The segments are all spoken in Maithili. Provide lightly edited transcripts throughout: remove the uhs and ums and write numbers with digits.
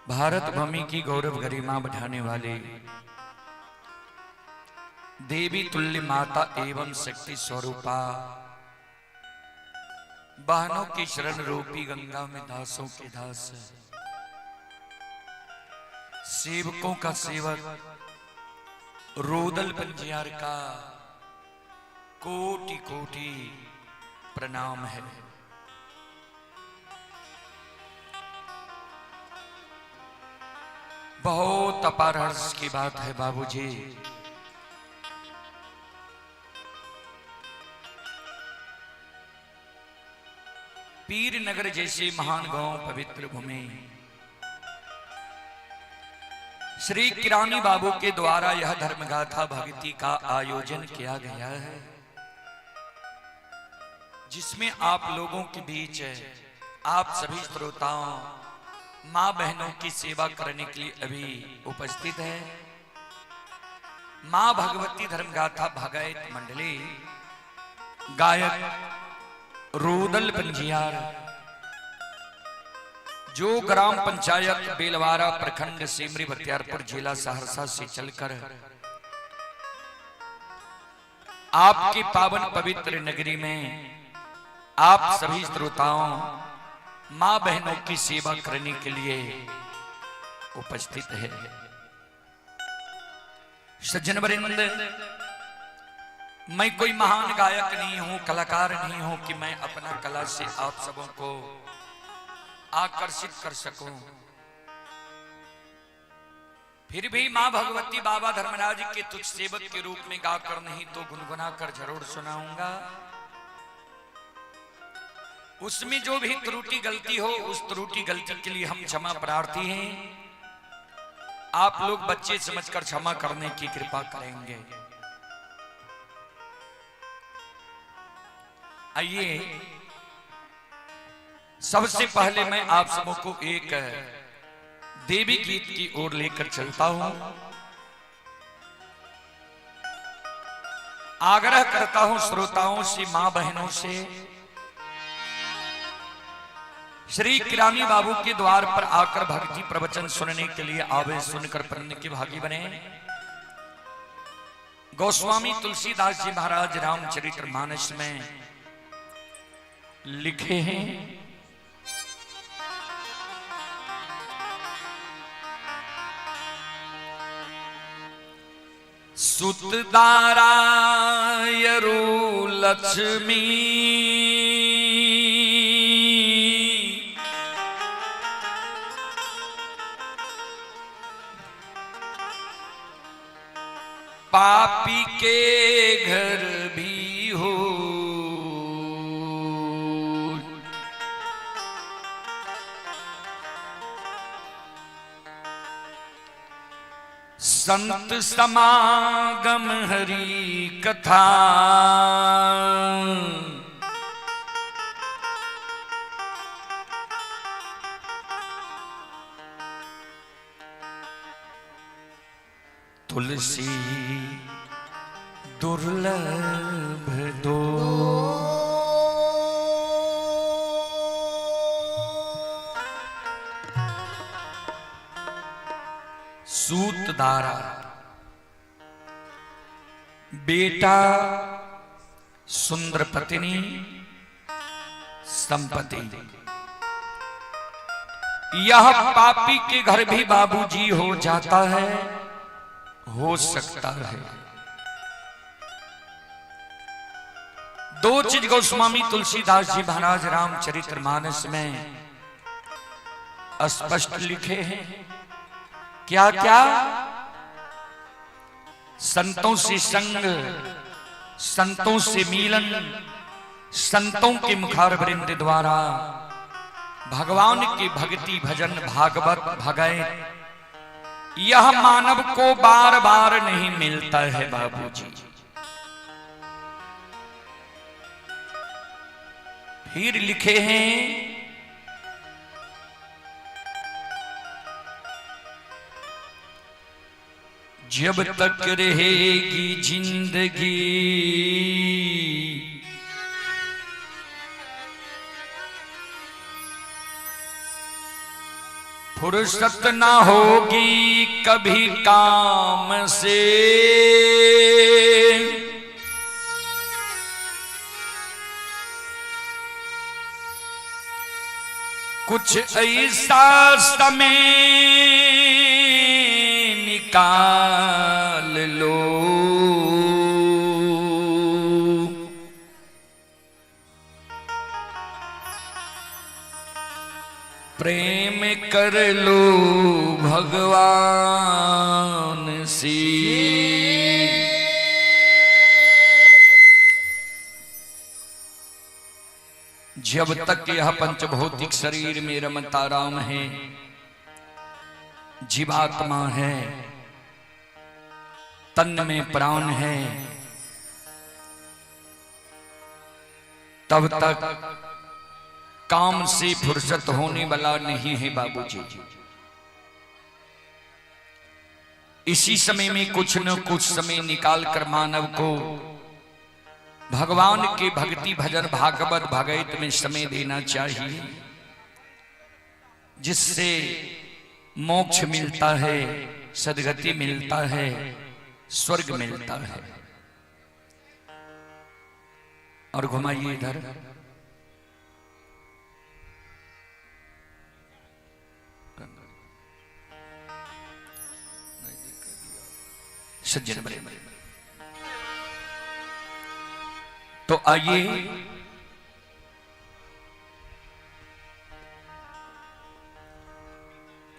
भारत भूमि की गौरव गरिमा बढ़ाने वाले देवी तुल्य माता एवं शक्ति स्वरूपा बहनों की शरण रूपी गंगा में दासों के दास, सेवकों का सेवक रोदल पंजियार का कोटि कोटि प्रणाम है। बहुत अपार हर्ष की बात है बाबूजी, पीरनगर जैसे महान गांव पवित्र भूमि श्री किरानी बाबू के द्वारा यह धर्मगाथा भक्ति का आयोजन किया गया है, जिसमें आप लोगों के बीच आप सभी श्रोताओं माँ बहनों की सेवा करने के लिए अभी उपस्थित है। माँ भगवती धर्मगाथा भगत मंडली, गायक रोदल पंजियार, जो ग्राम पंचायत बेलवारा प्रखंड सिमरी बख्तियारपुर जिला सहरसा से चलकर आपकी पावन पवित्र नगरी में आप सभी श्रोताओं माँ बहनों की सेवा करने के लिए उपस्थित है। सज्जन वृंद, मैं कोई महान गायक नहीं हूं, कलाकार नहीं हूं कि मैं अपना कला से आप सबों को आकर्षित कर सकूं। फिर भी मां भगवती बाबा धर्मराज के तुच्छ सेवक के रूप में गाकर नहीं तो गुनगुना कर जरूर सुनाऊंगा। उसमें जो भी त्रुटि गलती हो, उस त्रुटि गलती के लिए हम क्षमा प्रार्थी हैं। आप लोग बच्चे समझकर क्षमा करने की कृपा करेंगे। आइए, सबसे पहले मैं आप सबों को एक देवी गीत की ओर लेकर चलता हूं। आग्रह करता हूं श्रोताओं से, मां बहनों से, श्री किरानी बाबू के द्वार पर आकर भक्ति प्रवचन सुनने के लिए आवे, सुनकर पुण्य के भागी बने। गोस्वामी तुलसीदास जी महाराज रामचरितमानस में लिखे हैं, सुतदारायरु लक्ष्मी पापी के घर भी हो। संत समागम हरि कथा, तुलसी दुर्लभ दो। सूतदारा बेटा, सुंदर पत्नी, संपत्ति, यह पापी के घर भी बाबूजी हो जाता है, हो सकता है। दो चीज गोस्वामी तुलसीदास जी महाराज रामचरितमानस में स्पष्ट लिखे हैं। क्या क्या? संतों से संग, संतों से मिलन, संतों के मुखारवृंद द्वारा भगवान की भक्ति भजन भागवत भगत, यह मानव को बार बार नहीं मिलता है बाबूजी। फिर लिखे हैं, जब तक रहेगी जिंदगी फुर्सत ना होगी कभी काम से। कुछ ऐसा समय निकाल लो, प्रेम कर लो भगवान से। जब तक यह पंचभौतिक शरीर में रमता राम है, जीवात्मा है, तन में प्राण है, तब तक काम से फुर्सत होने वाला नहीं है बाबूजी। इसी समय में कुछ न कुछ समय निकाल कर मानव को भगवान के भक्ति भजन भागवत भगैत में समय देना चाहिए, जिससे मोक्ष मिलता है, सदगति मिलता है, स्वर्ग मिलता है। और घुमाइए इधर। सज्जन बड़े, तो आइए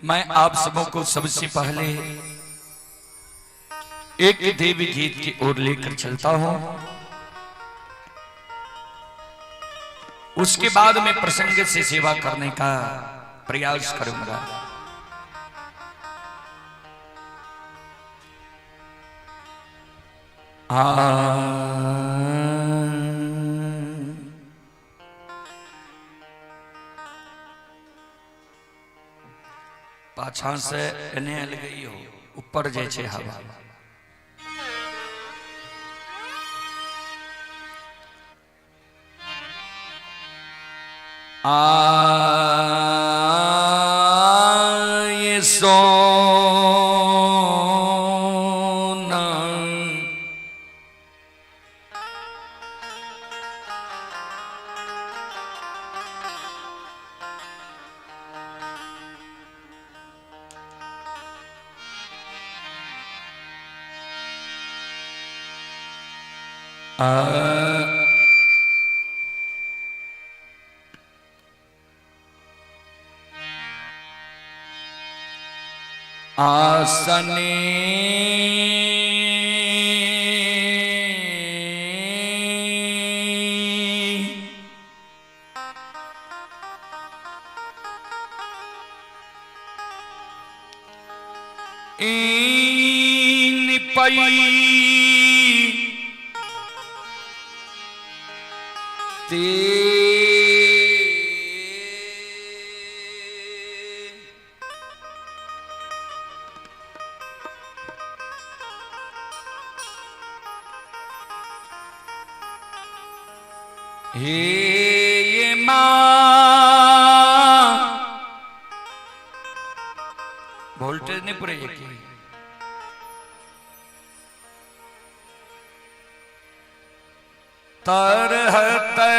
मैं आप सबों को सबसे पहले एक देवी गीत की ओर लेकर चलता हूं। उसके बाद मैं प्रसंग से सेवा करने का प्रयास करूंगा। आ पाछा से एने गई हो, ऊपर जे छे हवा। आ ये सोना आ आसने इन पई ते हे ये मां वोल्टेज नहीं पूरे की तरहते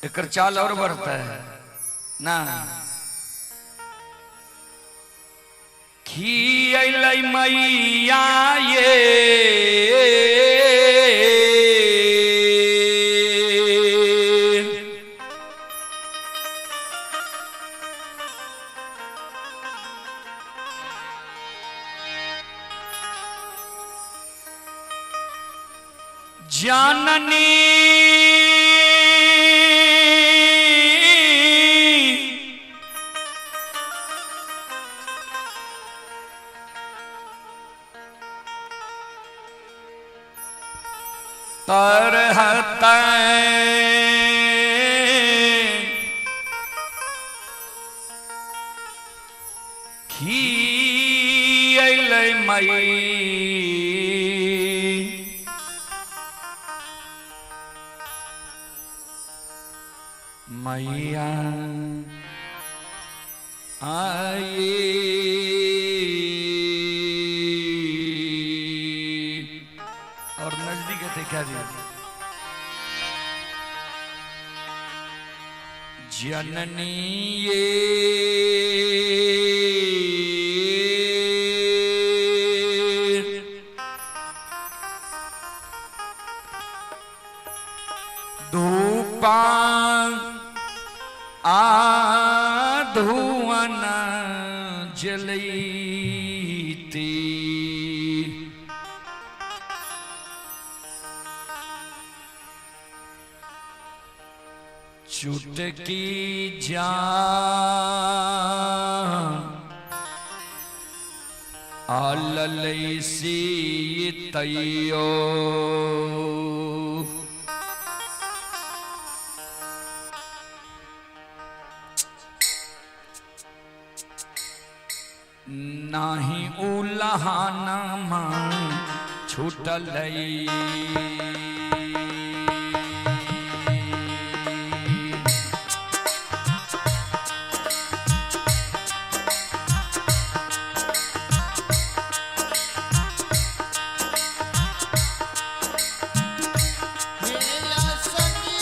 एकर चाल और बढ़ता है ना। खियलै मैया ये जननी तरहते खियलै मई। मैया आई और नजदीक थे क्या जी जननी ये धूपा आ धुअन जलैती चुटकी जा आललैसी तैयो नाही उलहाना मां छूटलई। मेरा सखी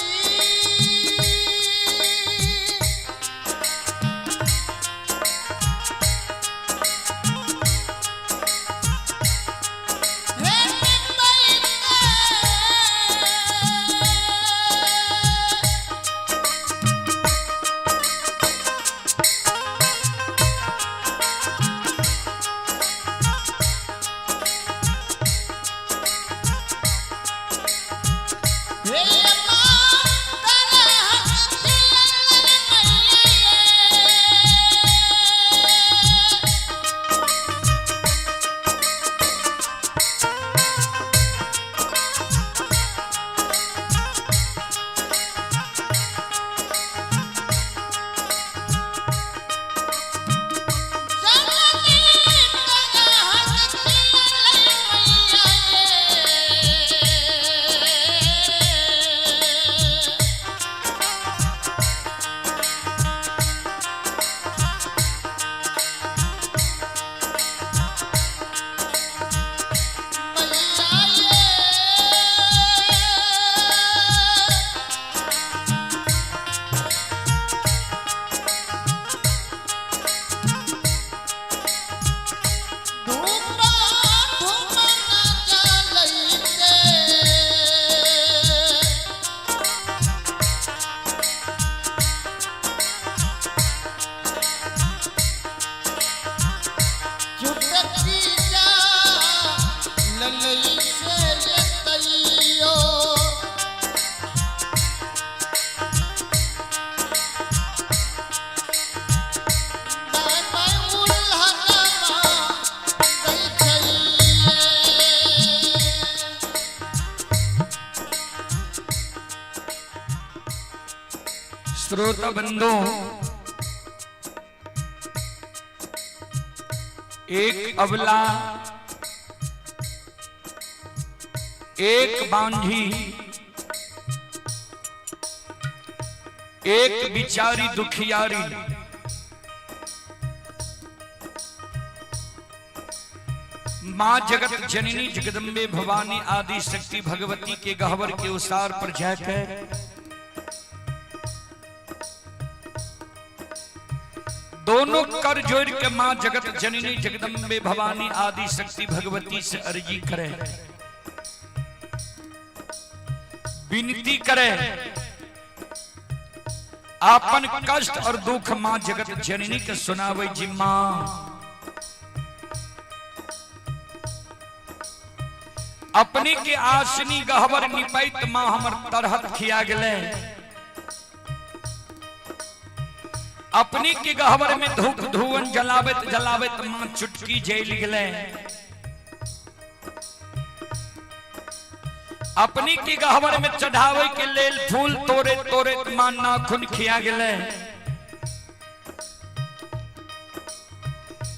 हे श्रोता बंधु, एक अबला एक बांझी एक बिचारी दुखियारी मां जगत जननी जगदम्बे भवानी आदि शक्ति भगवती के गहवर के उसार पर जाकर दोनों कर जोड़ के मां जगत जननी जगदम्बे भवानी आदि शक्ति भगवती से अर्जी करे, विनती करे, आपन कष्ट और दुख मां जगत जननी के सुनावे जिम्मा। अपने के आसनी गहवर निपैत मां हमर तरहत खिया गेले, अपने के गहवर में धूप धुवन जलावत जलावत मां चुटकी जल गेले, अपने के गहवर में चढ़ावे के लेल फूल तोड़े तोड़े मां नाखून खिया गेले,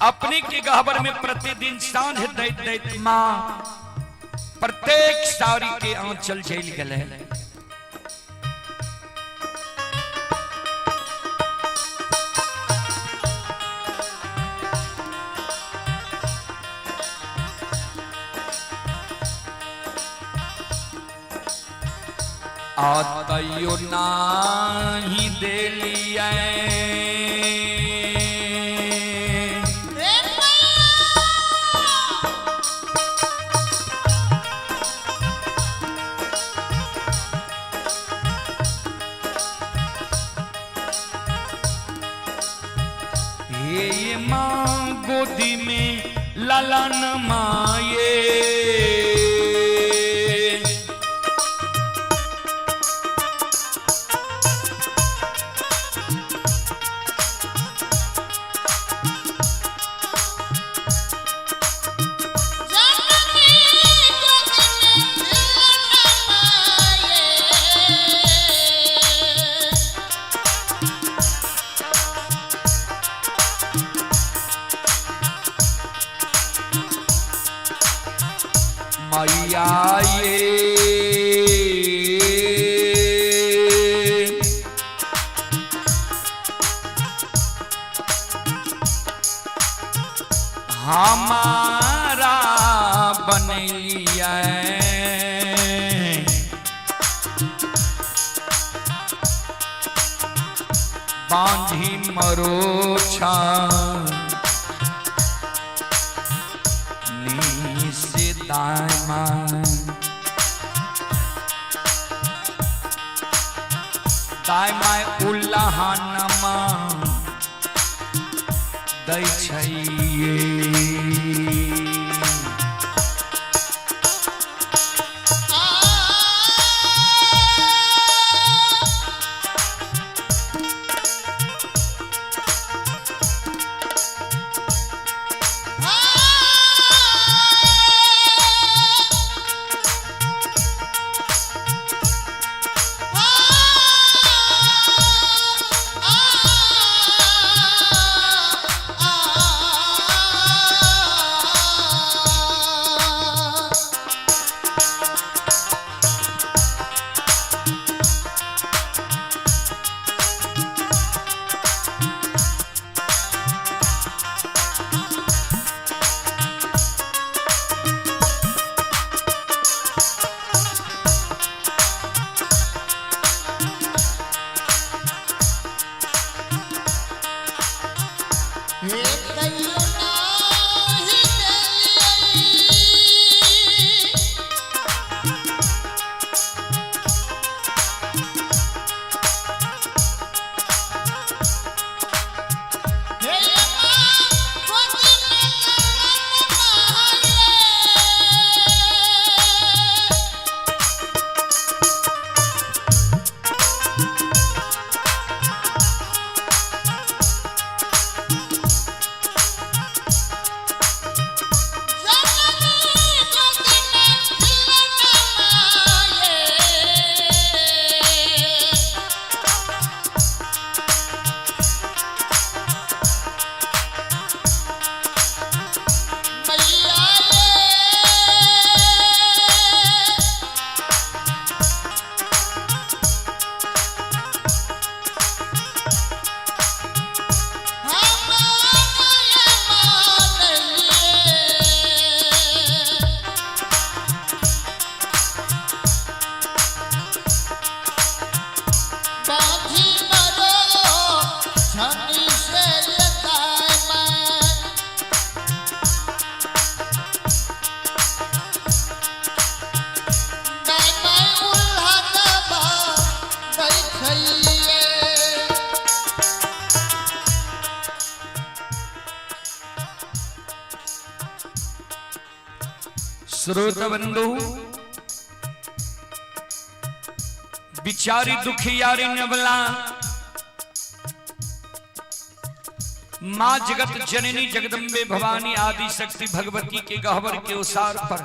अपने के गहबर में प्रतिदिन साँझ दैत दैत माँ प्रत्येक साड़ी के आंचल झेल गए। आतयो नाही देलियै हे माँ गोदी में ललन माये। जननी गोदी में खिलना माये। मैया ये हमारा बनलिया बांधी मरोछा नीस दामा दाय उल्लाहनमा दै छैये। हे कहियो नाही देलियै। हे माँ गोदी में ललन माये। जननी गोदी में खिलना माये। मैया रे। हम मानलिए। बाँधी मरो छनी से लताए मैं। मैं मैं उल्हाना बैठिए। श्रोत बंधु बिचारी दुखियारी नवला माँ जगत जननी जगदम्बे भवानी आदि शक्ति भगवती के गहवर के उसार पर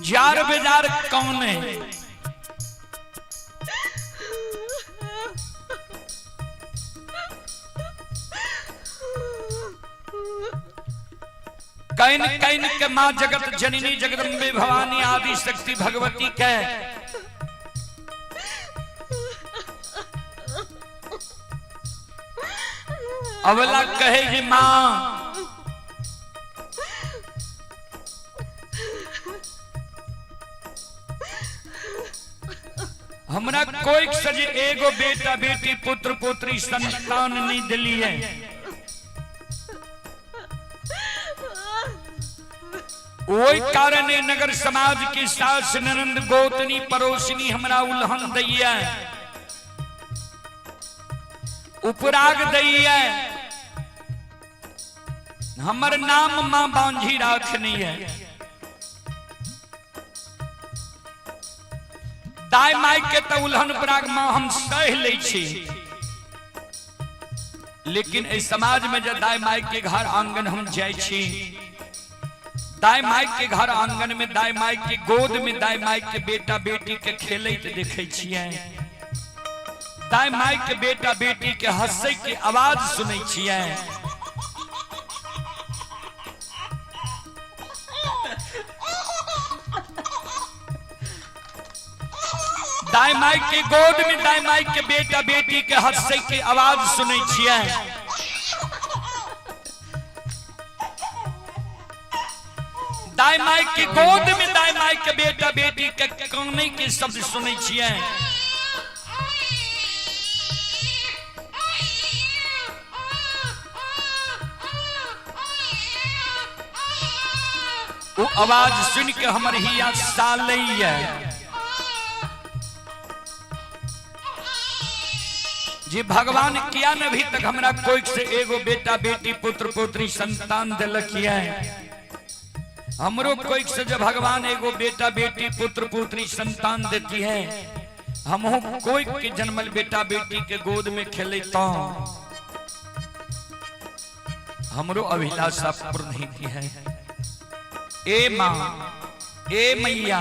जार बेजार कौन है? Can can के माँ जगत जननी जगदम्बे भवानी आदि शक्ति भगवती के अवला कहे जे माँ हमरा कोई सजे एगो बेटा बेटी पुत्र पुत्री संतान नहीं दिली है। ओहि कारण नगर समाज के सास ननंद गोतनी पड़ोसनी हमरा उल्हन दैया, उपराग दैया, हमर नाम मां बांझी राखनी है। दाय माय के तो उल्हन उपराग मां हम सह लै छी, लेकिन एहि समाज में जब दाय माय के घर आंगन हम जाइ छी, दाय माय के घर आंगन में दाय माय के गोद में दाय माय के बेटा बेटी के खेलैत देखै छियै, दाय माय के बेटा बेटी के हंसै के आवाज सुनै छियै, दाय माय के गोद में दाय माय के बेटा बेटी के हंसै के आवाज सुनै छियै, दाय माय के गोद में दाय माय के बेटा बेटी के कानै के शब्द सुनै छियै। ओ आवाज सुन के हमर हिया सालैया जे भगवान किया न अभी तक हमरा कोई से एगो बेटा बेटी पुत्र पुत्री संतान दिलक है। हमरो कोई से जब भगवान एगो बेटा बेटी पुत्र पुत्री संतान देती है, हमहू कोई के जन्मल बेटा बेटी के गोद में खेलता, हमरो अभिलाषा पूर्ण होती है। ए माँ, ए मैया,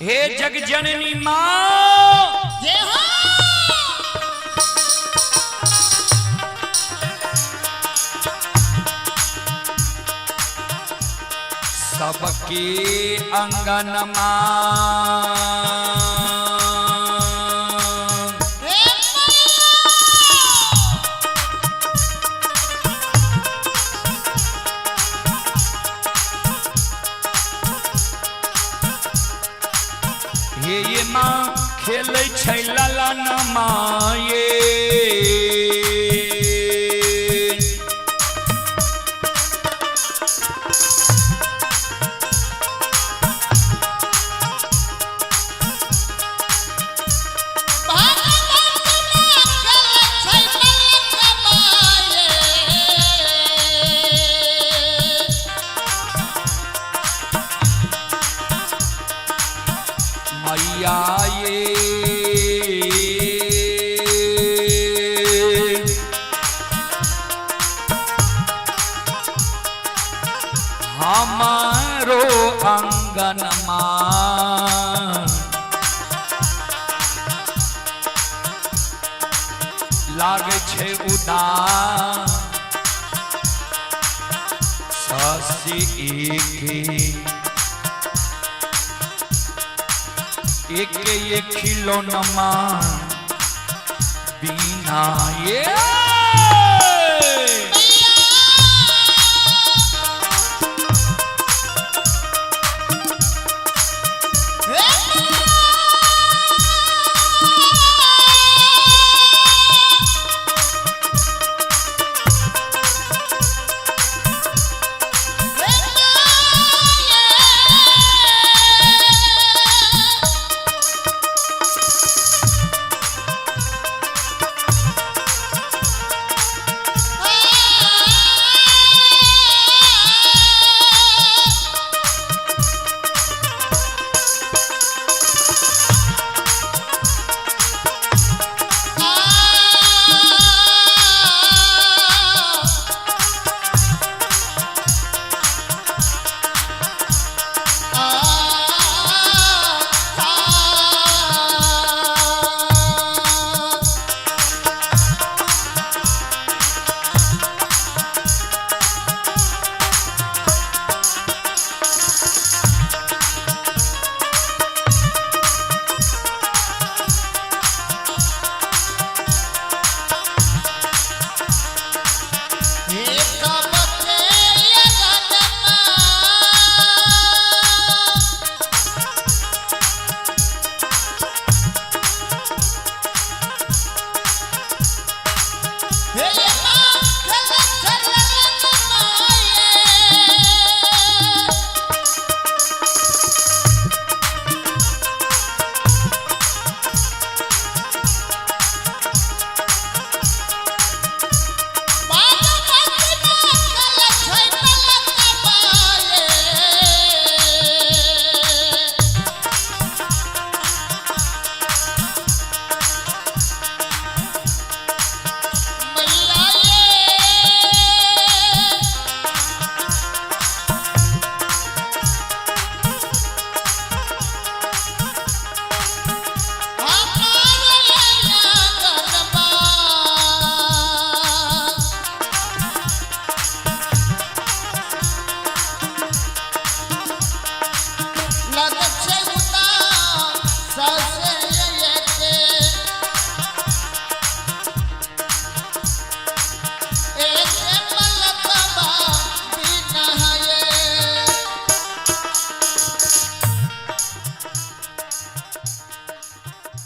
हे जग जननी माँ, जय हो। सबके अंगन माँ हे ये माँ खेलै छै ललन माँ ये, मैया ये, हमारो अंगन माँ लागे छै उदास शशि एके एक ये खिलौनमा बिना ये।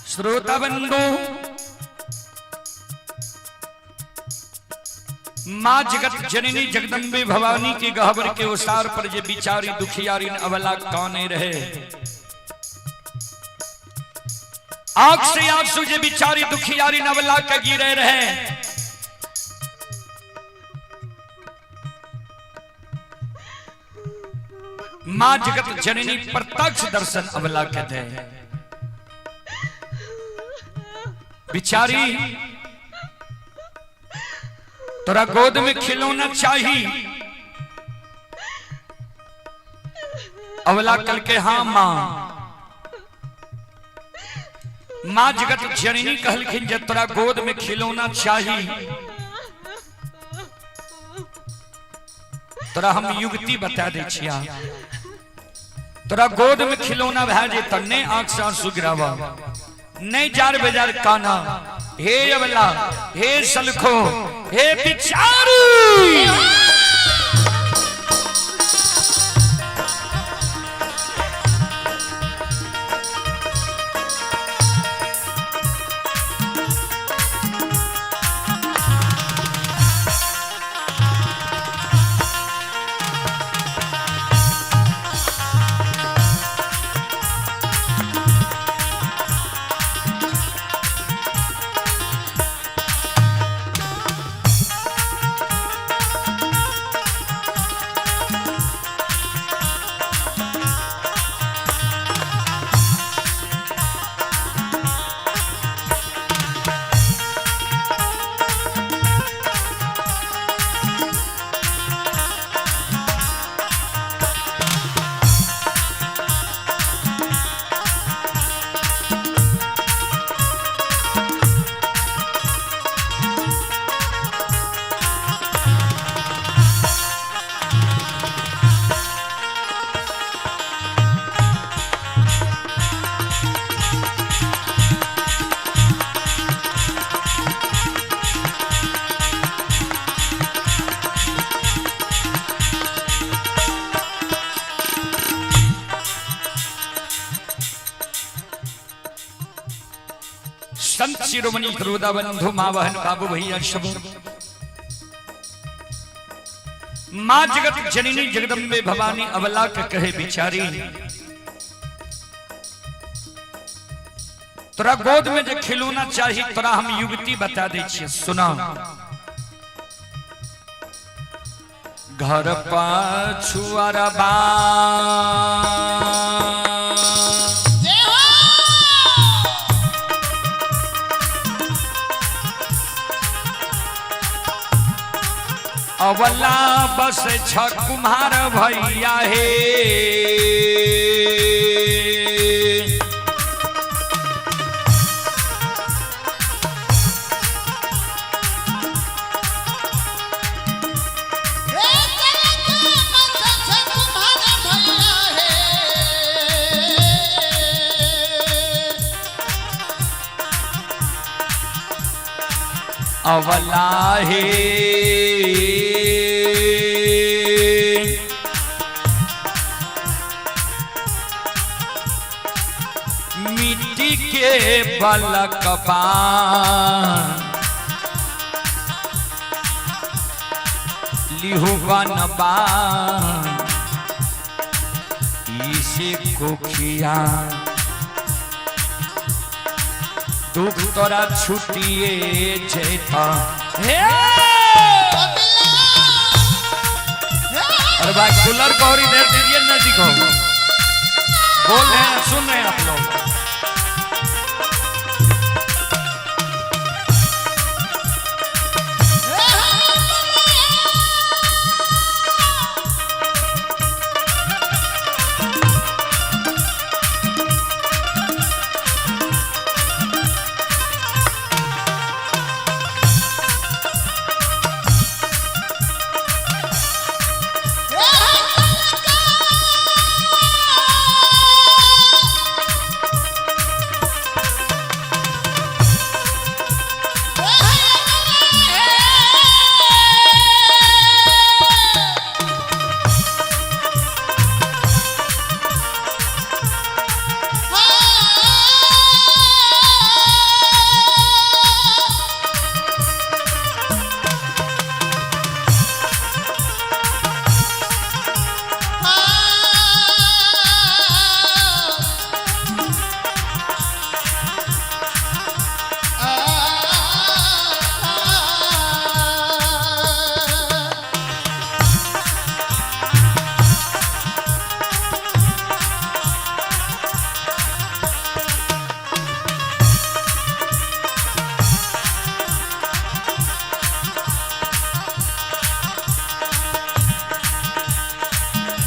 श्रोता बंधु, माँ जगत जननी जगदम्बे भवानी के गहबर के उसार पर जे बिचारी दुखियारी अवला काने रहे, आंख से आंसू जे बिचारी दुखियारी अवला के गिरे रहे। माँ जगत जननी प्रत्यक्ष दर्शन अवला के दे। बिचारी तोरा गोद में खिलौना चाहिए। अवला कल के हाँ माँ। माँ जगत जननी कहलखिन जे तोरा गोद में खिलौना चाहिए, तोरा हम युक्ति बता दे छिया। तोरा गोद में खिलौना भए जेत ने आंख से आंसू गिरावा, नहीं जार बेजार काना। हे अवला, हे सलखो, हे बिचारी, संत शिरोमणि श्रोता बंधु माँ बहन बाबू भैया सब, माँ जगत जननी जगदम्बे भवानी अवला के कहे बिचारी, तोरा गोद में जे खिलौना चाहिए तोरा हम युवती बता दे छियै, सुना। घर पाछू अरबा अवला बस छ कुम्हार भैया हे, अवला हे। बलक बाण लिहु वन बाण इसे कोखिया दुख तोरा छुटिए जेता। हे अरे भाई कूलर को और इधर दीजिए नजदीक हो, बोल रहे हैं सुन रहे हैं आप लोग।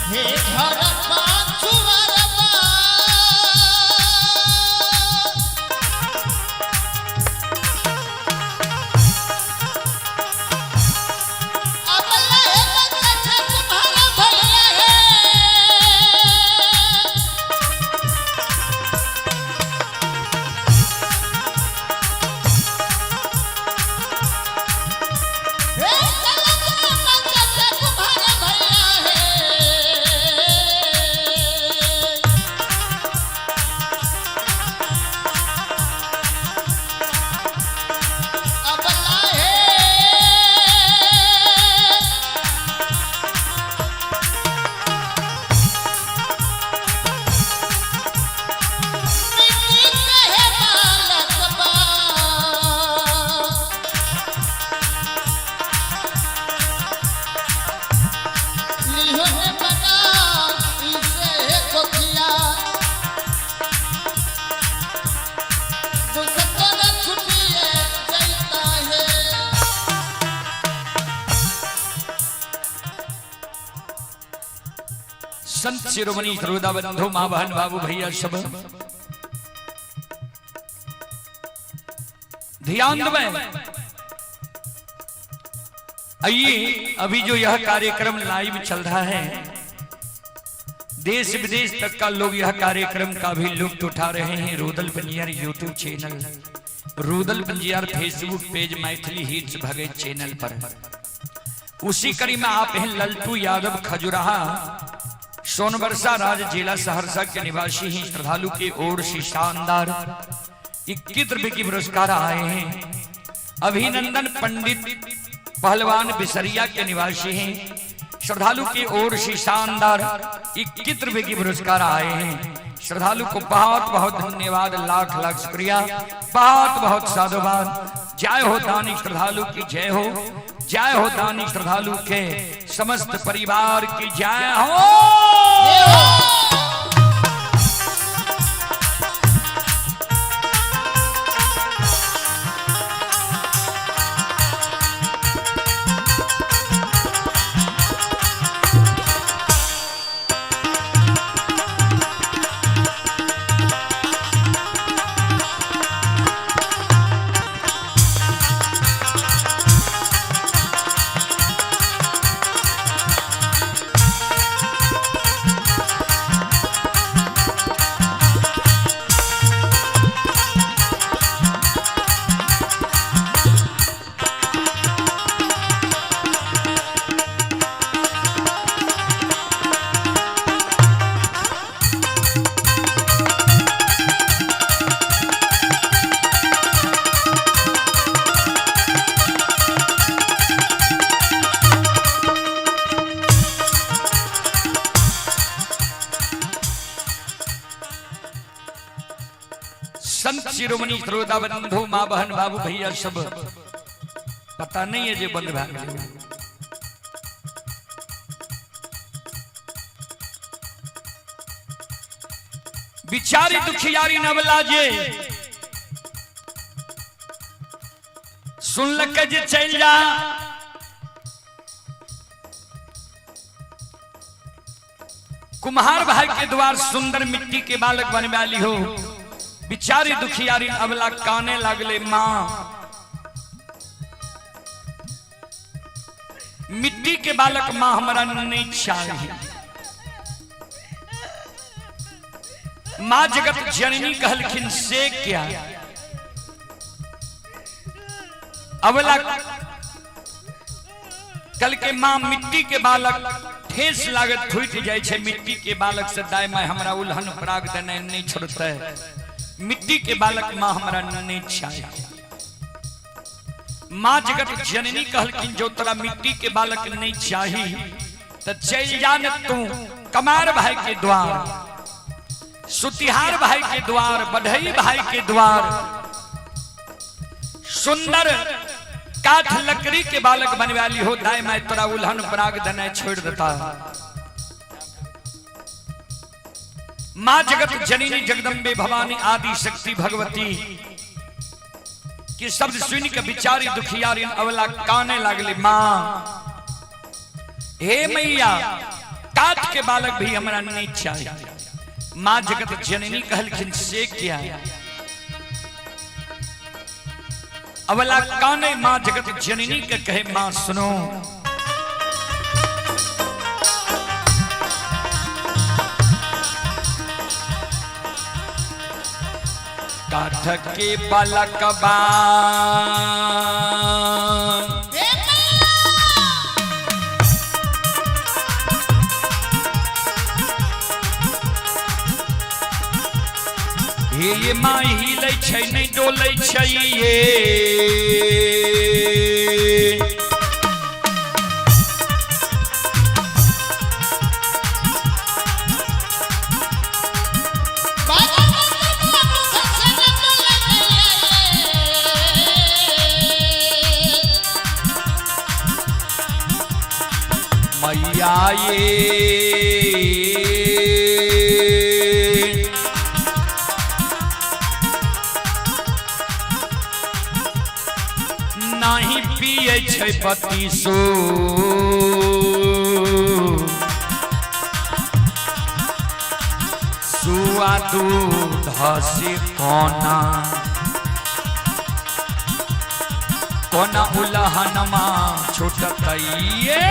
हे घर पाछुवरबा अब ले बच्चा तुम्हारा भैया है। हे चला बच्चा तुम्हारा भैया है। अब लाहे मिट्टी के बालक बा लिहोने बना इसे कोखिया दुसतन छुटिए जाता है। संत शिरोमणि श्रोता बंधु माँ बहन बाबू भैया सब ध्यान दें। आइए अभी जो यह कार्यक्रम लाइव चल रहा है, देश विदेश तक का लोग यह कार्यक्रम का भी लुत्फ उठा रहे हैं। Rudal Panjiyar YouTube channel, Rudal Panjiyar Facebook page, Maithili hits Bhagat channel पर। उसी कड़ी में आप हैं ललटू यादव खजुराहा सोनबरसा राज जिला सहरसा के निवासी हैं। श्रद्धालु की ओर से शानदार 21 रुपए की पुरस्कार आए हैं। अभिनंदन पंडित पहलवान बिसरिया के निवासी हैं। श्रद्धालु की ओर से शानदार 21 रुपए की पुरस्कार आए हैं। श्रद्धालु को बहुत बहुत धन्यवाद, लाख लाख शुक्रिया, बहुत बहुत साधुवाद। जय हो दानी श्रद्धालु की जय हो, जय हो दानी श्रद्धालु के समस्त परिवार की जय हो। हे शिरोमणि श्रोता बंधु माँ बहन बाबू भैया सब, पता नहीं है जे बंद भए गेलै। बिचारी दुखियारी नवला जे सुनलक जे चलि जा, कुम्हार भाई के द्वार सुंदर मिट्टी के बालक बनवा ली हो। बिचारी दुखियारी अबला काने लागले, मां मिट्टी के बालक मां हमरा नहीं चाहिए। मां जगत जननी कहलखिन से क्या? अबला कल के मां मिट्टी के बालक ठेस लागत फूटि जाइ छै, मिट्टी के बालक से दाय माय हमरा उल्हन पराग देने नहीं छोड़ते, मिट्टी के बालक मां हमरा नहीं चाहिए। मां जगत जननी कहलखिन जो तोरा मिट्टी के बालक नहीं चाही तो चलि जा न तू कमार भाई के द्वार, सुतिहार भाई के द्वार, बढ़ई भाई के द्वार, सुंदर काठ लकड़ी के बालक बनवाली हो, दाय माय तोरा उल्हन पराग देने छोड़ देता। मां जगत जननी जगदम्बे भवानी आदि शक्ति भगवती के शब्द सुन के बिचारी दुखियारी अवला काने लागली, मां हे मैया काठ के बालक भी हमरा नहीं चाहिए। मां जगत जननी कहलखिन से क्या? अवला काने मां जगत जननी के कहे, मां सुनो, काठ के बालक बा हे मैया हे ये माँ हिलै छै नहि डोलै छै ये, बाबा बाबा से न बोले मैया ये। मैया ये नाही पिए छै पतिसो, सुआ दूध से कोना कोना उलहनमा छूटतै ये।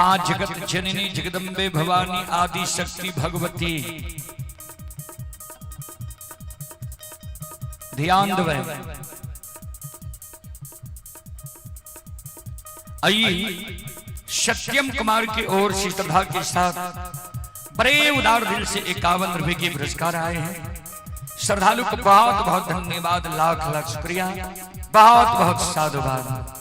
माँ जगत जननी जगदम्बे भवानी आदि शक्ति भगवती ध्यान देवे आई सत्यम कुमार की ओर से श्रद्धा के साथ बड़े उदार दिल से 51 रुपए के पुरस्कार आए हैं। श्रद्धालु को बहुत बहुत धन्यवाद, लाख लाख शुक्रिया, बहुत बहुत साधुवाद।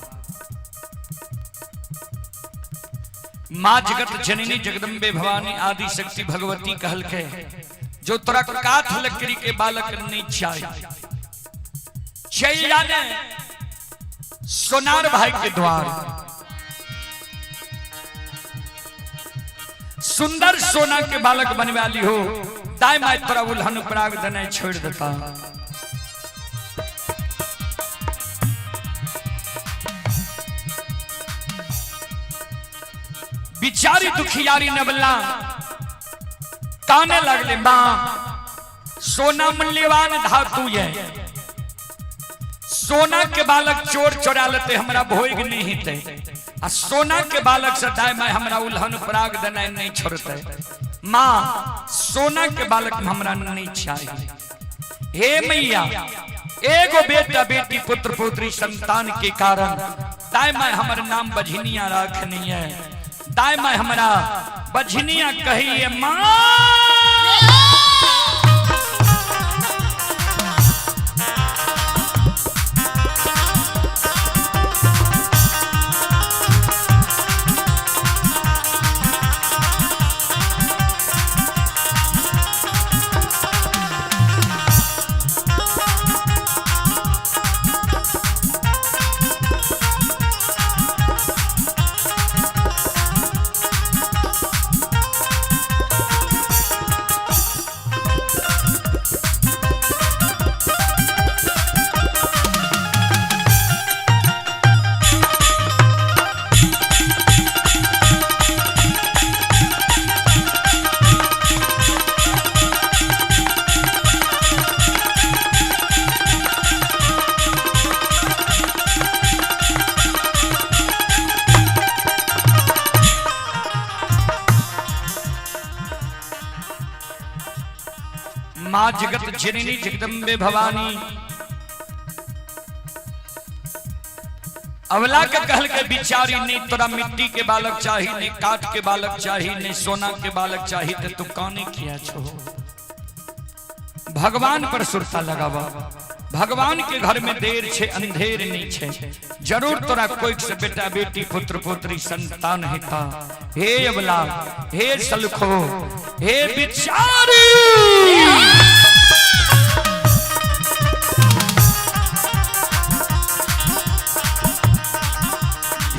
माँ जगत जननी जगदम्बे भवानी आदि शक्ति भगवती कहल के जो तोरा काठ लकड़ी के बालक नहीं चाहिए चल जाने सोनार भाई के द्वार, सुंदर सोना के बालक बनवा ली हो, दाई माई तोरा उल्हन पराग देने छोड़ देता। बिचारी दुखियारी नबला काने लगले, मां सोना मूल्यवान धातु है, सोना के बालक चोर चोरा लेते हमरा भोग नहीं हिते, आ सोना के बालक से दाई माई हमरा उल्हन पराग देने नहीं छोड़ते, मां सोना के बालक हमरा नहीं चाहिए। हे मैया एगो बेटा बेटी पुत्र पुत्री संतान के कारण दाई माई हमर नाम बझनिया रखनी है, दाई माई हमरा बझनिया कहिए मां। माँ जगत जननी जगदम्बे भवानी अवला के कहल के बिचारी नहीं तोरा मिट्टी के बालक चाही, नहीं काठ के बालक चाही, नहीं सोना के बालक चाही, ते तू काने किया छो। भगवान पर सुरता लगावा, भगवान के घर में देर छे अंधेर नहीं छे, जरूर तोरा कोई से बेटा बेटी पुत्र पुत्री संतान हेता। हे अवला, हे सलखो, हे बिचारी,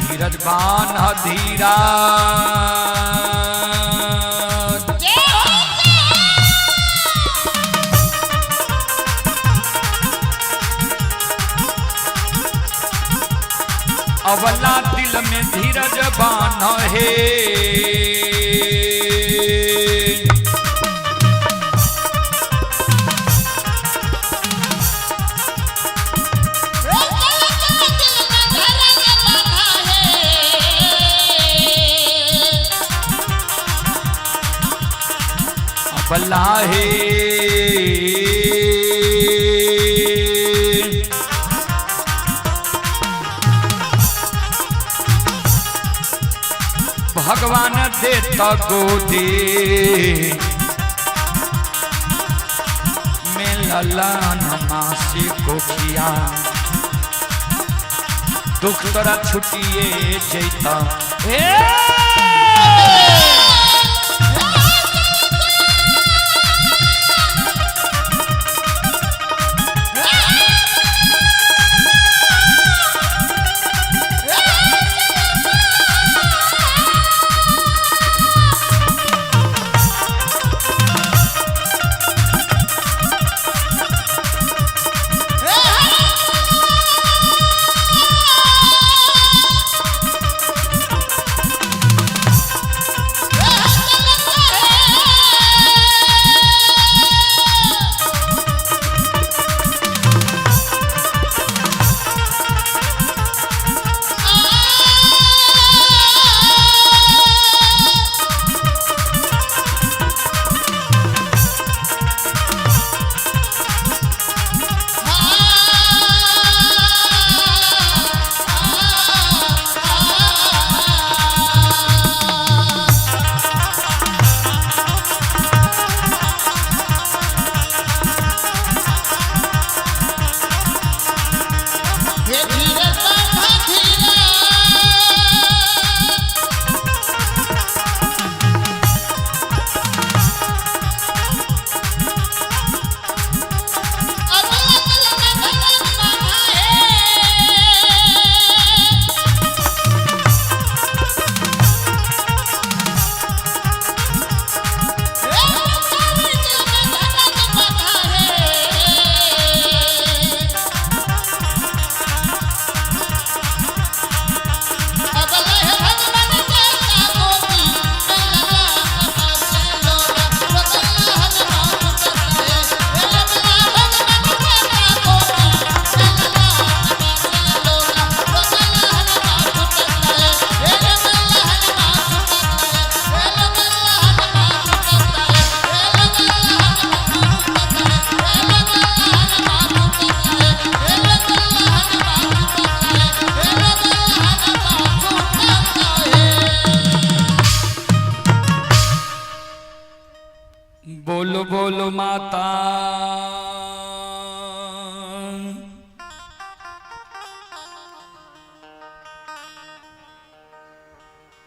धीरज बान धीरा अवला दिल में धीरज बान हे, अवला हे भगवान देता गोदी में ललन मासी कोखिया, दुख तोरा छुटिए जैता। हे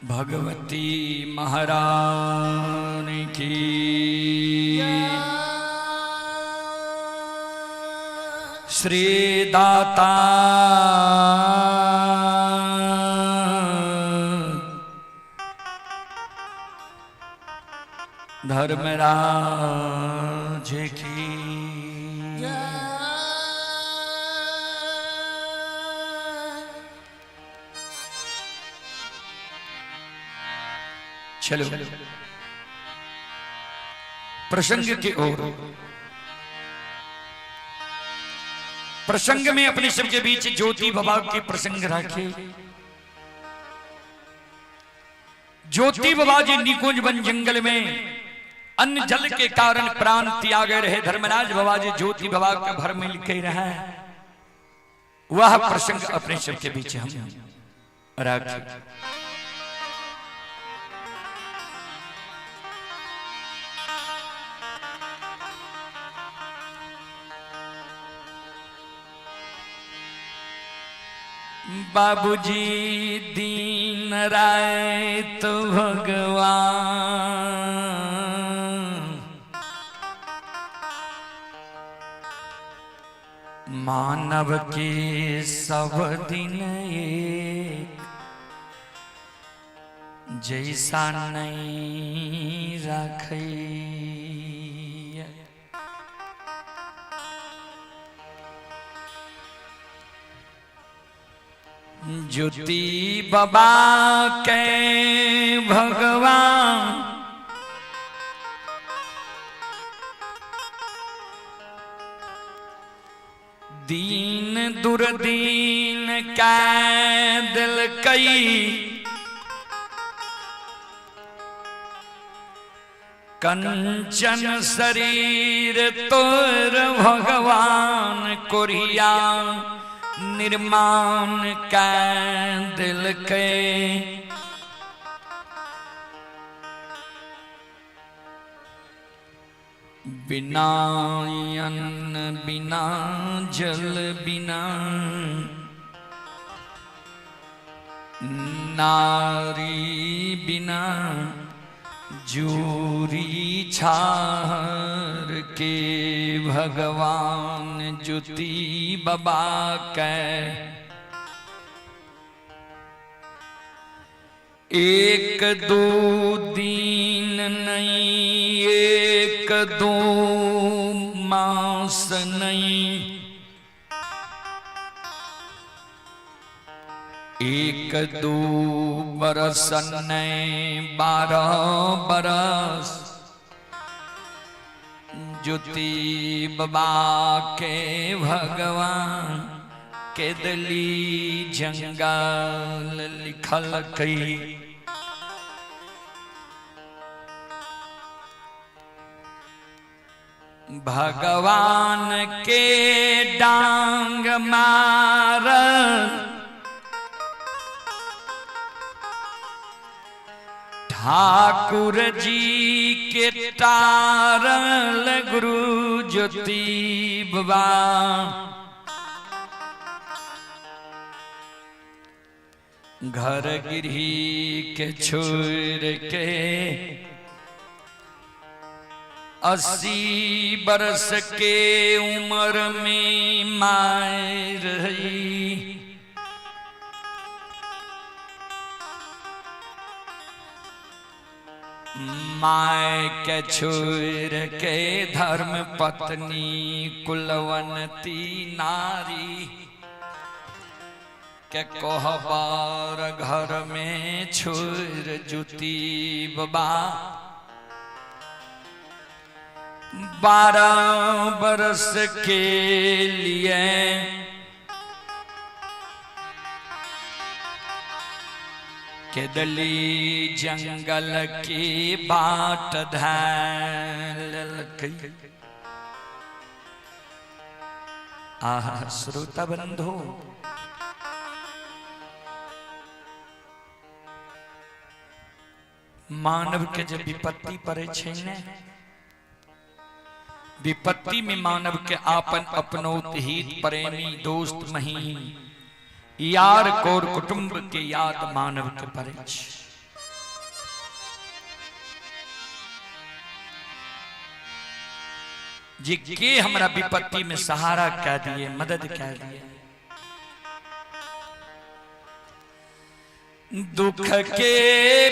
भगवती महारानी की। श्री दाता धर्मराज की। चलो प्रसंग की ओर। प्रसंग में अपने सबके बीच ज्योति बाबा के प्रसंग रखे। ज्योति बाबा जी निकुंज वन जंगल में अन्न जल के कारण प्राण त्याग रहे। धर्मराज बाबा जी ज्योति बाबा के भर मिल के रहे। वह प्रसंग अपने सबके बीच हम रखे। बाबूजी दीन राय तो भगवान मानव के सब दिन एक जैसा नहीं रखै। ज्योति बाबा के भगवान दीन दुर्दीन कै दिल कई कंचन शरीर तोर भगवान कोरिया निर्माण कै दिल के। बिना अन्न बिना जल बिना नारी बिना जूरी छार के भगवान ज्योति बाबा के एक दो दिन नहीं एक दो मास नहीं एक दो बरस नहीं 12 बरस ज्योति बाबा के भगवान के दिली जंगल लिखल कई। भगवान के डांग मार ठाकुर जी के तारल गुरु ज्योति बाबा घर गिरही के छोड़ के 80 बरस के उम्र में मार रही। My के छोड़ के धर्म पत्नी कुलवंती नारी के कोहबार घर में छोड़ ज्योति बाबा 12 बरस के लिए केदली जंगल की बाट धैल। आह श्रोता बंधु, मानव के जब विपत्ति पड़े छै ने, विपत्ति में मानव के आपन अपनोत हित प्रेमी दोस्त महीन यार कोर कुटुंब के याद मानव के पड़े छै। जे के हमरा विपत्ति में सहारा कह दिए, मदद कह दिए। दुख के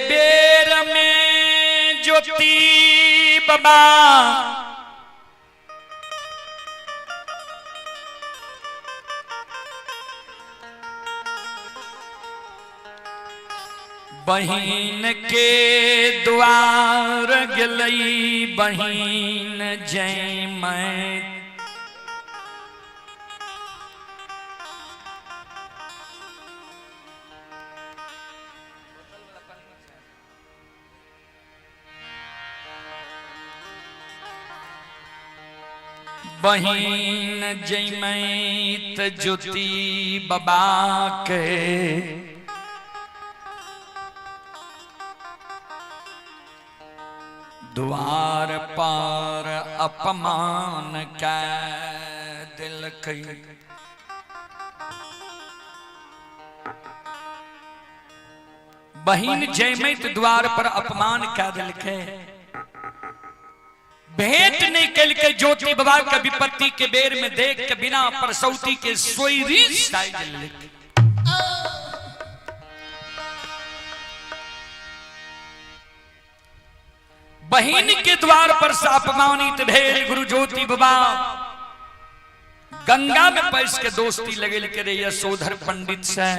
बेर में ज्योति बाबा बहिन के द्वार गेलई, बहिन जय मैं बहिन जैमैत ज्योति बाबा के द्वार पर अपमान कै दिलकै। बहिन जैमैत द्वार पर अपमान कै दिलकै, भेंट नहीं कलकै ज्योति बाबा के विपत्ति के बेर में देख के बिना परसौती के सोईरी साई दिलकै। बहिन के द्वार पर से अपमानित भेल गुरु ज्योति बाबा गंगा में पैस के दोस्ती लगेल के रे यशोधर पंडित से।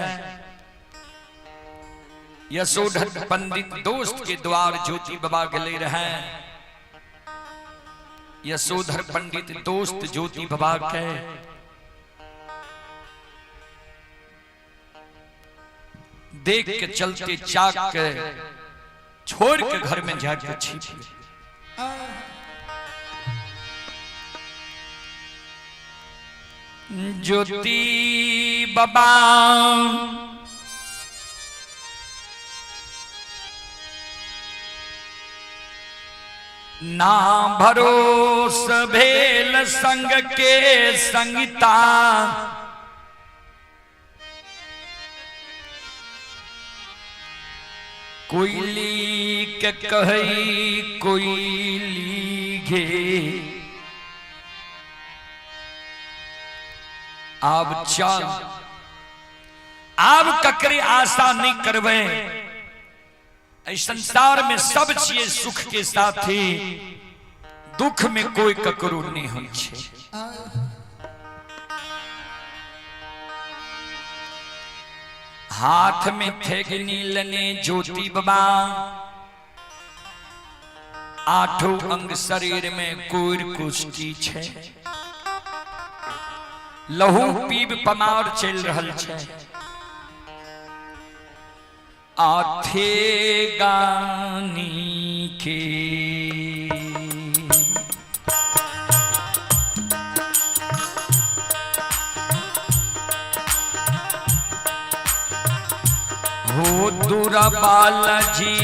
यशोधर पंडित दोस्त के द्वार ज्योति बाबा गेले रहे। यशोधर पंडित दोस्त ज्योति बाबा के देख के चलते चाक के छोड़ के घर में जाके छिप गए। ज्योति बाबा ना भरोस भेल संग के संगीता, कोयली के कहई कोयली घे। आब चल, आब ककरे आशा नहीं करवे। एहि संसार में सब छिए सुख के साथी, दुख में कोई ककरो नहीं होइ छै। हाथ में थेगनी लने ज्योति बाबा, आठों अंग शरीर में कोर कुष्टी छै, लहू पीब पमार चल रहल छै। आथे गानी के हो दूरा बालाजी,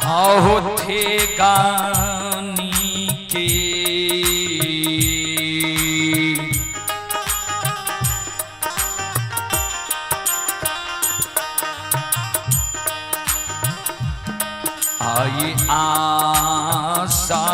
आहो थे गानी के आई आशा,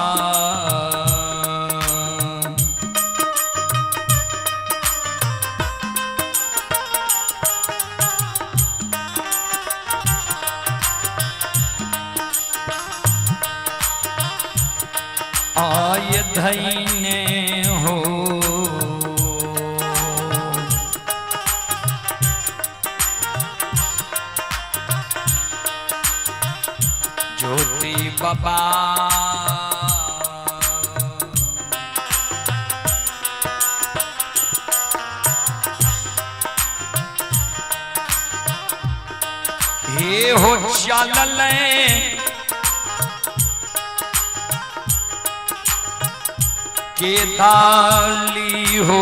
आय धैने हो ज्योति बाबा। हे हो चल के दाली हो,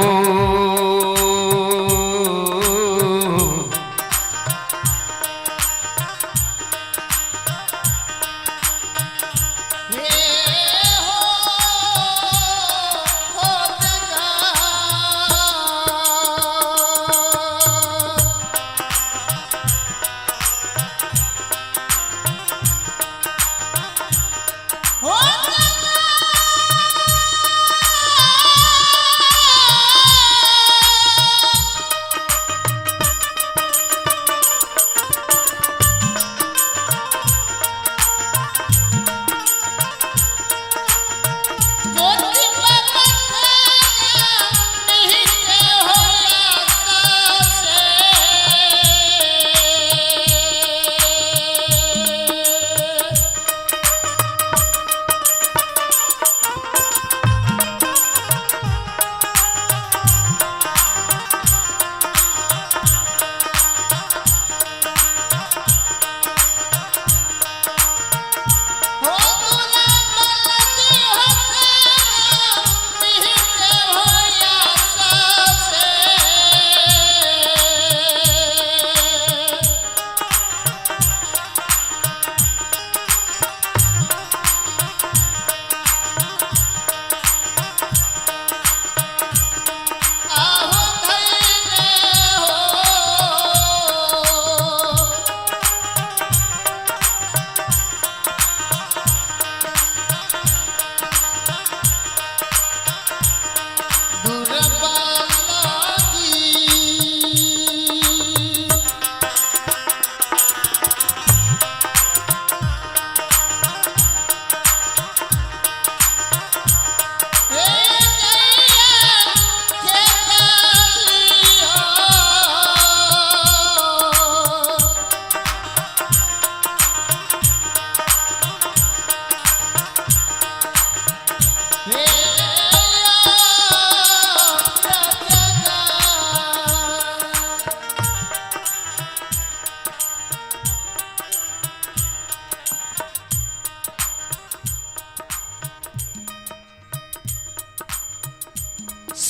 हे हो हो जगा।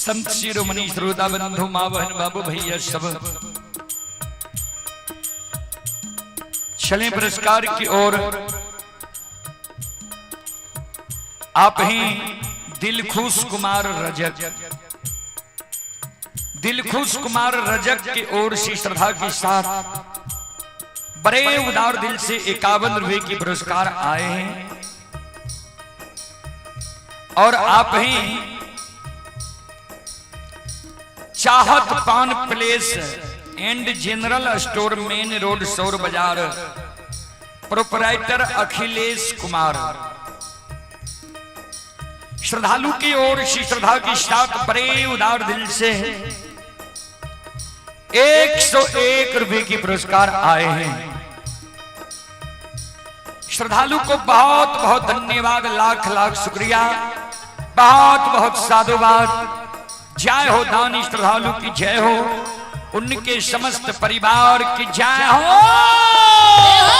संत शिरोमणि श्रोता बंधु माँ बहन बाबू भैया सब चले पुरस्कार की ओर। आप ही दिलखुश कुमार रजक, दिलखुश कुमार रजक की ओर से श्रद्धा के साथ बड़े उदार दिल से 51 रुपए की पुरस्कार आए हैं। और आप ही Chahat Pan place and general store main road Saur Bazar, proprietor Akhilesh Kumar, श्रद्धालु की ओर से श्रद्धा के साथ बड़े उदार दिल से 101 रुपए की पुरस्कार आए हैं। श्रद्धालु को बहुत बहुत धन्यवाद, लाख लाख शुक्रिया, बहुत बहुत साधुवाद। जय हो दानी श्रद्धालु की जय हो, उनके समस्त परिवार की जय हो। जय हो।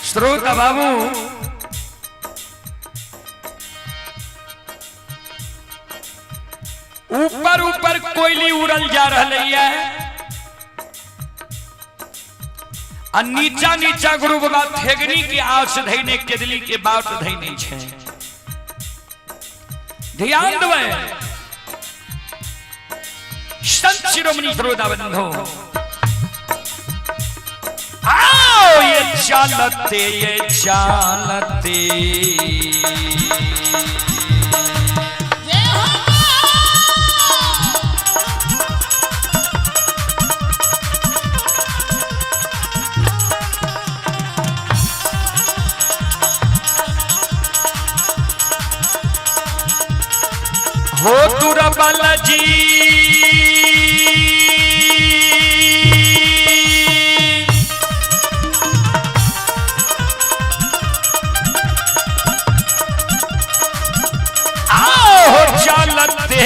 श्रोता बाबू, ऊपर ऊपर कोयली उड़ल जा रही है आ नीचा नीचा गुरु बाबा ठेगनी के आस धैने केदली के बाट धैने छे। ध्यान देवे संत शिरोमणि श्रोता बंधु, आओ ये चालते ये चालते जय हो। हो तुरबल जी आओ चलते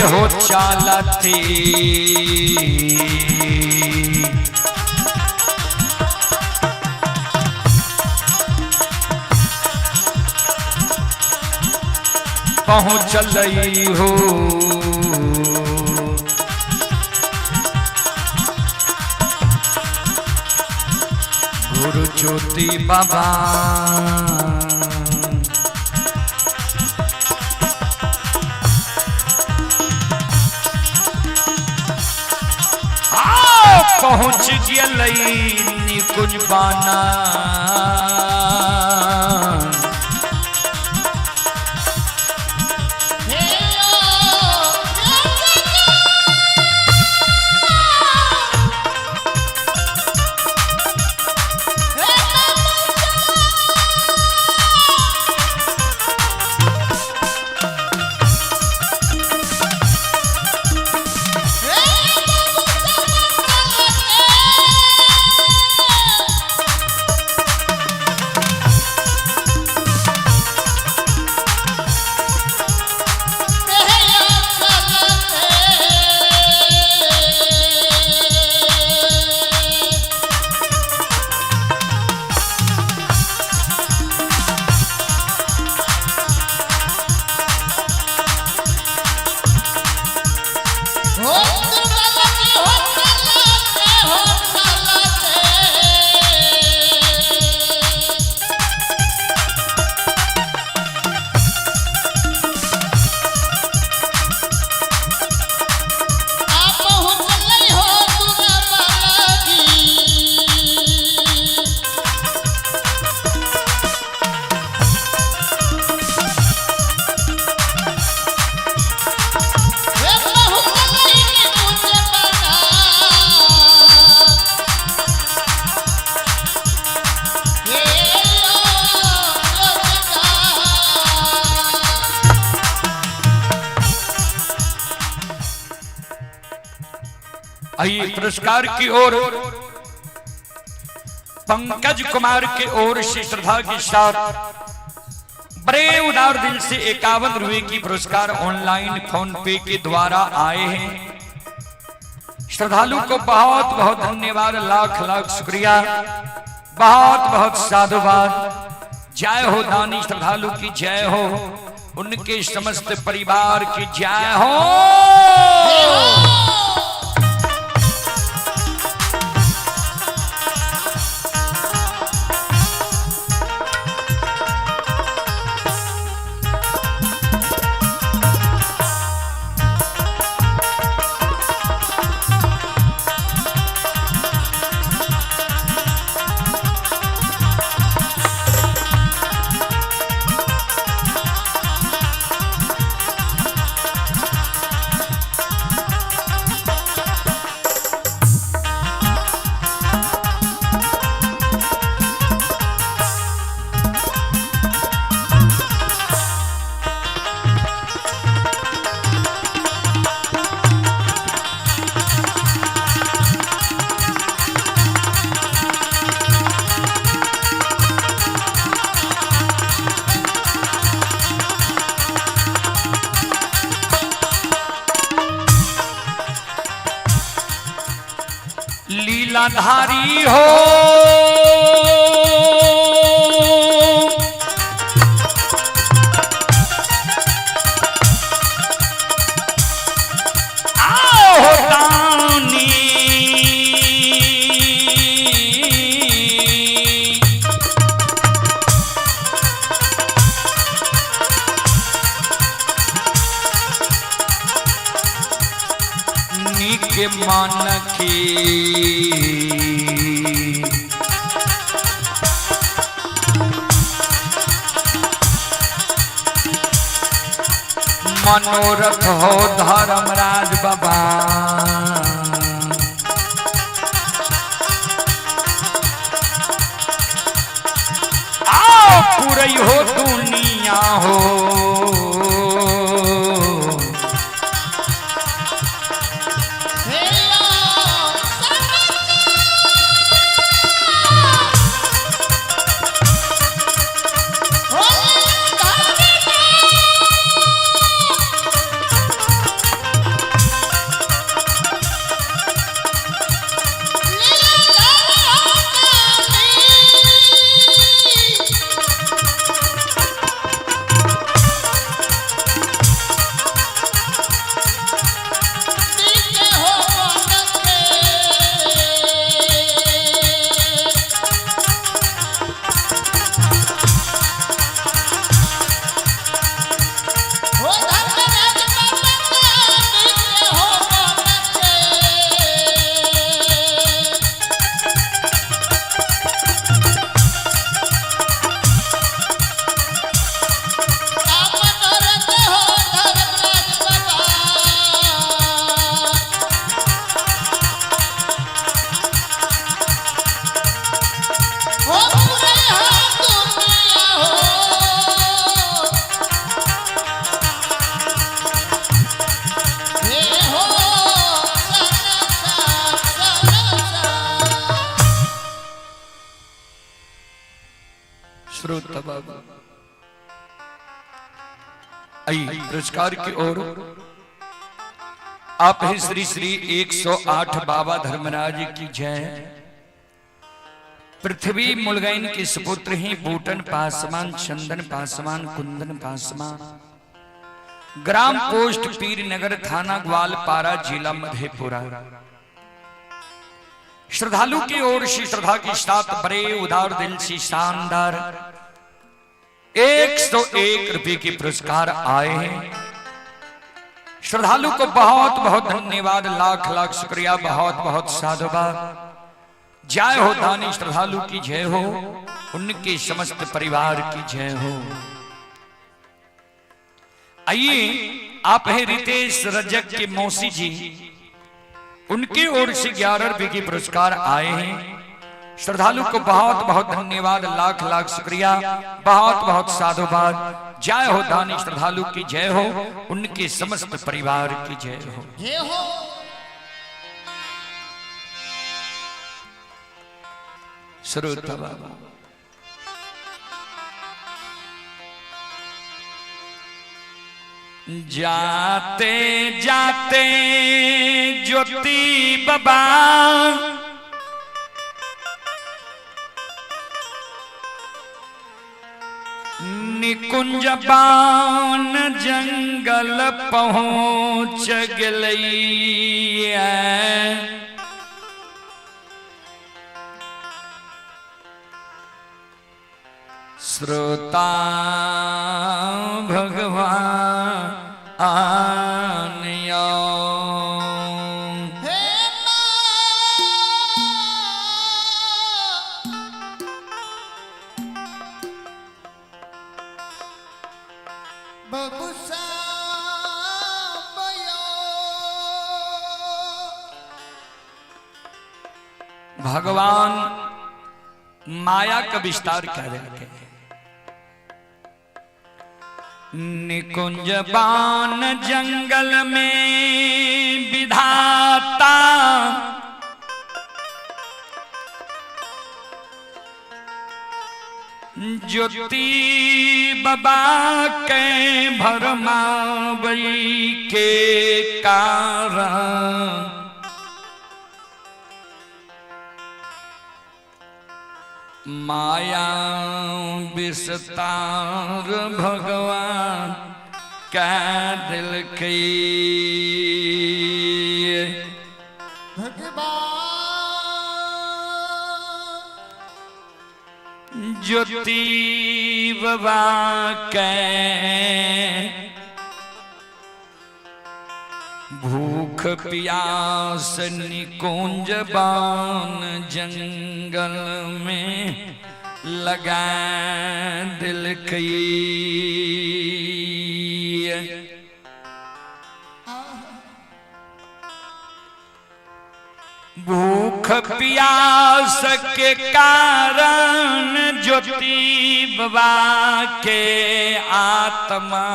हो चालते पहुँचल हो। गुरु ज्योति बाबा पहुँच गेलै निकुंज बाना। आइए पुरस्कार की ओर पंकज कुमार के ओर से श्रद्धा के साथ बड़े उदार दिल से 51 रुपए की पुरस्कार ऑनलाइन फोन पे के द्वारा आए हैं। श्रद्धालु को बहुत बहुत धन्यवाद, लाख लाख शुक्रिया, बहुत बहुत साधुवाद। जय हो दानी श्रद्धालु की जय हो, उनके समस्त परिवार की जय हो। लीलाधारी हो आओ दानी, निक मान की मनोरथ हो धर्मराज बाबा। आओ पूरई हो दुनिया हो, Oh, श्रोता बाबा, आई पुरस्कार की ओर आप हैं श्री श्री 108 बाबा धर्मराज की जय। पृथ्वी मुलगैन के सुपुत्र हैं बूटन पासवान, चंदन पासवान, कुंदन पासवान, ग्राम पोस्ट पीरनगर, थाना ग्वालपारा, जिला मधेपुरा। श्रद्धालु की ओर से श्रद्धा के साथ बड़े उदार दिल से शानदार 101 रुपए के पुरस्कार आए हैं। श्रद्धालु को बहुत बहुत धन्यवाद, लाख लाख शुक्रिया, बहुत बहुत साधुवाद। जय हो दानी श्रद्धालु की जय हो, उनके समस्त परिवार की जय हो। आइए आप हैं रितेश रजक के मौसी जी, उनकी ओर से 11 रुपए के पुरस्कार आए हैं। श्रद्धालु को बहुत बहुत धन्यवाद, लाख लाख शुक्रिया, बहुत बहुत साधुवाद। जय हो दानी श्रद्धालु की जय हो, उनके समस्त परिवार की जय हो। जय हो। श्रोता बाबा, जाते जाते ज्योति बाबा निकुंज बान जंगल पहुंच गलैया। श्रोता भगवान यो हे माँ, बबू साहब यो। भगवान माया का विस्तार कर रहे हैं। निकुंज बान जंगल में विधाता ज्योति बाबा के भरमावई के कारण माया विस्तार भगवान कै दिल के। भगवान ज्योति बाबा कै भूख प्यास निकुंज बान जंगल में लगा दिल की। भूख प्यास के कारण ज्योति बाबा के आत्मा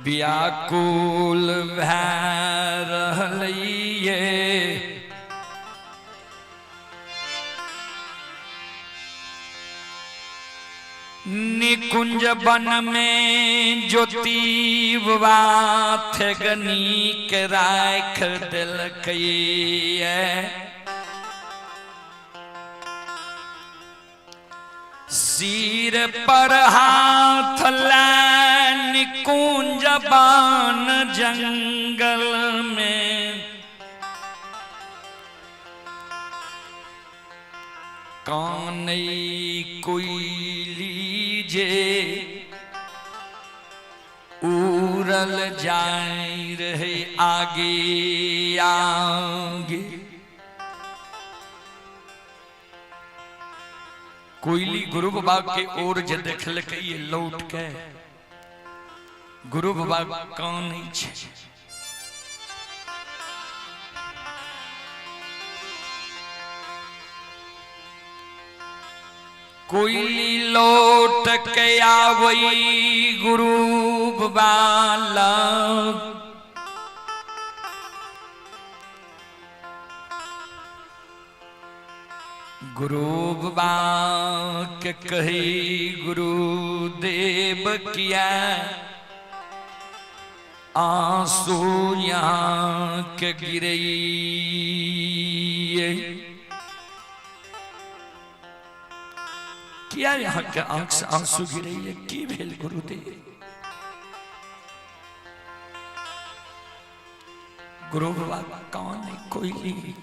व्याकुल भै रहलिए। निकुंज वन में ज्योति बाबा थगनी के राख दिलकैये। सिर पर हाथ लै निकुंज बान जंगल में कानई कोई जे उड़ल जाय रहे आगे आगे। कोयली गुरु बाबा के ओर जे देखलकै ये लौट के गुरु बाबा कानै छै। कोयली लौट के आवई गुरु बाबा लग। गुरु बाबा के कही गुरुदेव किया आंसू यहाँ के गिरई। किया यहाँ के आंख से आंसू गिरई? की भेल गुरुदेव? गुरु बाबा कौन है? कोई नहीं।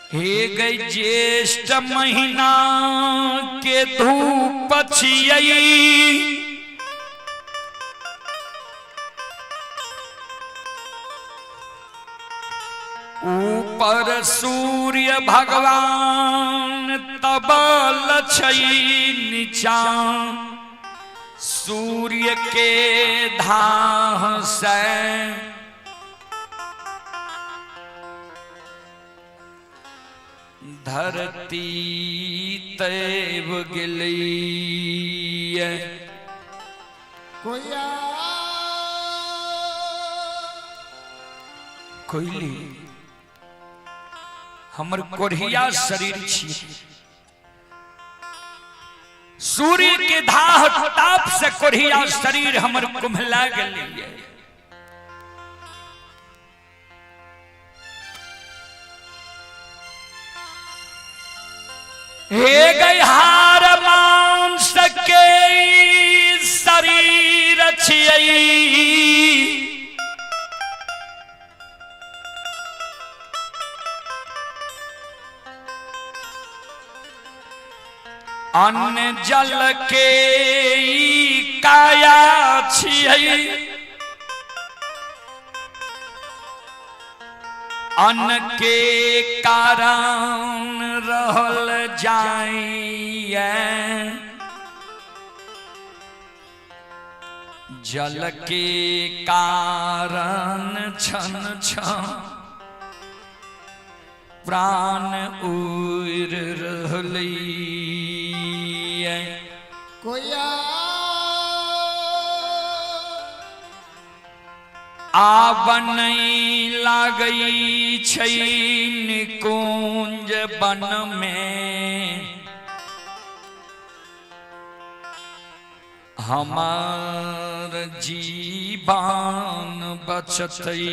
हे गई ज्येष्ठ महीना के धूप छियई, ऊपर सूर्य भगवान तबल छई, नीचा सूर्य के धाह से धरती तैव गेलै। कोया कोइली, हमर कोढ़िया शरीर छी, सूर्य के धाह ताप से कोढ़िया शरीर हमर कुम्हला गेलै। हे गई हार मांस के शरीर छियै, अन्न जल के ई काया छियै, अन्न के कारण रहल जाइए, जल के कारण छन छन प्राण उड़ रहलै। कोया आब नहीं लागै छै निकुंज वन में, हमार जीवन बचतै।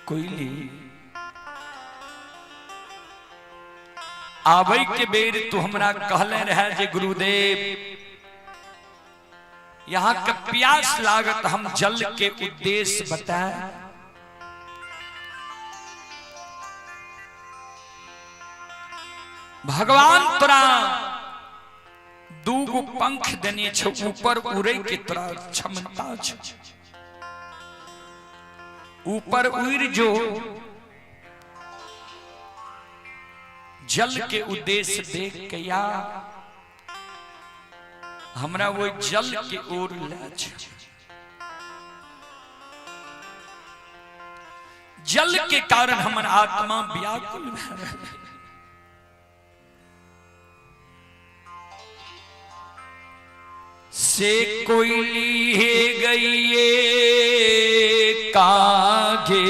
कोइली, आबै के बेर तू हमरा कहले रहे जे गुरुदेव यहाँ के प्यास लागत, हम जल के उद्देश्य बताए। भगवान तोरा दूगो पंख देने छौ, ऊपर उड़े के तोरा क्षमता छौ, ऊपर उड़ जो, जल के उद्देश्य देख के या हमरा वो जल के ओर ले छौ। जल के कारण हमर आत्मा व्याकुल भए रहल। से कोयली हे गई कागे,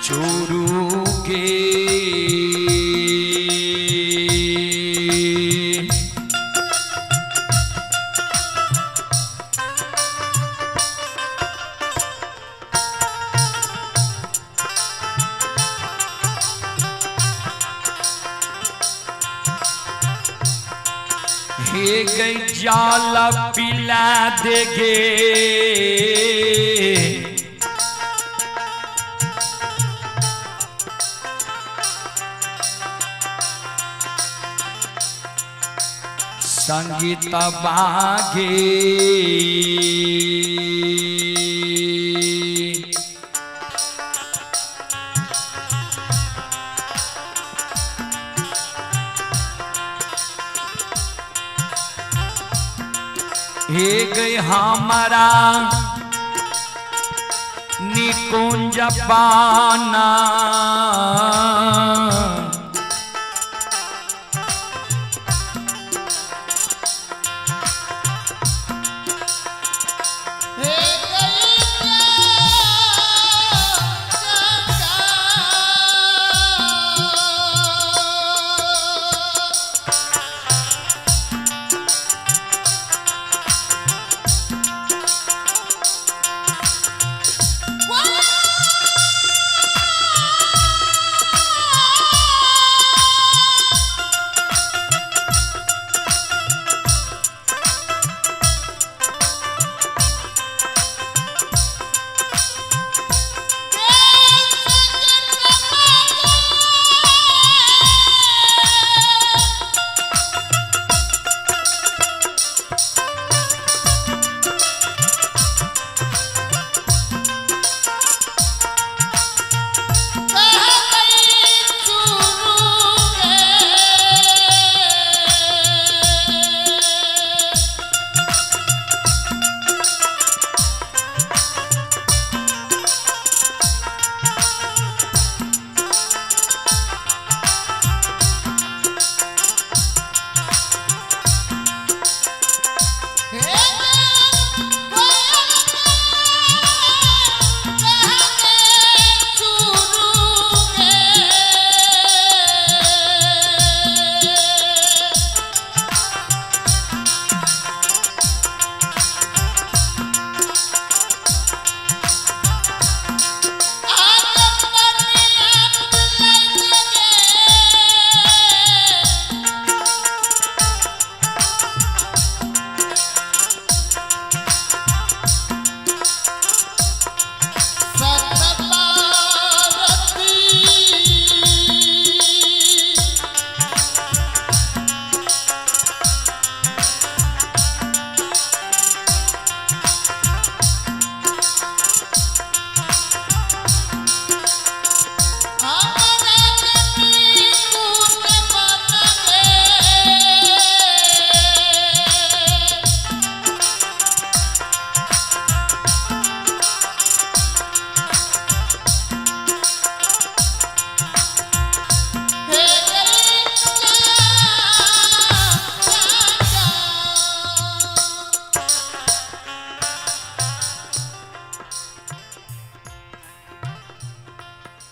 चोरू के हे गई जाला पिला देगे, संगीत बागे, हे गई हमारा निकुंज पाना। हे गई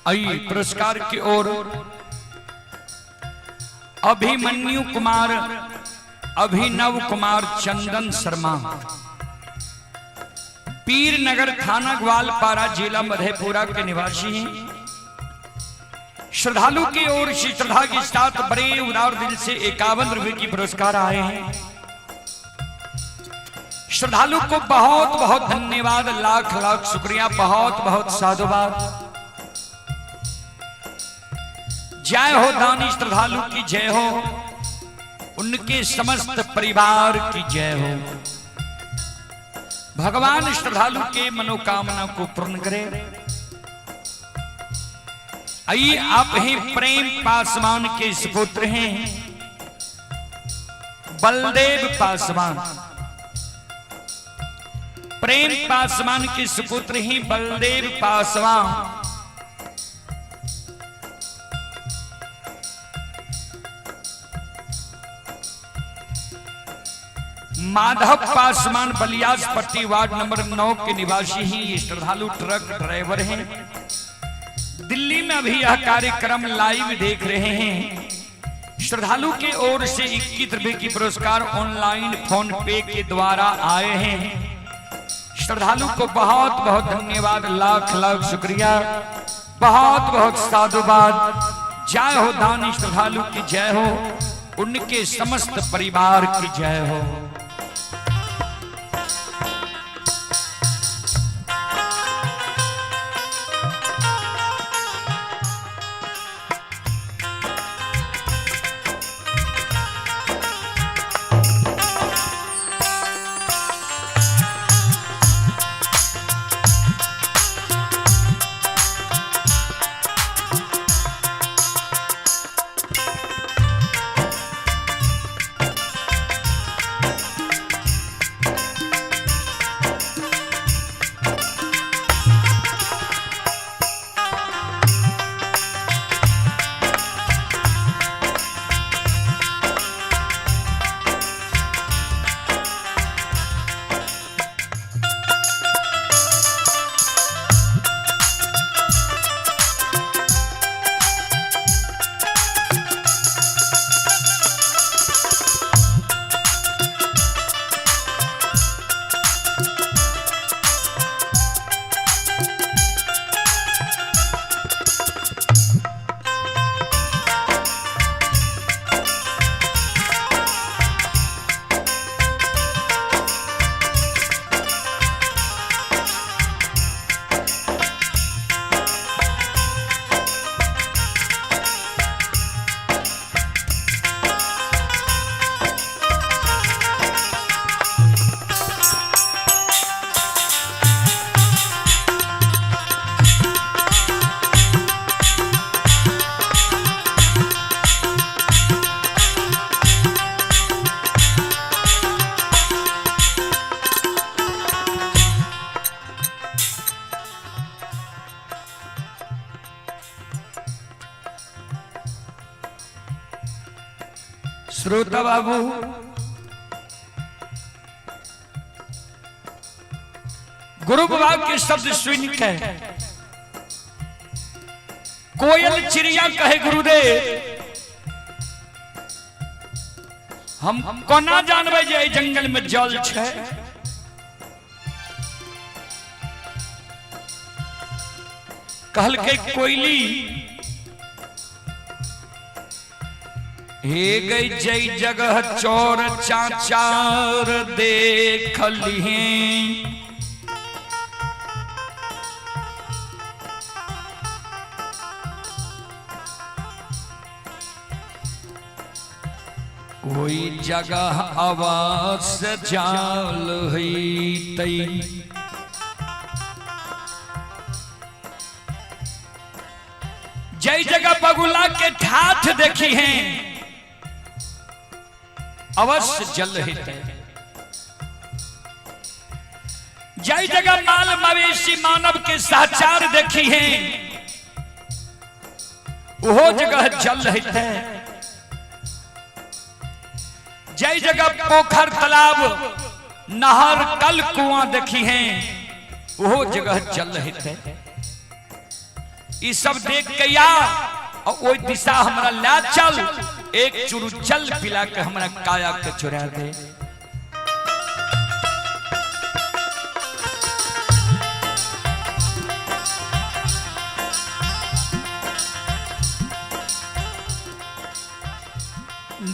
आई पुरस्कार की ओर अभिमन्यु कुमार, अभिनव कुमार चंदन शर्मा, पीरनगर थाना ग्वालपारा, जिला मधेपुरा के निवासी हैं। श्रद्धालु की ओर से श्रद्धा के साथ बड़े उदार दिल से 51 रुपए की पुरस्कार आए हैं। श्रद्धालु को बहुत बहुत धन्यवाद, लाख लाख शुक्रिया, बहुत बहुत साधुवाद। जय हो दानी श्रद्धालु की जय हो, उनके समस्त परिवार की जय हो। भगवान श्रद्धालु के मनोकामना को पूर्ण करे। आइए, आप ही प्रेम पासवान के सुपुत्र हैं, बलदेव पासवान। प्रेम पासवान के सुपुत्र ही बलदेव पासवान। माधव पासवान बलियास पट्टी वार्ड नंबर 9 के निवासी ही ये श्रद्धालु ट्रक ड्राइवर हैं। दिल्ली में अभी यह कार्यक्रम लाइव देख रहे हैं। श्रद्धालु के ओर से 21 रुपए की पुरस्कार ऑनलाइन फोन पे के द्वारा आए हैं। श्रद्धालु को बहुत बहुत धन्यवाद, लाख लाख शुक्रिया, बहुत बहुत साधुवाद। जय हो दानी श्रद्धालु की जय हो, उनके समस्त परिवार की जय हो। श्रोता बाबू, गुरु बाबा के शब्द सुन के कोयल चिड़िया कहे, गुरुदेव, हम कोना जानबै जे एहि जंगल में जल छै? कहलकै कोयली, हे गई, जई जगह चोर चाचार देख लिहे, ओई जगह आवाज जाल हईतई। जय जगह बगुला के ठाठ देखी हैं, अवश्य जल हेतै। जय जगह माल मवेशी मानव के साचार देखी हैं, वो जगह जल हेतै। जय जगह पोखर, तालाब, नहर, कल, कुआं देखी हैं, वो जगह जल हेतै। ई सब देख के या और ओई दिशा हमरा ला चल, एक चुरू जल पिला के हमरा काया के चुरा दे।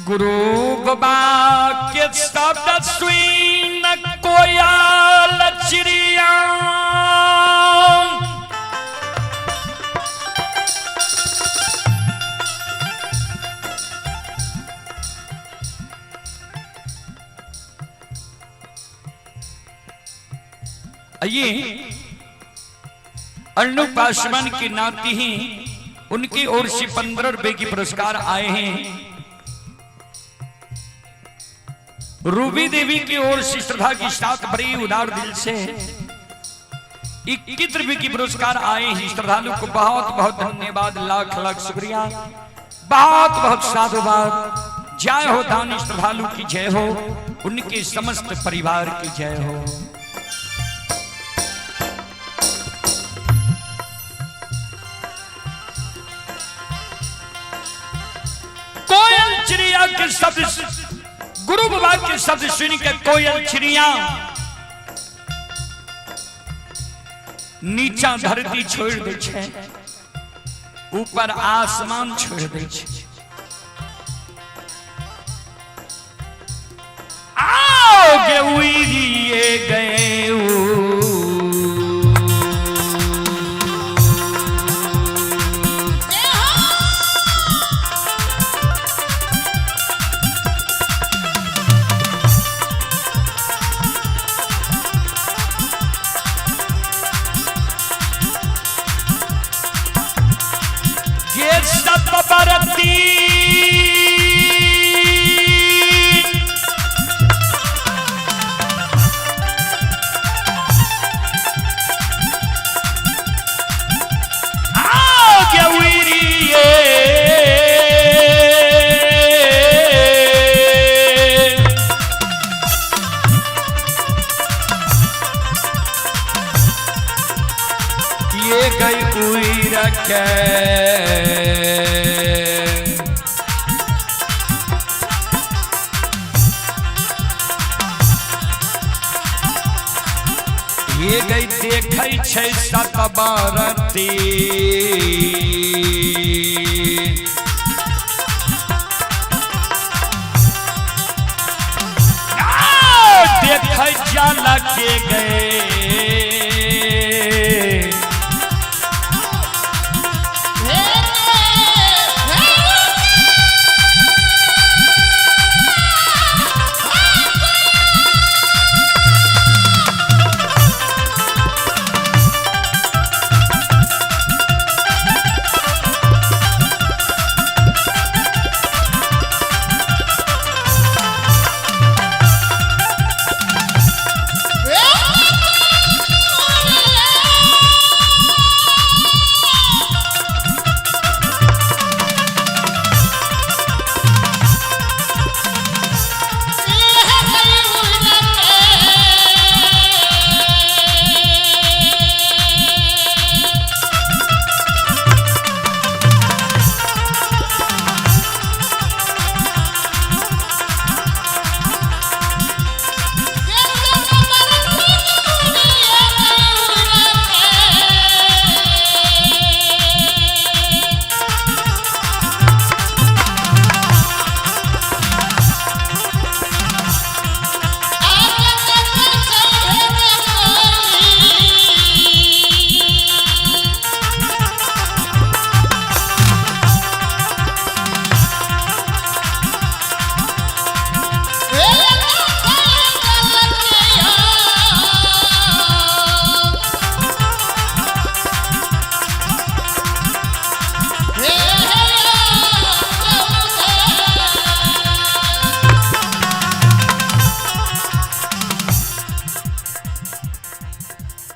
गुरु बाबा के शब्द सुन कोयल चिड़िया ये अन्नू पासवान की नाती ही, उनकी ओर से 15 रुपए की पुरस्कार आए हैं। रूबी देवी की ओर से श्रद्धा की साथ बड़ी उदार दिल से 21 रुपए की पुरस्कार आए हैं। श्रद्धालु को बहुत बहुत धन्यवाद, लाख लाख शुक्रिया, बहुत बहुत साधुवाद। जय हो दानी श्रद्धालु की जय हो, उनके समस्त परिवार की जय हो। कोयल चिड़िया के शब्द, गुरु बाबा के शब्द सुन के कोयल चिड़िया नीचा धरती छोड़ दे छै, ऊपर आसमान छोड़ दे छै। आओ उड़िए गए। जय हो। ये सतबरती आओ के उड़िए। ये गई उड़ के। ये गई देखै छै सतबरती। देखै जल के गए। हे हे। हे।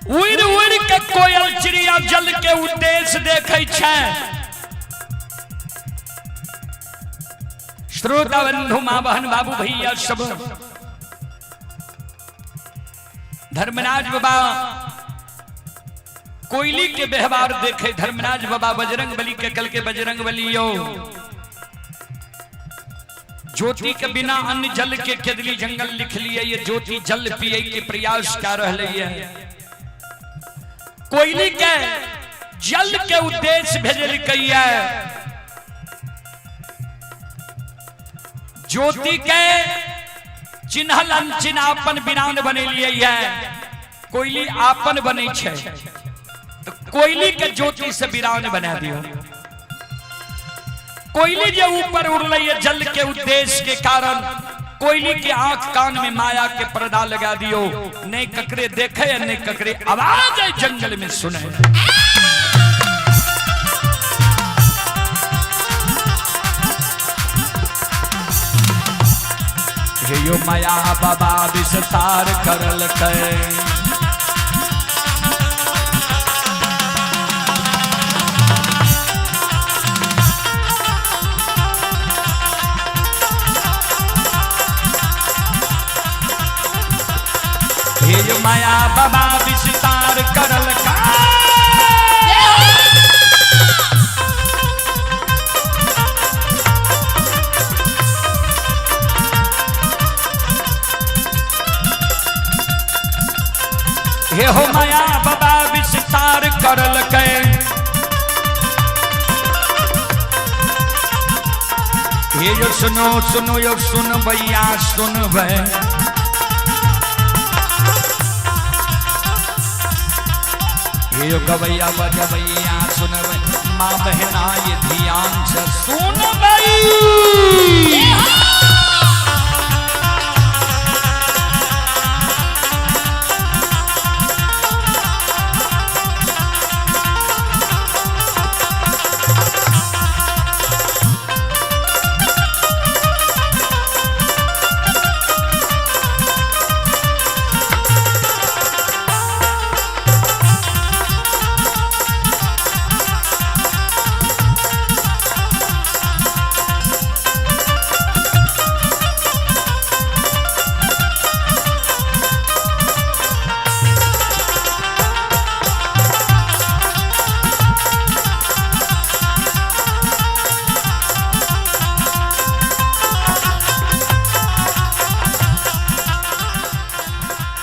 उड़ि उड़ि के कोयल चिड़िया जल के उद्देश्य देखै छै। श्रोता बंधु, माँ बहन, बाबू भैया सब, धर्मराज बाबा कोयली के व्यवहार देखे। धर्मराज बाबा बजरंग बली के कल के बजरंग बली यो ज्योति के बिना अन्न जल के केदली जंगल लिख लिए, ये ज्योति जल पिए के प्रयास कर रहे है। कोयली के जल के उद्देश्य भेजल है, ज्योति के चिन्हल अनचिन्ह अपन बिरान बनेलिए है। कोयली आपन बनै छै तो कोयली के ज्योति से बिरान बना दियो। कोयली जे ऊपर उड़ले है जल के उद्देश्य के कारण, कोयली के आंख कान में माया के पर्दा लगा दियो, नहीं ककरे देखे नहीं ककरे आवाज है जंगल में सुने। हे यो माया बाबा विस्तार करल के, हे यो माया बाबा विस्तार करल का। हे हो माया बाबा विस्तार करल के, हे यो सुनो सुनो यो सुन भैया सुनबै, हे यो गवैया बजबैया सुनबै, माँ बहना ये ध्यान से सुनबै।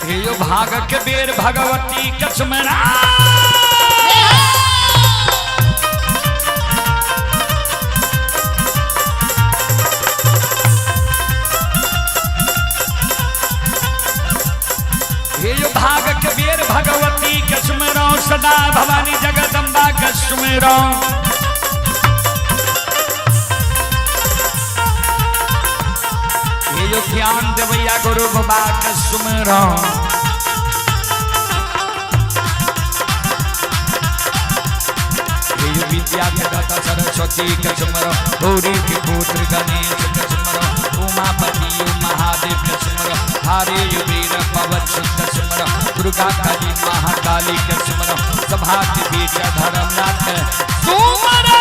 हे यो भाग के बेर भगवती के सुमरा, हे यो भाग के बेर भगवती के सुमरो, सदा भवानी जगदम्बा के सुमरो। हे यो ज्ञान देवैया गुरु बाबा के सुमरो। हे यो विद्या के दाता सरस्वती के सुमरो, गौरी के पुत्र गणेश के सुमरो, उमापति महादेव के सुमरो, हरे वीर पवन सुत के सुमरो, दुर्गा काली महाकाली के सुमरो, सभा के बीच धर्मनाथ सुमरो।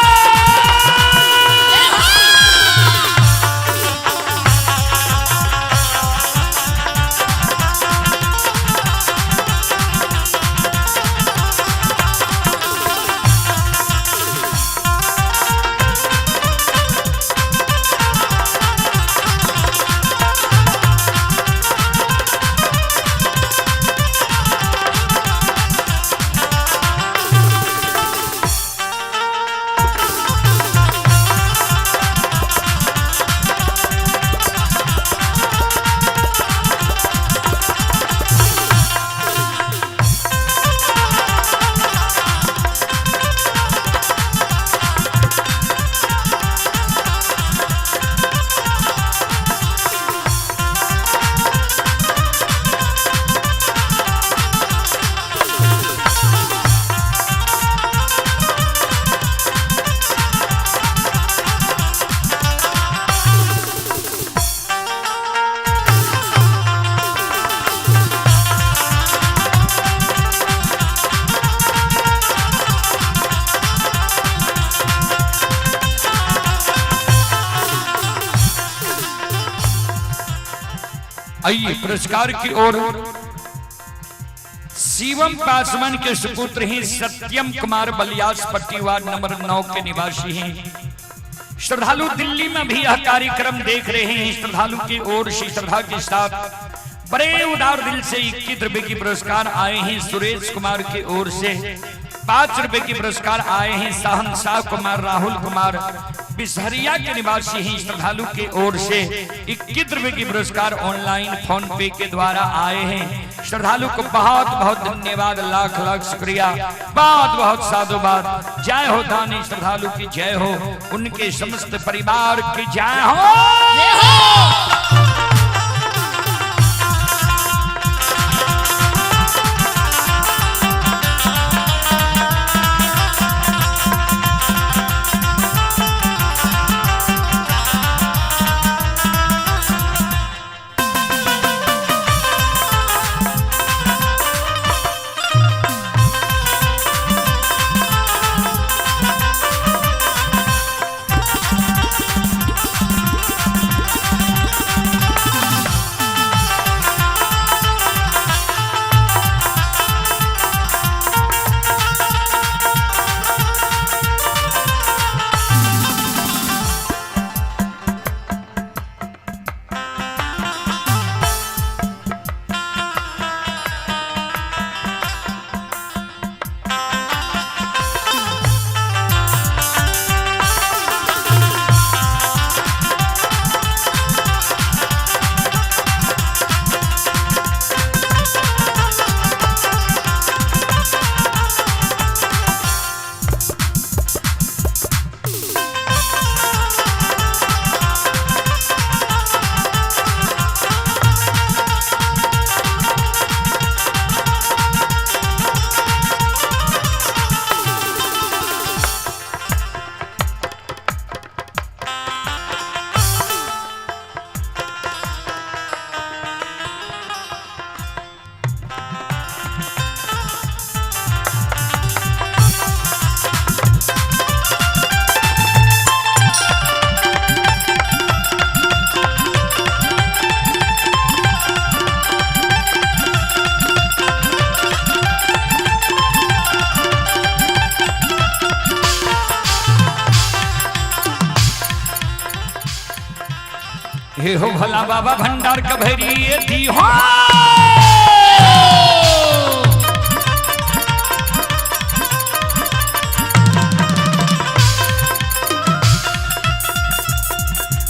आइए पुरस्कार की ओर। शिवम पासवान के सुपुत्र हैं सत्यम कुमार, बलियास पट्टी वार्ड नंबर 9 के निवासी हैं। श्रद्धालु दिल्ली में भी यह कार्यक्रम देख रहे हैं। श्रद्धालु की ओर से श्रद्धा के साथ बड़े उदार दिल से 21 रुपए की पुरस्कार आए हैं। सुरेश कुमार की ओर से 5 रुपए की पुरस्कार आए हैं। शाहनशाह कुमार, राहुल कुमार बिसहरिया के निवासी हैं। श्रद्धालु की ओर से 21 रुपए की पुरस्कार ऑनलाइन फोन पे के द्वारा आए हैं। श्रद्धालु को बहुत बहुत धन्यवाद, लाख लाख शुक्रिया, बहुत बहुत साधुवाद। जय हो दानी श्रद्धालु की जय हो, उनके समस्त परिवार की जय हो। जय हो। हे हो भोला बाबा भंडार कभरी ये दी हो।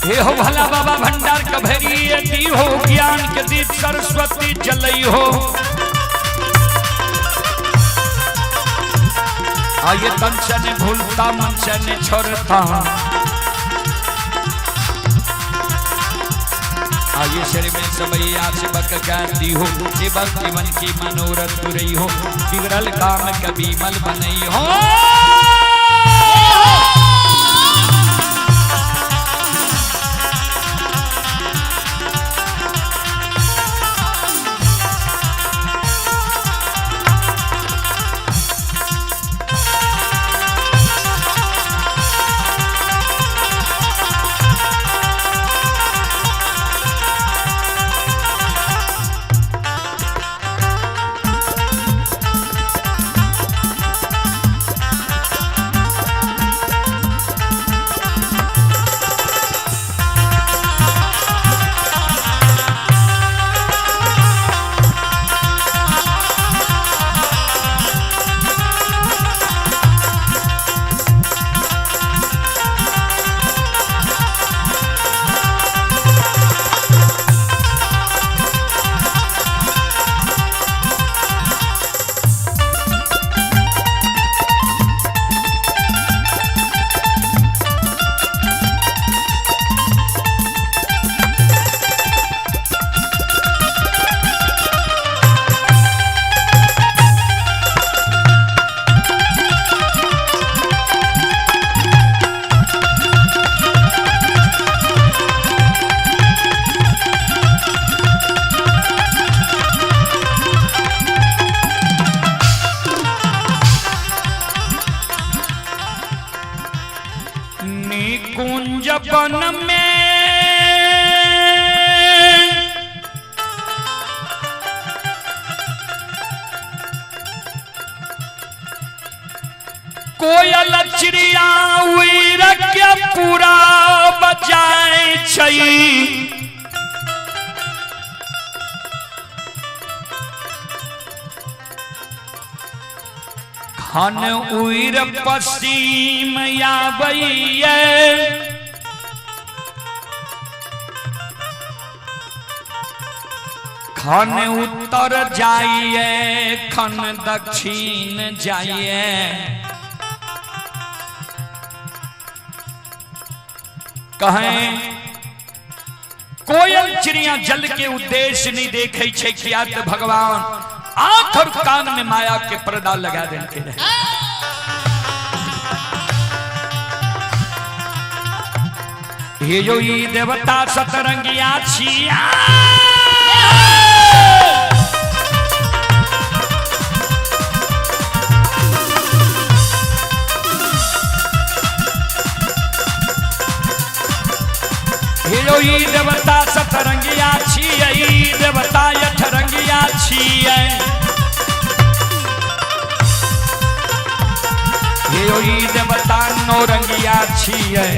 हे हो भोला बाबा भंडार कभरी ये दी हो, ज्ञान के दीप सरस्वती जलई हो। आये तन से न भूलता मन से न छोड़ता, आये शरीर में समैया सेवक कहती हो, सेवक जीवन की मनोरथ पुरई हो, बिगड़ल काम कभी मल बनई हो। निकुंज वन में कोयल चिड़िया उड़ के पूरा बजाय छै। खन उड़ पश्चिम आबैये, खन उत्तर जाइए, खन दक्षिण जाइए। कहें कोयल चिड़िया जल के उद्देश्य नहीं देखे छे, किया तो भगवान आंख और कान में माया के पर्दा लगा देते रहे। हे जो ई देवता सतरंगिया छिया, हे जो ई देवता सतरंगिया छियै, ई देवता अठरंगिया छियै। हे जो ई देवता नौरंगिया छियै,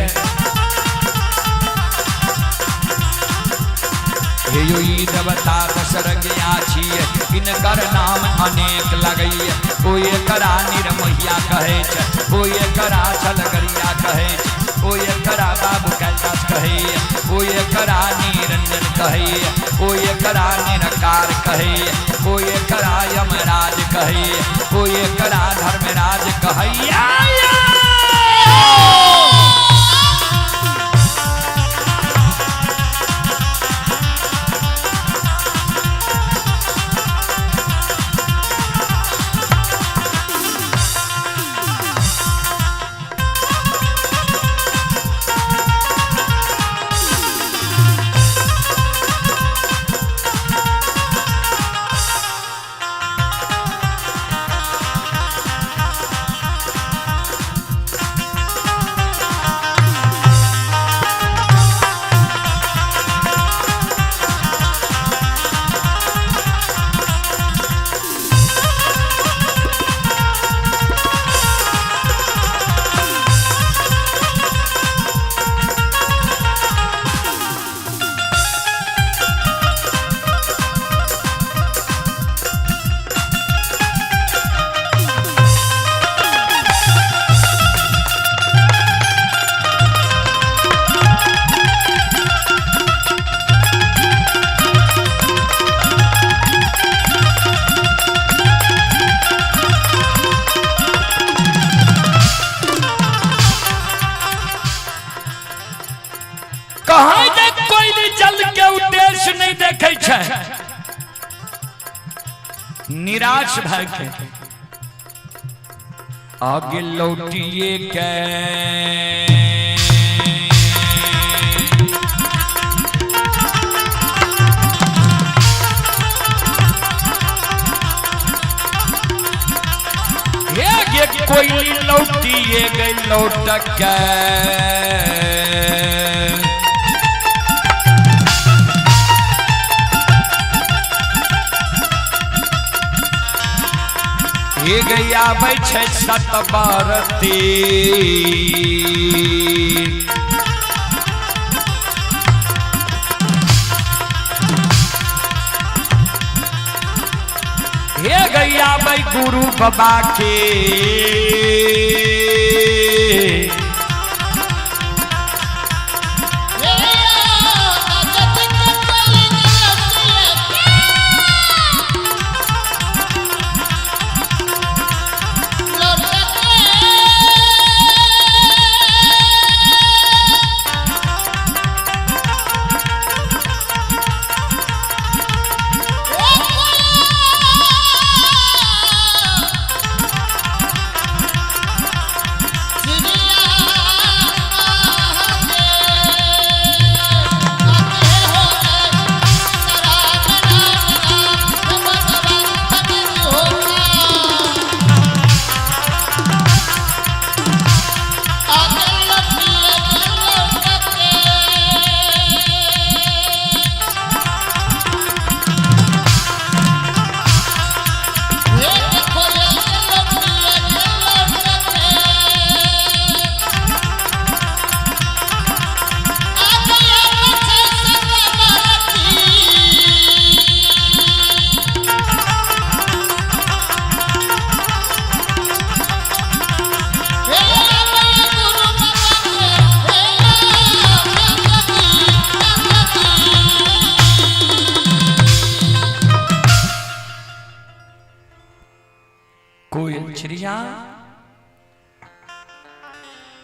हे यो ई देवता दशरंगिया छियै। इनकर नाम अनेक लगैये, ओ एकरा निरमोहिया कहै छै, ओ एकरा छलगरिया कहै छै, ओ एकरा बाबू कैलाश कहैये, ओ एकरा निरंजन कहैये, ओ एकरा निरकार कहैये, ओ एकरा यमराज कहैये, ओ एकरा धर्मराज कहैये। कहाँ जे कोई जल के उद्देश्य नहीं देखे छै, निराश भय के आगे लौटिए के हे कोई लौटिए गई लौट के। हे गैया आबै छै सतबरती, हे गैया आबै गुरु बाबा के। चिड़िया कोयल चिड़िया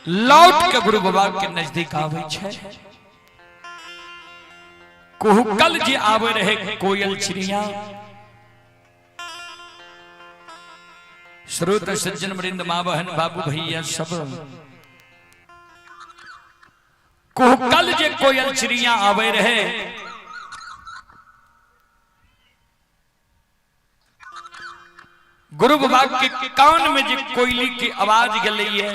लौट के गुरु बाबा के नजदीक आवे छै। कुहकल जे आवे रहे कोयल चिड़िया। श्रोत सज्जन वृंद माँ बहन बाबू भैया सब, कुहकल जे कोयल चिड़िया आवे रहे, गुरु बाबा के कान में जे कोयली की आवाज गई है,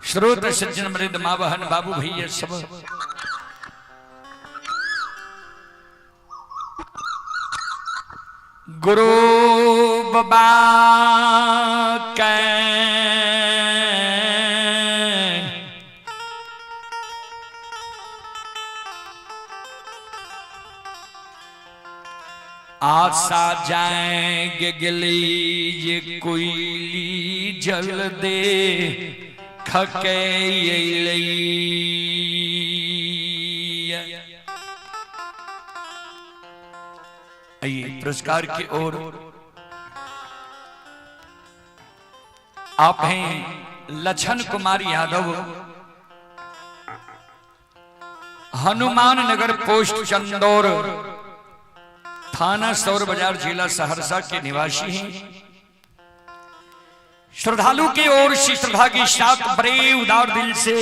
श्रोत सज्जन मृद माँ बहन बाबू भैया सब, गुरु बाबा के आशा जाएंगे गली ये कोयली जल दे खके आइए पुरस्कार की ओर आप हैं लछन कुमार यादव, हनुमान नगर, पोस्ट चंदौर, थाना सौर बाजार, जिला सहरसा के निवासी हैं। श्रद्धालु की ओर से श्रद्धा के साथ बड़े उदार दिल से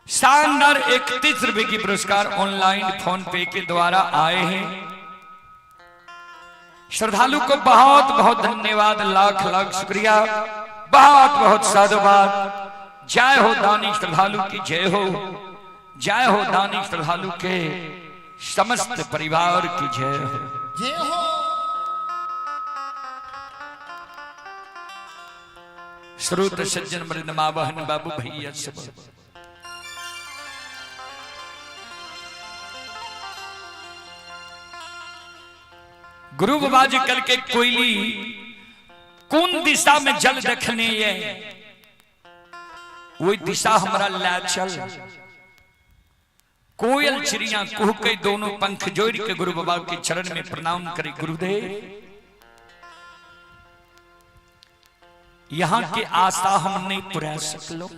शानदार 31 रुपए की पुरस्कार ऑनलाइन फोन पे के द्वारा आए हैं। श्रद्धालु को बहुत बहुत धन्यवाद, लाख लाख शुक्रिया, बहुत बहुत साधुवाद। जय हो दानी श्रद्धालु की जय हो, जय हो दानी श्रद्धालु के समस्त परिवार की जय हो। जय हो। श्रोत सज्जन मृद माँ बहन बाबू भैया सब, गुरु बाबा जी कल के कोयली कौन दिशा में जल देखने ये वही दिशा हमारा ला चल। कोयल चिड़िया कुह के दोनों पंख जोड़ के गुरु बाबा के चरण में प्रणाम करे, गुरुदेव यहां के आशा हम नहीं पुरा सकलो।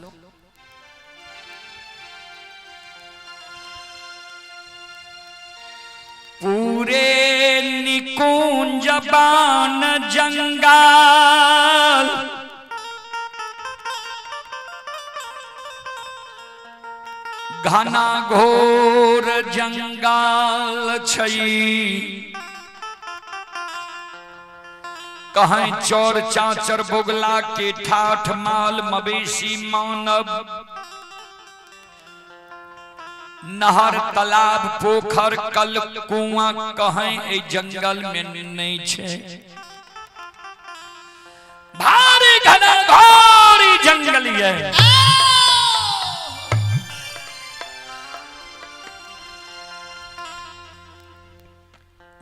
पूरे निकुंज बान जंगाल, घना घोर जंगाल छई, कहीं चोर चाचर बोगला के ठाठ माल मवेशी मानव, नहर तालाब पोखर कल कुआं कहीं ए जंगल में नहीं छे। भारी घना घोरी जंगल ये।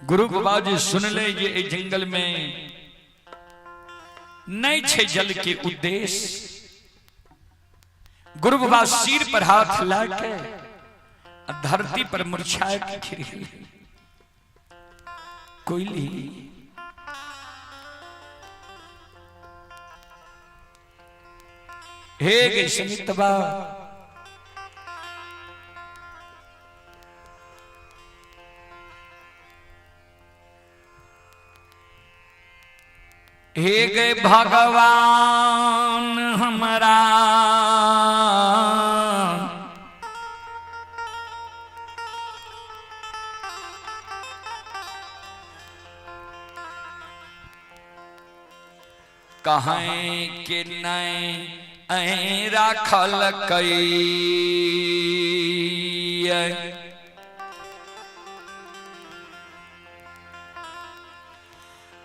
गुरु बाबा जी सुन ले ये ए जंगल में नहीं छे जल के उद्देश्य। गुरु बाबा सिर पर हाथ ला के धरती पर मुरझा के गिर गई कोयली। हे गे समितबा, हे गे भगवान हमरा कहें कि नहीं ऐ राखल कई,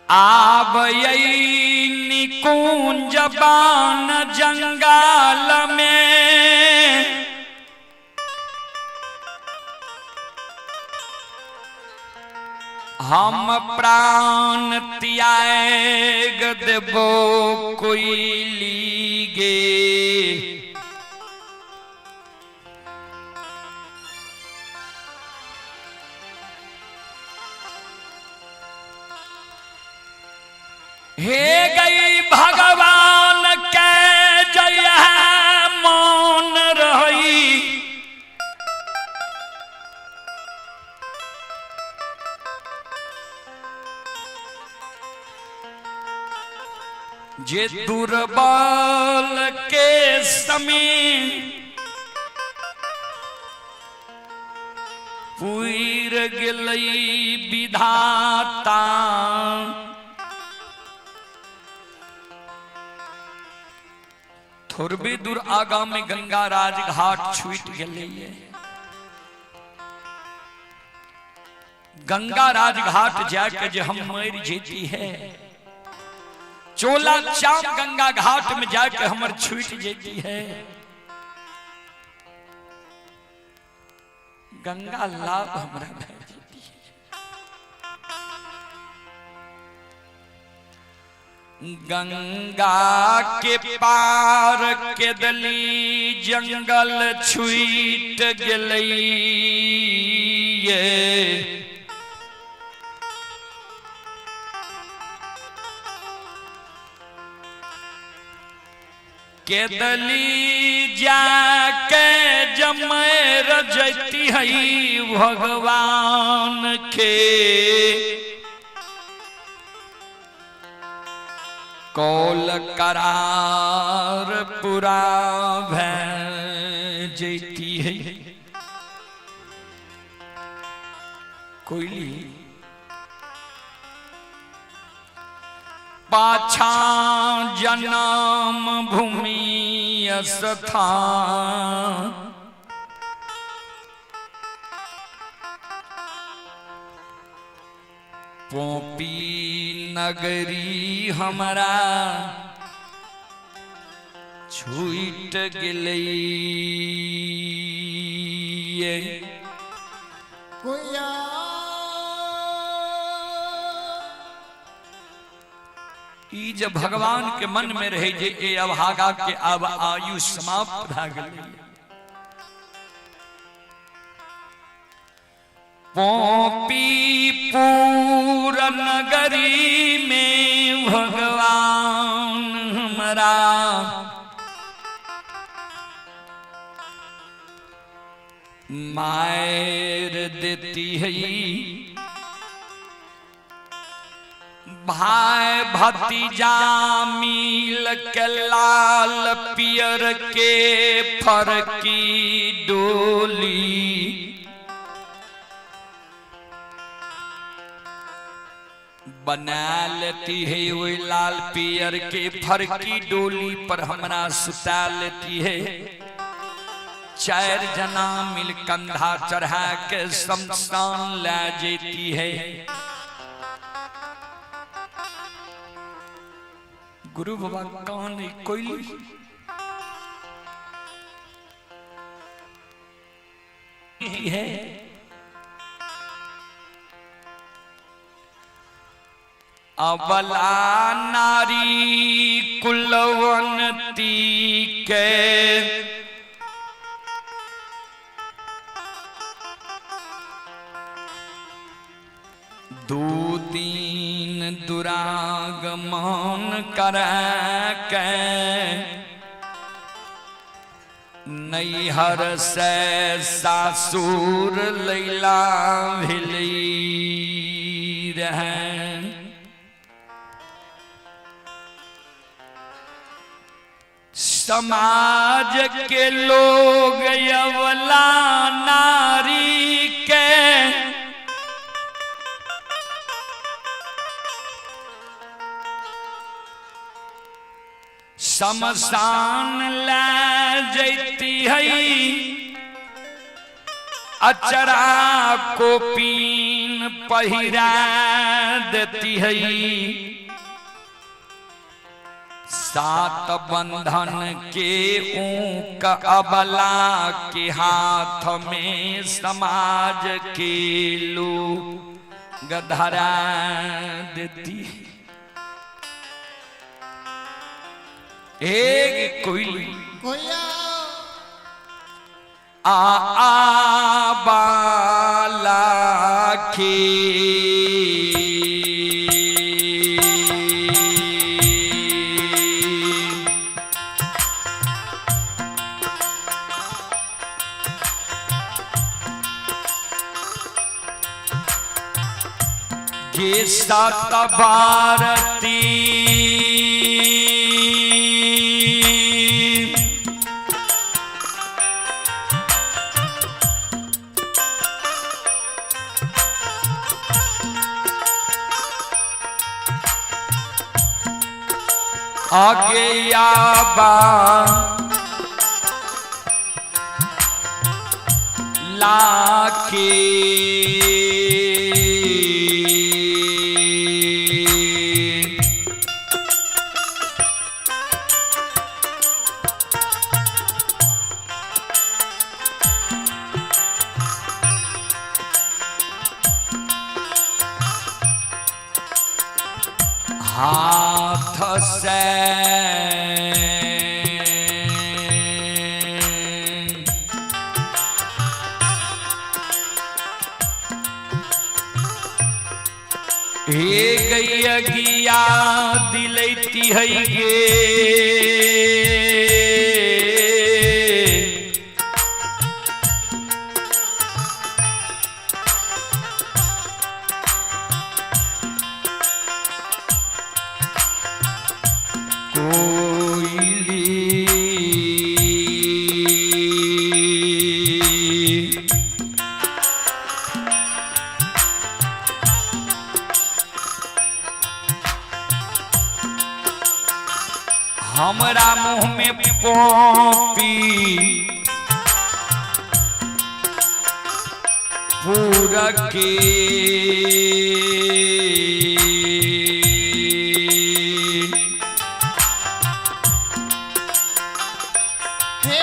आब निकुंज बान जंगाल में, हम प्राण त्याग देबो कोयली गे। हे गई भगवान के जय मौन रही। जे दुर्बल के समीप पुर गेलई विधाता, थोड़बे दूर आगा में गंगा राजघाट छूट गेलै। गंगा राजघाट जाके जे हम मर जेती है, चोला चाम गंगा घाट में जाके हमर छूट जेती है, गंगा लाभ हमरा भए जेती है। गंगा के पार के दली जंगल छूट गेलै। केदली जाके जमैर जैती है भगवान के, कौल करार पूरा भै जैती है। कोयली पाछा जन्म भूमि स्थान, पोपी नगरी हमरा छूट गेलै। कोइया ई जब भगवान के मन में रहे जे ए अभागा के अब आयु समाप्त भए गेलै, पोपी पूर नगरी में भगवान हमरा मार देती है। भाई भतीजा मिल के लाल पियर के फरकी डोली, बना लेती है वही लाल पियर के फरकी डोली पर हमरा सुता लेती है। चार जना मिल कंधा चढ़ा के शमशान ला जेती है। गुरु बाबा कान कोयली है। अबला नारी कुलवंती के दू दिन दुरागमन करा के नैहर से सासुर लैला भेलै रहे। समाज के लोग अवला नारी के शमशान ला जैती है, अचरा कोपीन पहिरा देती है। सात बंधन के ऊक अबला के हाथ में समाज के लोग धरा देती। एक कोयली कोइया आ आ बाला के गे सात भारती आगे याबा लाके हाथ से हे गैया गिया दिलैती है गे। कोयली हमरा मुंह में कॉपी पूरा के हे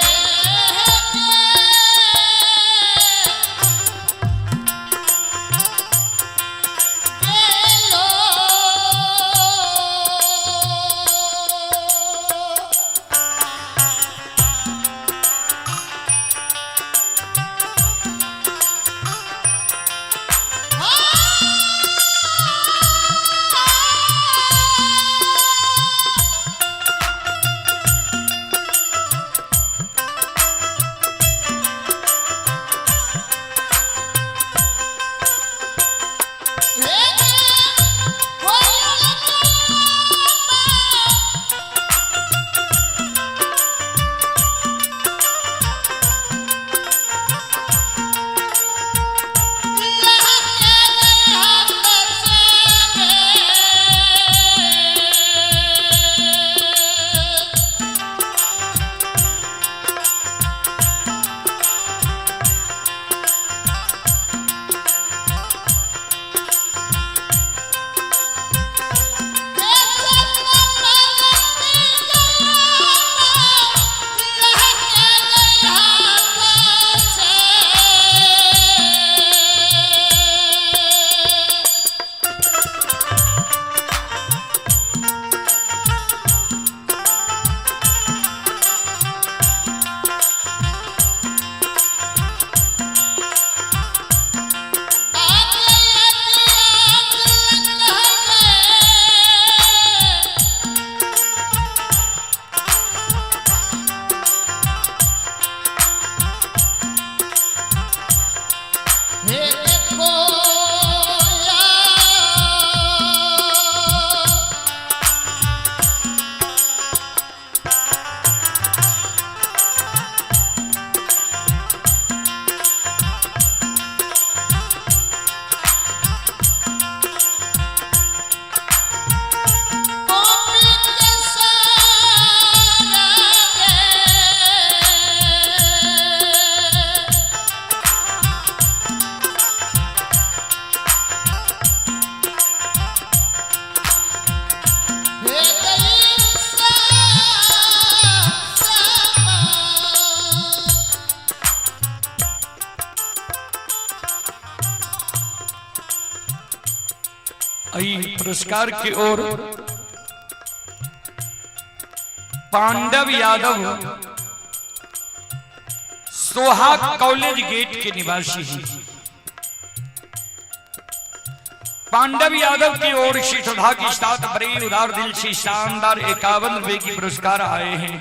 गेलो हे देखो या। कॉपी के सारा गे। हे गई सा समा। आई पुरस्कार की ओर पांडव यादव सोहा कॉलेज गेट के निवासी हैं। पांडव यादव की ओर से श्रद्धा के साथ बड़े उदार दिल से शानदार 51 रुपए की पुरस्कार आए हैं।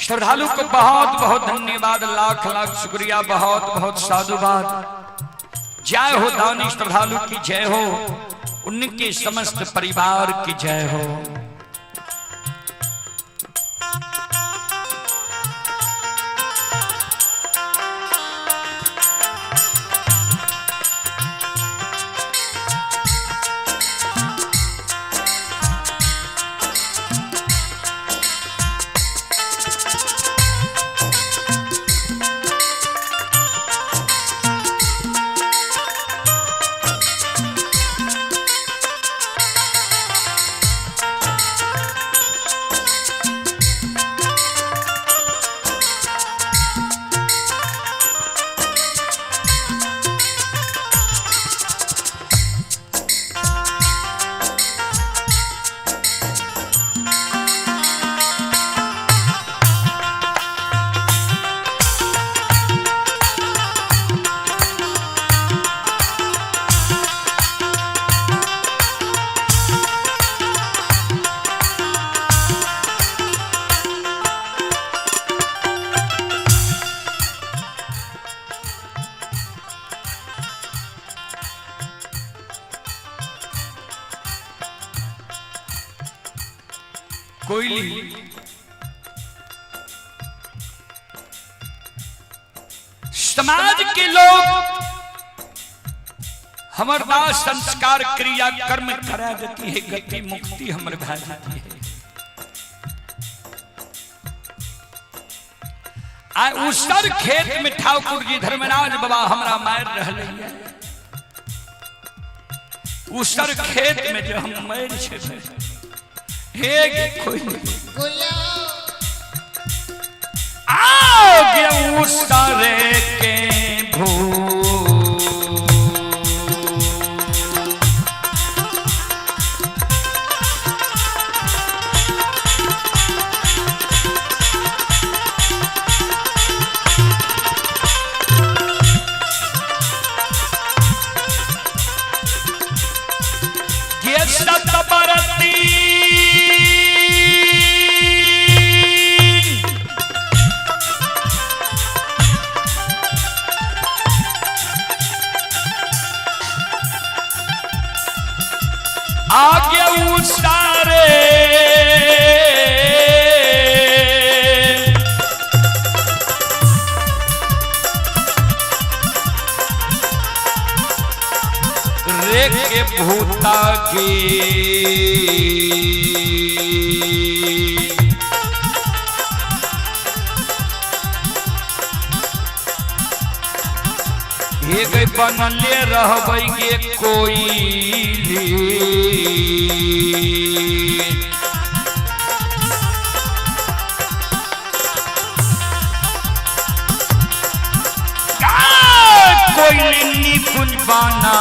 श्रद्धालु को बहुत बहुत धन्यवाद, लाख लाख शुक्रिया, बहुत बहुत साधुवाद। जय हो दानी श्रद्धालु की जय हो, उनके समस्त परिवार की जय हो। कोयली समाज के लोग हमर दाह संस्कार क्रिया कर्म करा देती है, गति मुक्ति हमर भा जाती है। आ उसर खेत में ठाकुर जी धर्मराज बाबा हमरा मार रहले है। उसर खेत में जो हम मार छे हे कोई आओ गया उसर के भू ये सतबरती आगे उसारे रे के भूता की एक बनले रहबै गे कोइली। कोइली निकुंज बाना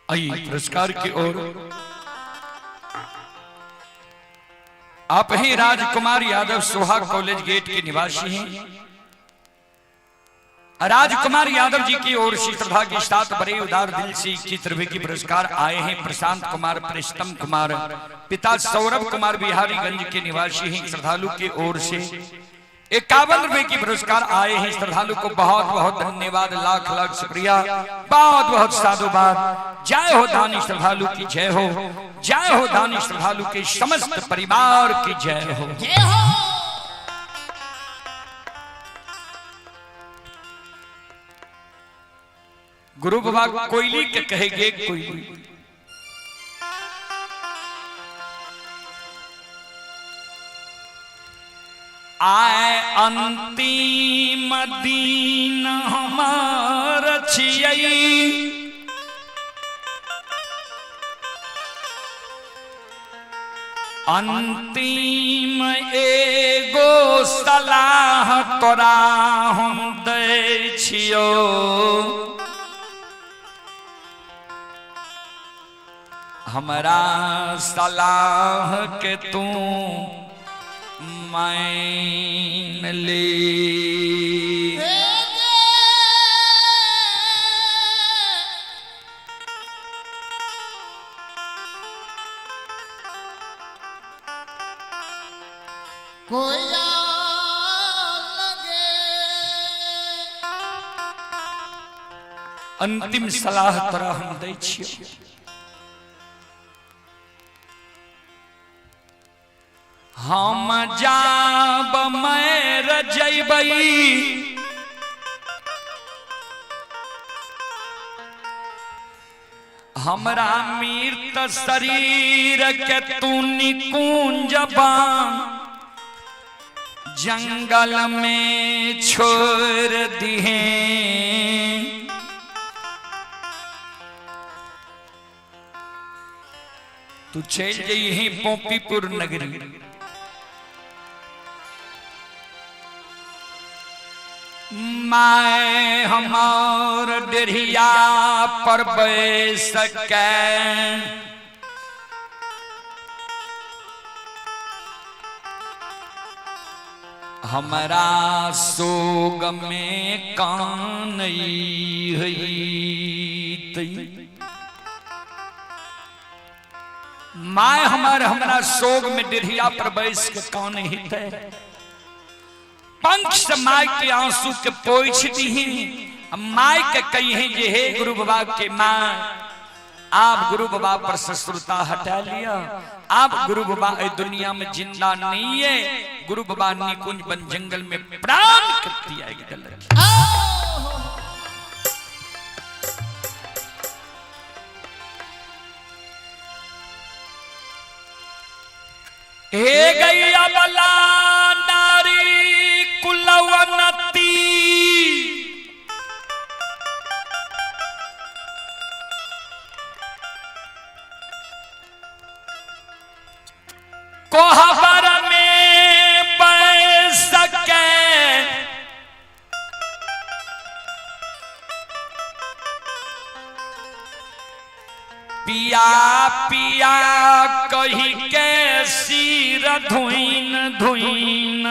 आई पुरस्कार की ओर आप ही राजकुमार यादव सुहाग कॉलेज गेट के निवासी हैं। राजकुमार यादव जी की ओर से श्रद्धा के साथ बड़े उदार दिल से 21 रुपए की पुरस्कार आए हैं। प्रशांत कुमार, प्रेस्तम कुमार, पिता सौरभ कुमार बिहारीगंज के निवासी हैं, श्रद्धालु की ओर से 51 रुपए की पुरस्कार आए हैं। श्रद्धालु को बहुत बहुत धन्यवाद, लाख लाख शुक्रिया, बहुत बहुत साधुवाद। जय हो दानी श्रद्धालु की जय हो, जय हो दानी श्रद्धालु के समस्त परिवार की जय हो। जय हो। गुरु बाबा कोयली के कहेंगे कोयली, आए अंतिम दिन हमार छियै, अंतिम एगो सलाह तोरा हम दै छियौ, हमरा सलाह के तू मान ले। कोया लगे अंतिम सलाह तोरा हम दै छियौ, हम जाब मैर जैबै, हमरा मृत शरीर के तू निकुंज जंगल में छोड़ दिहे, तू चल जइहे पोपीपुर नगरी, my हमार डेढ़िया पर बैस के हमरा सोग में कान हईतई। My हमार हमरा सोग में डेढ़िया पर बैस के कान हितै, पंख से my के आंसू के पोछ दीही, my के कही जे हे गुरु बाबा के माँ, आप गुरु बाबा पर ससुरता हटा लिया, आप गुरु बाबा ए दुनिया में जिंदा नहीं है, गुरु बाबा निकुंज बन जंगल में प्राण कर दिया गलत। हे गैया बला नारी कुलवनती, कोहबर में बैस के पिया पिया कही के सिर धुइन धुइन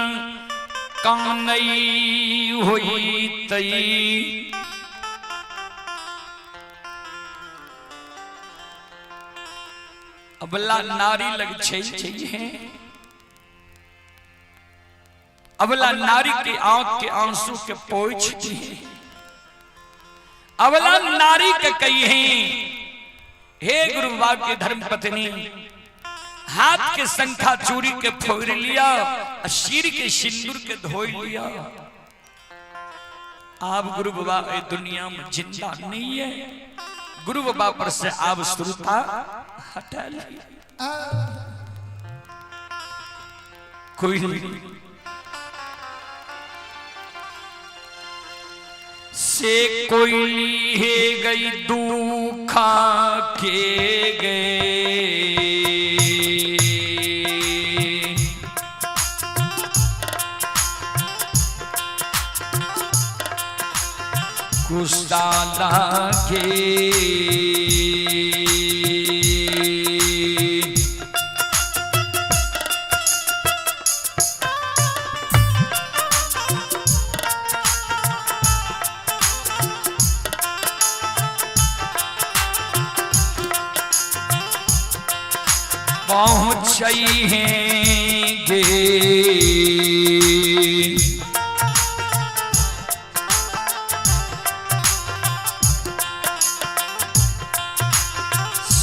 कानई हुई तई। अबला नारी लग छै छै है, अबला नारी के आंख के आंसू के पोछ दी, अबला नारी के कही है हे गुरु बाबा के धर्म पत्नी, हाथ के संखा चूरी के फोड़ लिया, सिर के सिंदूर के धोई लिया, आप गुरु बाबा ए दुनिया में जिंदा नहीं है, गुरु बाबा पर से आप श्रुता हटा लिया। कोई नहीं से कोई है गई दुखा के गए, गुस्सा लागे पहुँचेंगे।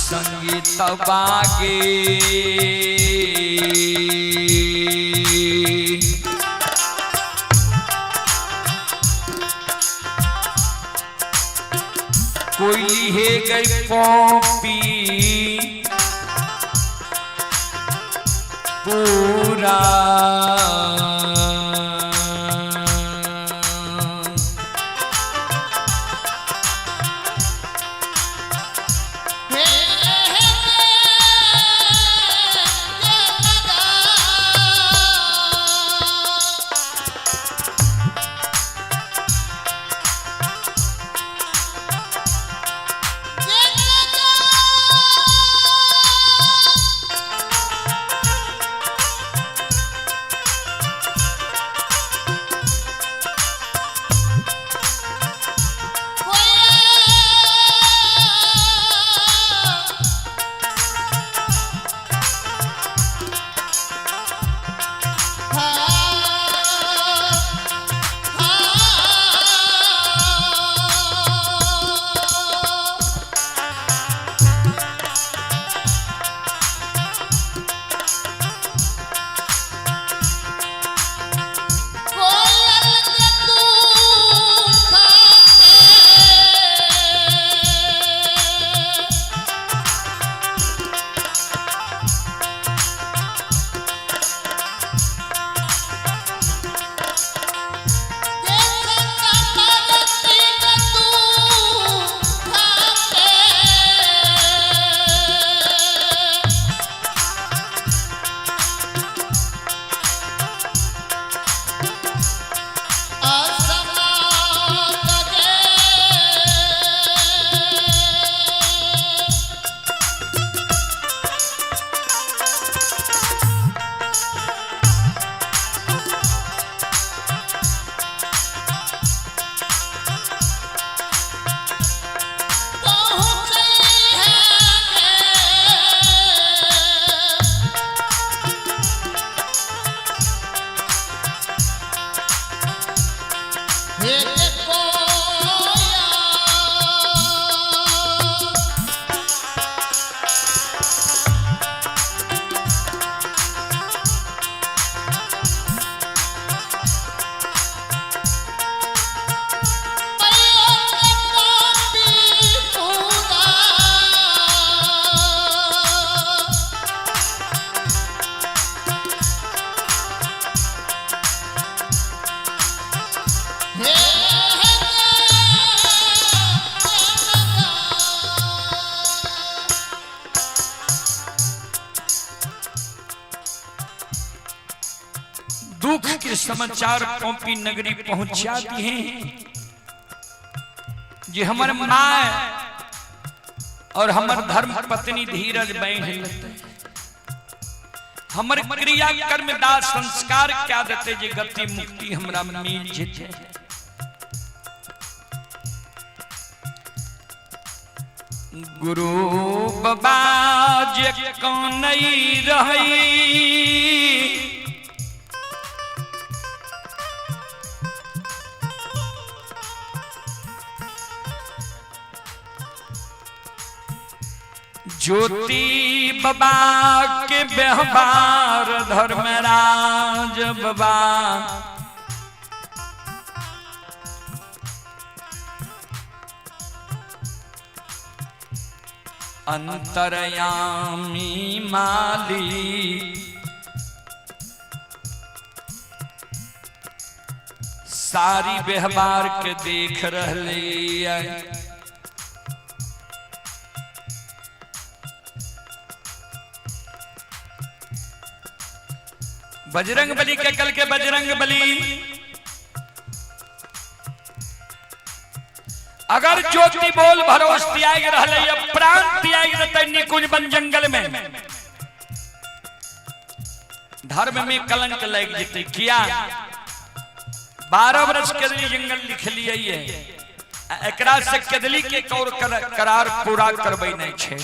संगीत बागे कोई है गई पॉपी पूरा। हे दुख के समाचार पौपी नगरी पहुंचा दिए जे हमर माँ और हमर धर्म पत्नी धीरज बहन लेते, हमर क्रिया कर्म दास संस्कार क्या देते जे गति मुक्ति हमरा मिल जेते। गुरु बाबा जे कौनई रही ज्योति बाबा के व्यवहार धर्मराज बाबा अंतरयामी माली सारी व्यवहार के देख रहे। बजरंग बली के कल के बजरंग बली अगर ज्योति बोल भरोस त्याग रहले या प्राण त्याग रहते निकुंज बन जंगल में धर्म में कलंक लग जेते। किया 12 वर्ष के लिए जंगल लिख लिए है, एकरा से केदली के कौर करार पूरा करबै नहीं छे।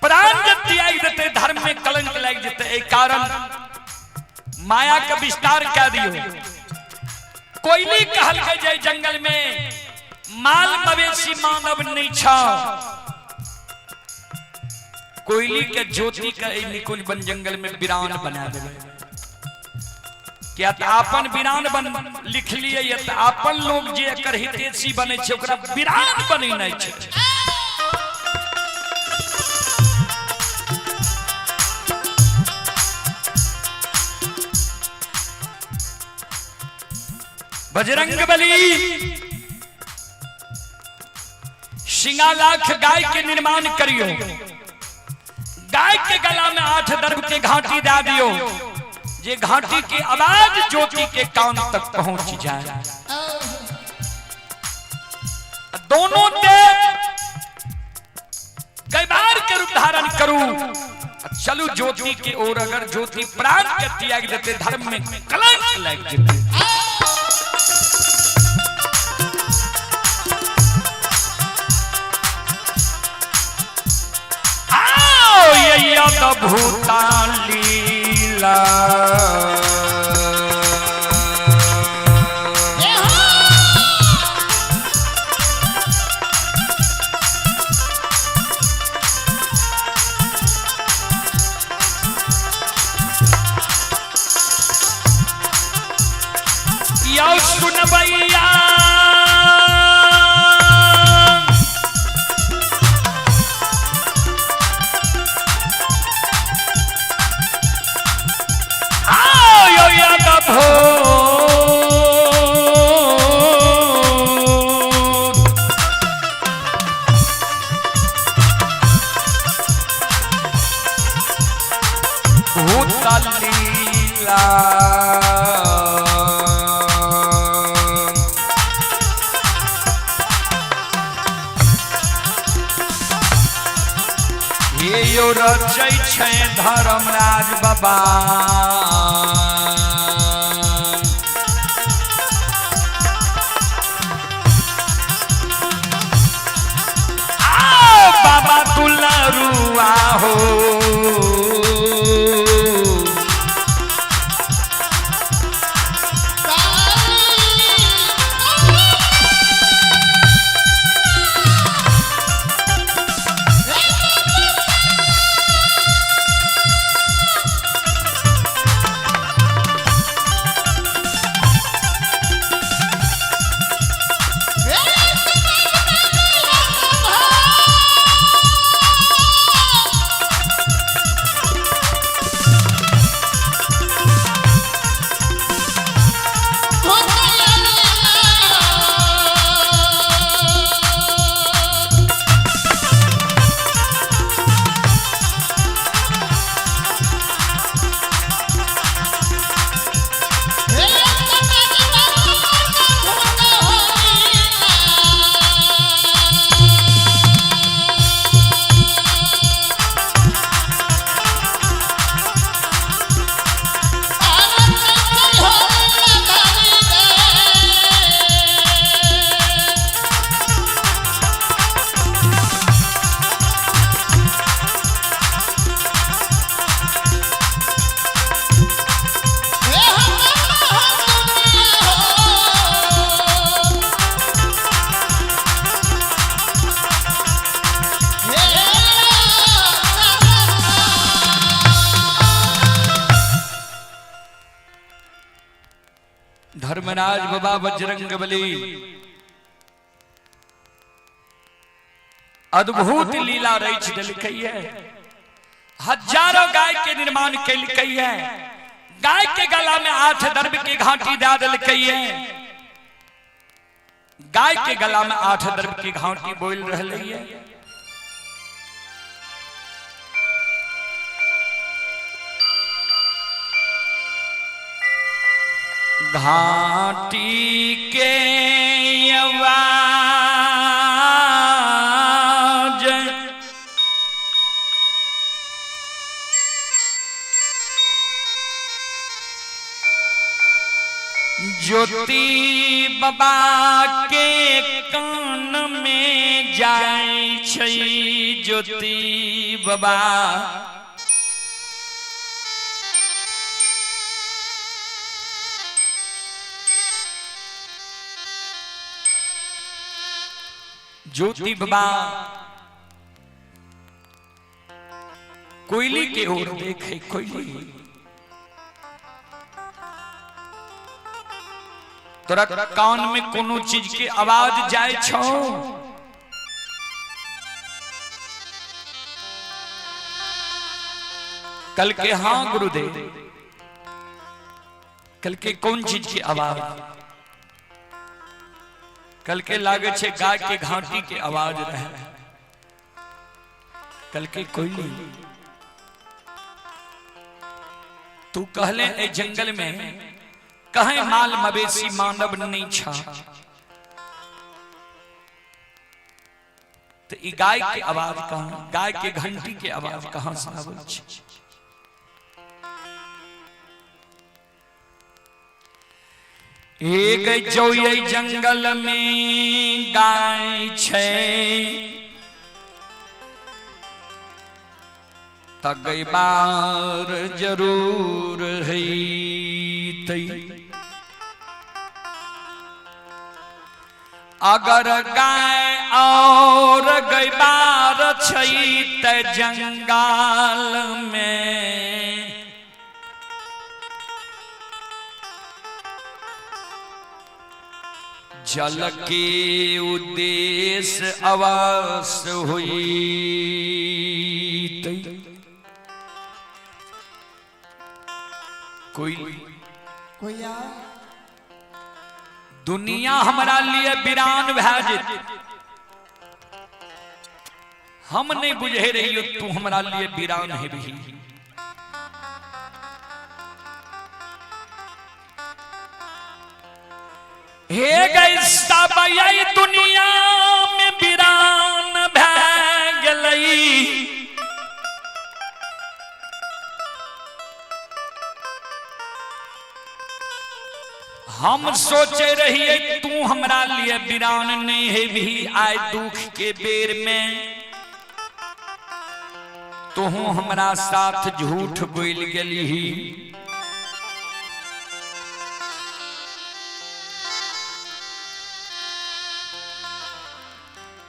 प्राण जे त्याग देते धर्म में कलंक लागि जेतै। एहि कारण माया के विस्तार कए दियौ। कोयली कहलकै जे जंगल में माल मवेशी मानव नहीं छ। कोयली के ज्योति के एहि निकुंज वन जंगल में वीरान बना देबै। किया तऽ अपन वीरान बन लिख लिए ये तऽ अपन लोग जे एकर हितैषी बनै छै ओकरा वीरान बनेनाइ छै। बजरंग बली सिंगा लाख गाय के निर्माण करियो, गाय के गला में 8 दर्भ के घाटी दे दियो, जे घाटी के आवाज ज्योति के कान तक पहुंच जाए। दोनों देव कई बार के रूप धारण करू, चलू ज्योति के ओर। अगर ज्योति प्राण के त्याग देते धर्म में कलंक लग जेते। आओ ये अद्भुत लीला यौ सुनबैया आओ यौ अद्भुत भूत लीला। हे यो रचै छै धर्मराज बाबा, आओ बाबा दुलरुआ हो। धर्मराज बाबा बजरंग बली अद्भुत लीला रच दिलकै है। हजारों गाय के निर्माण कैलकै है, गाय के गला में 8 दर्भ के घाटी दे दिलकै है। गाय के गला में 8 दर्भ की घाटी बोल रही है। घाटी के आवाज ज्योति बाबा के कान में जाए छ। छै ज्योति बाबा। ज्योति बाबा कोयली के ओर देखे, कोयली तोरा कान में कोनो चीज के आवाज जाय छौ? कल के हाँ गुरुदेव। कल के कौन चीज के आवाज? कल के लागे छे गाय के घाटी के आवाज रहे। कल के कोई तू कहले ए जंगल में कहे माल मवेशी मानव नहीं छा, तो ई गाय के आवाज कहां, गाय के घंटी के आवाज कहां से आबै छै? एक जो ये जंगल में गाय छै त बार जरूर है, अगर गाय और गैबार छै त जंगल में जल के उद्देश्य अवश्य हुई। कोई कोई दुनिया हमारा लिए वीरान भए जेत, हम नहीं बुझे रहियो तू हमारा लिए वीरान हेबही। हे गई सब यही दुनिया में वीरान भए गेलई, हम सोचे रहिए तू हमरा लिए वीरान नहीं है भी, आए दुख के बेर में तोहू हमरा साथ झूठ बोल गेली।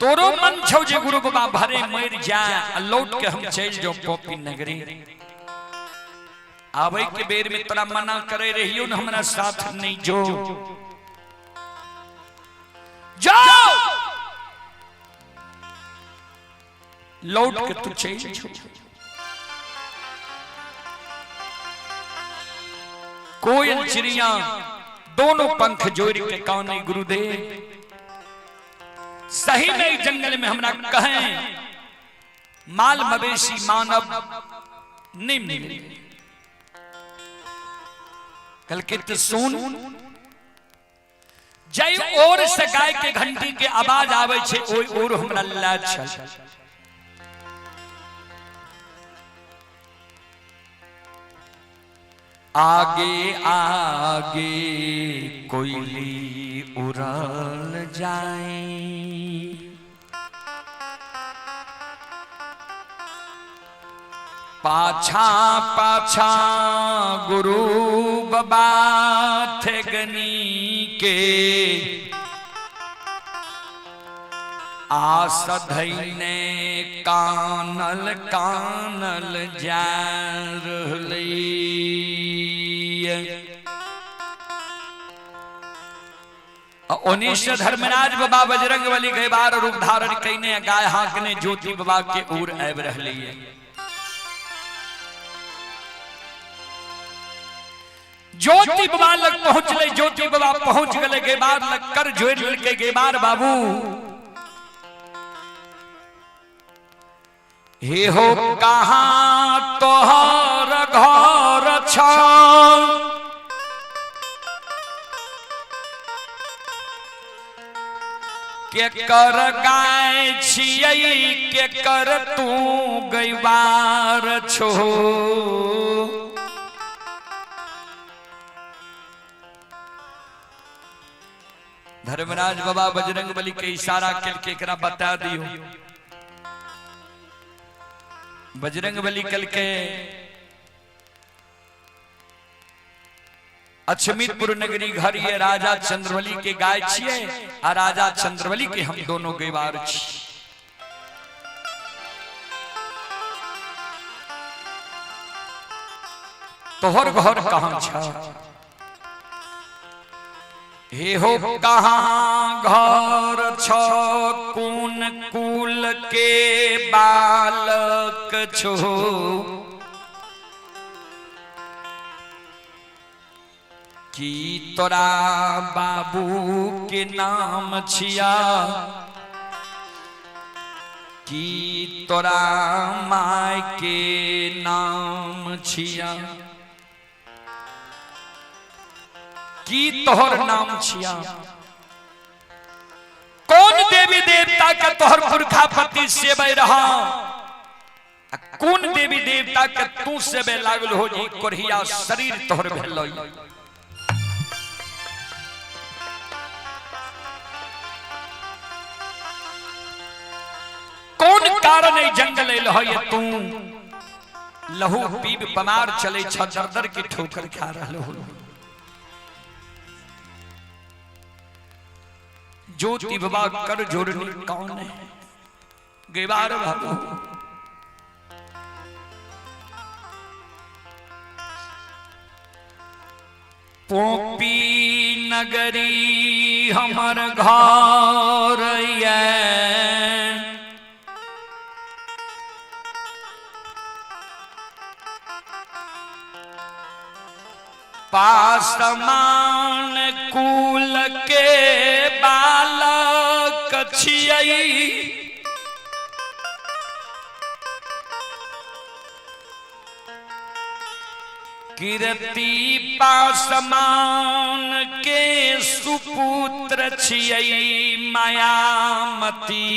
तोरो मन छौ जे गुरु बाबा भरे मर जाए आ लौट के हम चल जाओ पॉपी नगरी। आवे के बेर में तोरा मना करे रहियो न हमरा साथ नहीं जो जाओ, लौट के तू चल जो। कोयल चिड़िया दोनों पंख जोड़ के काने गुरुदेव सही में जंगल में हमरा कहें माल मवेशी मानव नहीं मिले। कल के तो सुन, जय और से गाय के घंटी के आवाज आवे छे ओय और हमरा ला छल। आगे आगे कोयली उड़ल जाए, पाछा पाछा गुरु बाबा थेगनी के आस धैने कानल कानल जा रहलै। ओनीश धर्मराज बाबा बजरंग बली गैबार रूप धारण कईने गाय हाकने ज्योति बाबा के ओर आबि रहलै। ज्योति बाबा लग पहुंचले, ज्योति बाबा पहुंच गए गैबार लग कर जोड़ लेलकै गैबार बाबू हे हो कहाँ तोहर घर छौ, के कर गाय छियै के कर तू गैबार छो। धर्मराज बाबा बजरंग बली के इशारा करके एकरा बता दियो। बजरंग बली कल के अछमितपुर नगरी घर ये राजा चंद्रबली के गाय छिए आ राजा चंद्रबली के हम दोनों गैवार छी। तोहर घर कहाँ छ? हे हो कहाँ घर छ, कोन कुल के बालक छो, की तोरा बाबू के नाम छिया, की तोरा my के नाम छिया, की तोहर नाम छिया, कौन देवी देवता के तोहर पुरखापति सेवे रहा, कौन देवी देवता के तू सेवे लागल हो जी कोढ़िया शरीर तोहर भेल। कौन कारण एहि जंगल एल हो ये तू लहू पीब पमार चले छ, दर दर के ठोकर खा रहल हो। ज्योति बाबा कर जोड़नी कौन है गेवार बाबू। पोपी नगरी हमर घर ये, पासमान कुल के बालक छियै, कीर्ति पासमान के सुपुत्र छियै, मायामती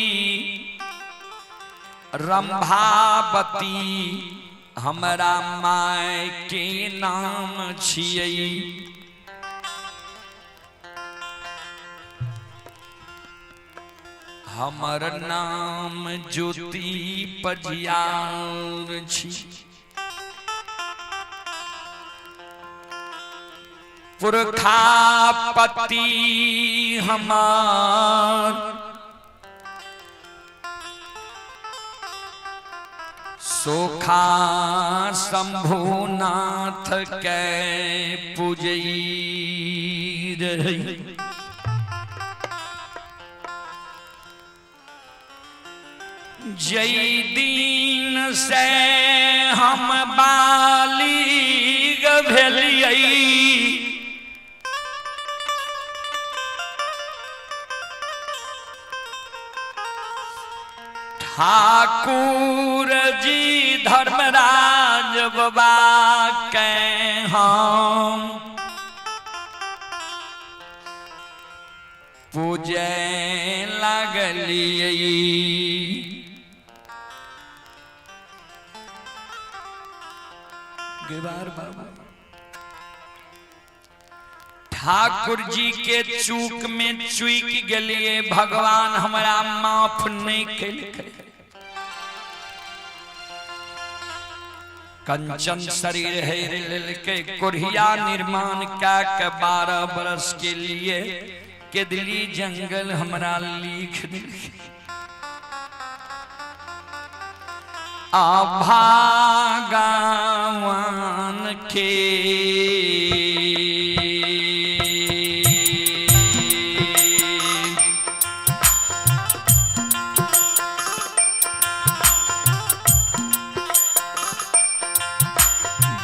रंभावती हमरा my के नाम छियै। हमर नाम ज्योति पजियार छी, पुरखापति हमार सोखा शंभुनाथ के पूजई रही। जई दिन से हम बालिग भेलियै, ठाकुर जी धर्मराज बाबा के हम पूजे लगलियै। गेवार बाबा ठाकुर जी के चूक में चूक गेलिए, भगवान हमरा माफ नहीं केलकै। कंचन शरीर हेर लेलकै, कोढ़िया निर्माण कए के 12 बरस के लिए केदली जंगल हमरा लिख देलकै। अभागावान के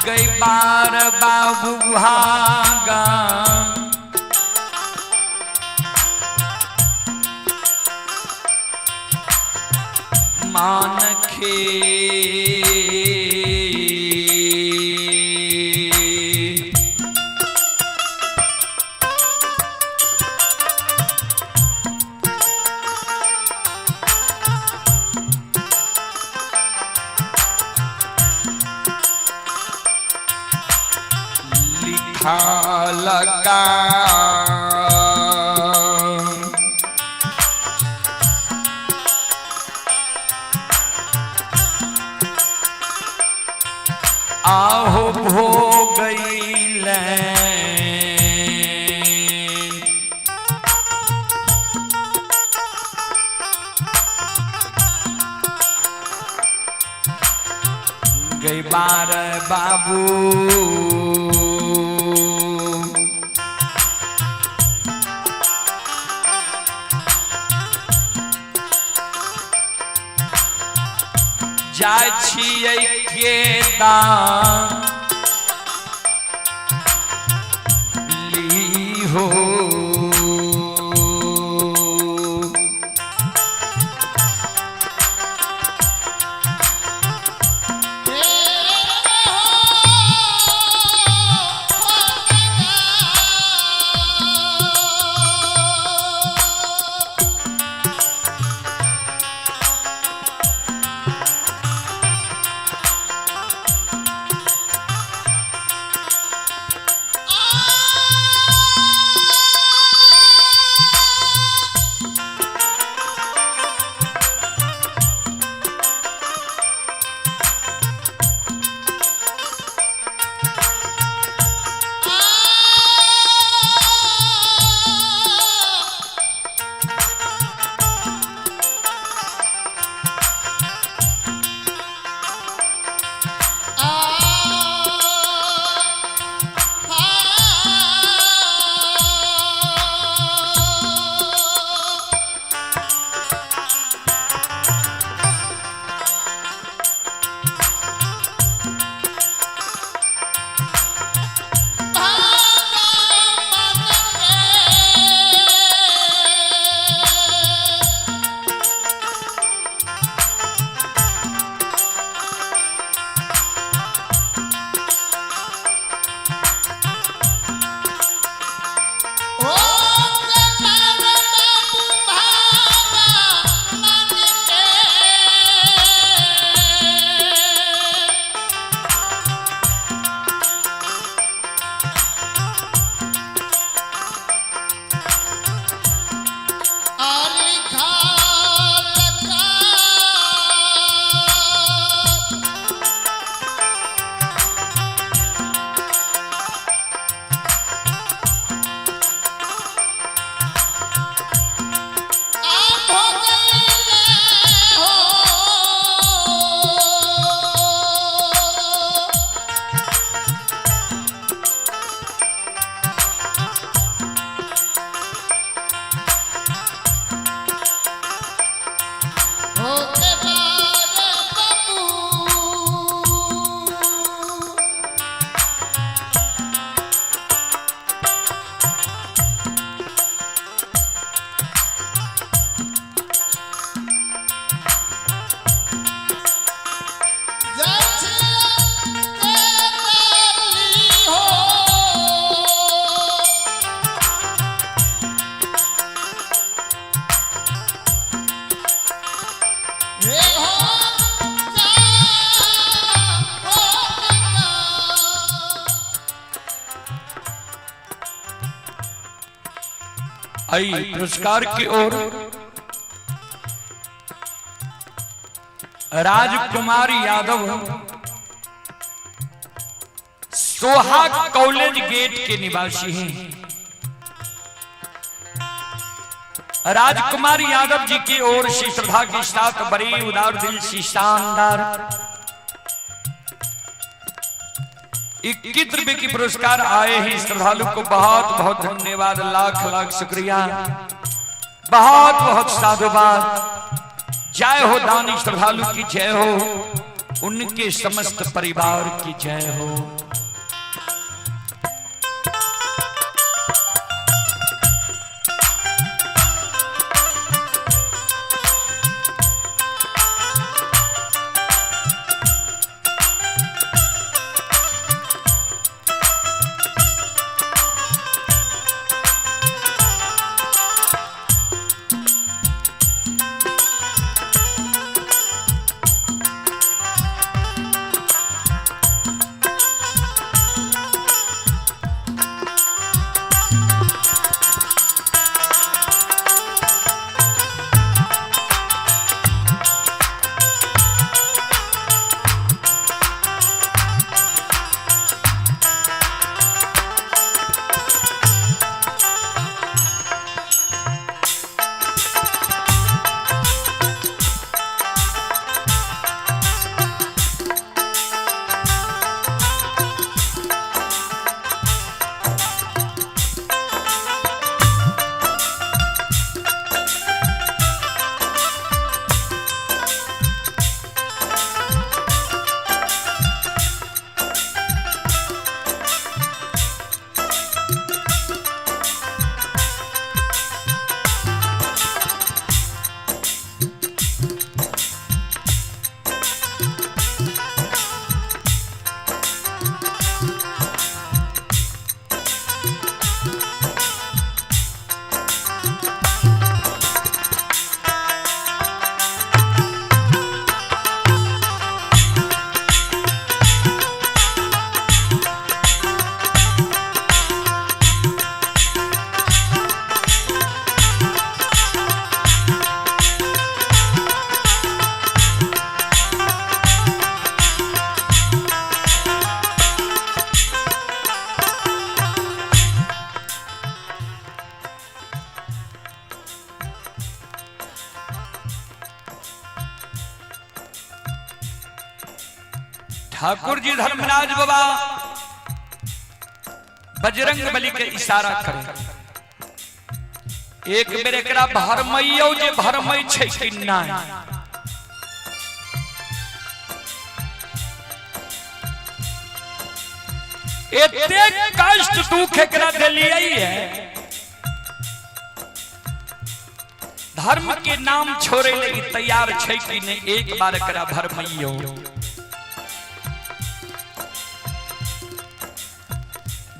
गई बार बाबू भागा, मान खे लिखा लगा बार बाबू। जाय छियै केदा ली हो। आई पुरस्कार की ओर राजकुमार यादव सोहा कॉलेज गेट के निवासी हैं। राजकुमार यादव जी की ओर से श्रद्धा के साथ बड़े उदार दिल से शानदार 21 रुपए की पुरस्कार आए हैं। श्रद्धालु को बहुत बहुत धन्यवाद, लाख लाख शुक्रिया, बहुत बहुत साधुवाद। जय हो दानी श्रद्धालु की जय हो, उनके समस्त परिवार की जय हो। ठाकुर जी धर्मराज बाबा बजरंग बली के इशारा करे, एक बेर एकरा भरमैयो जे भरमै छै कि नहि। एतेक कष्ट दुख एकरा देलियै है, धर्म के नाम छोड़े लगी तैयार छै कि नहीं, एक बार एकरा भरमैयो।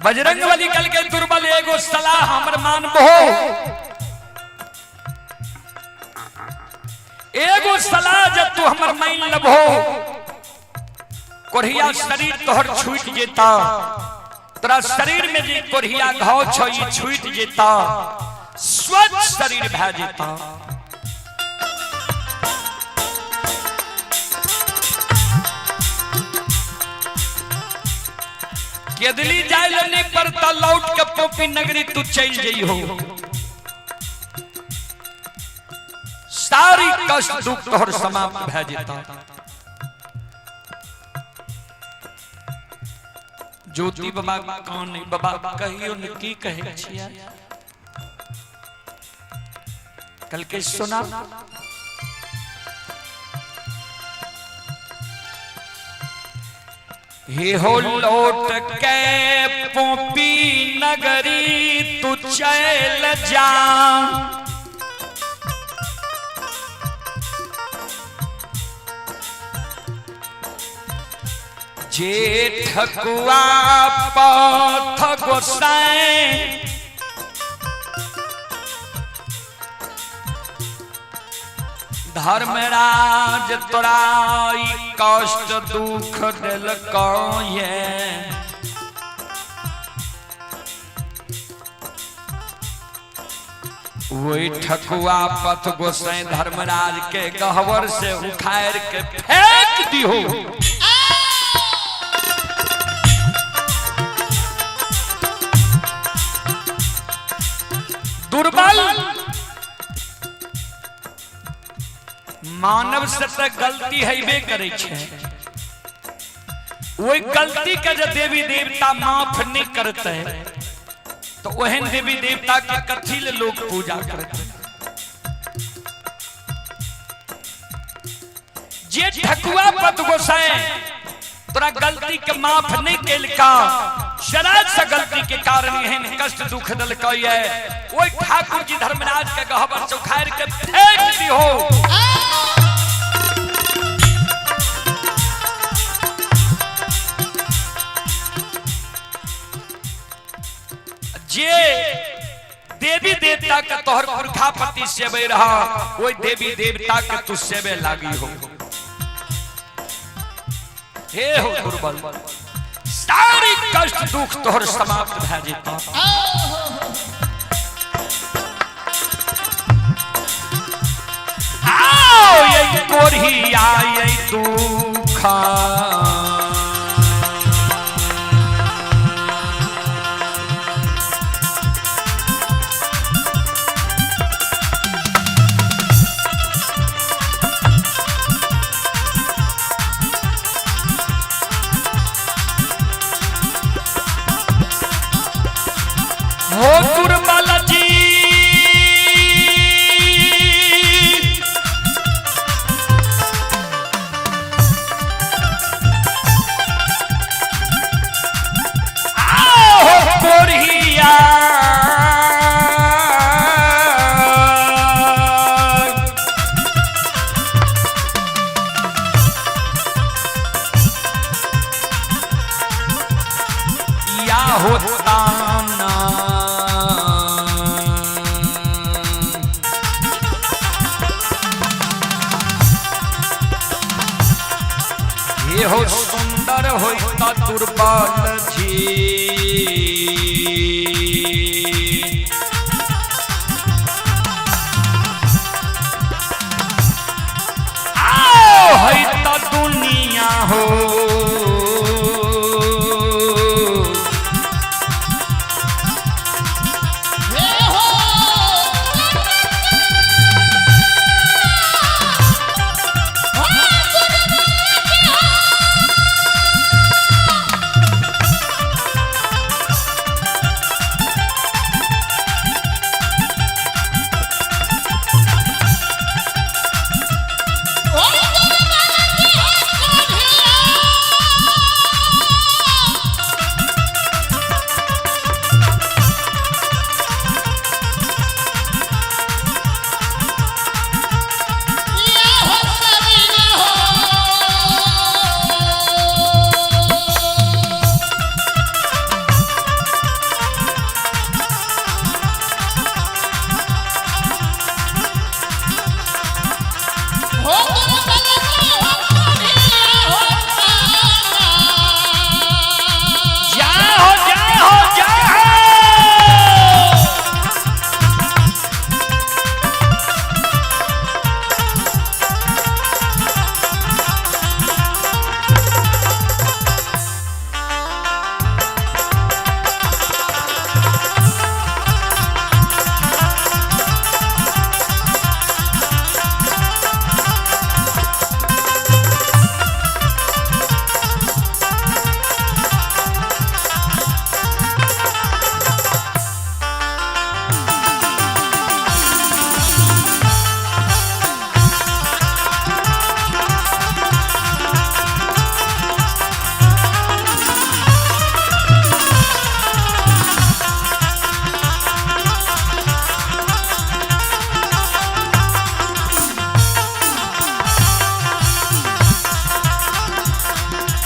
बजरंग बली कल के दुर्बल एगो सलाह हमर मानबो, एगो सलाह जब तू हमर मान लबो, कोढ़िया शरीर तोहर छूट जेता, तोरा शरीर में जे कोढ़िया घाव छौ ई छूट जेता, स्वच्छ शरीर भए जेता। केदली जाय ले नहीं पड़ता, लौट के पोपी नगरी तू चल जइहो, सारी कष्ट दुख तोहर समाप्त भए जेता। ज्योति बाबा कान बाबा कहियो ने की कहे छियै, कल के सुना हे हो लौट के पोपी नगरी तू चल जा, जेठकुआ पथ गोसाई धर्मराज तोराई कष्ट दुख दिलको ये, वही ठकुआ पथ गोसाई धर्मराज के गहवर से उखाड़ के फेंक दिहो। दुर्बल मानव से तो गलती हैबे करे छै, वही गलती के जे देवी देवता माफ नहीं करते तो ओहन देवी देवता के कथी ले लोग पूजा करते। जे ठकुआ पत गोसाई तोरा गलती के माफ नहीं केलका, शराब से गलती के कारण एहन कष्ट दुख दलका ये, ओहि ठाकुर जी धर्मराज के गहबर से उखाड़ के फेंक दिहो। जे देवी देवता के तोहर पुरखापति सेवे रहा, वही देवी देवता के तू सेवे लागी हो। हे हो दुर्बल, सारी कष्ट दुख तोहर समाप्त भए जेता। आओ ये कोढ़िया ये दुखा, हो दुर्बल जी आओ कोढ़िया या होता ना, ये हो सुंदर होता दुर्बल जी, आओ है त दुनिया हो, हे हो हो तोर बलका हो कोढ़िया हो रामा। जय हो, जय हो, जय हो।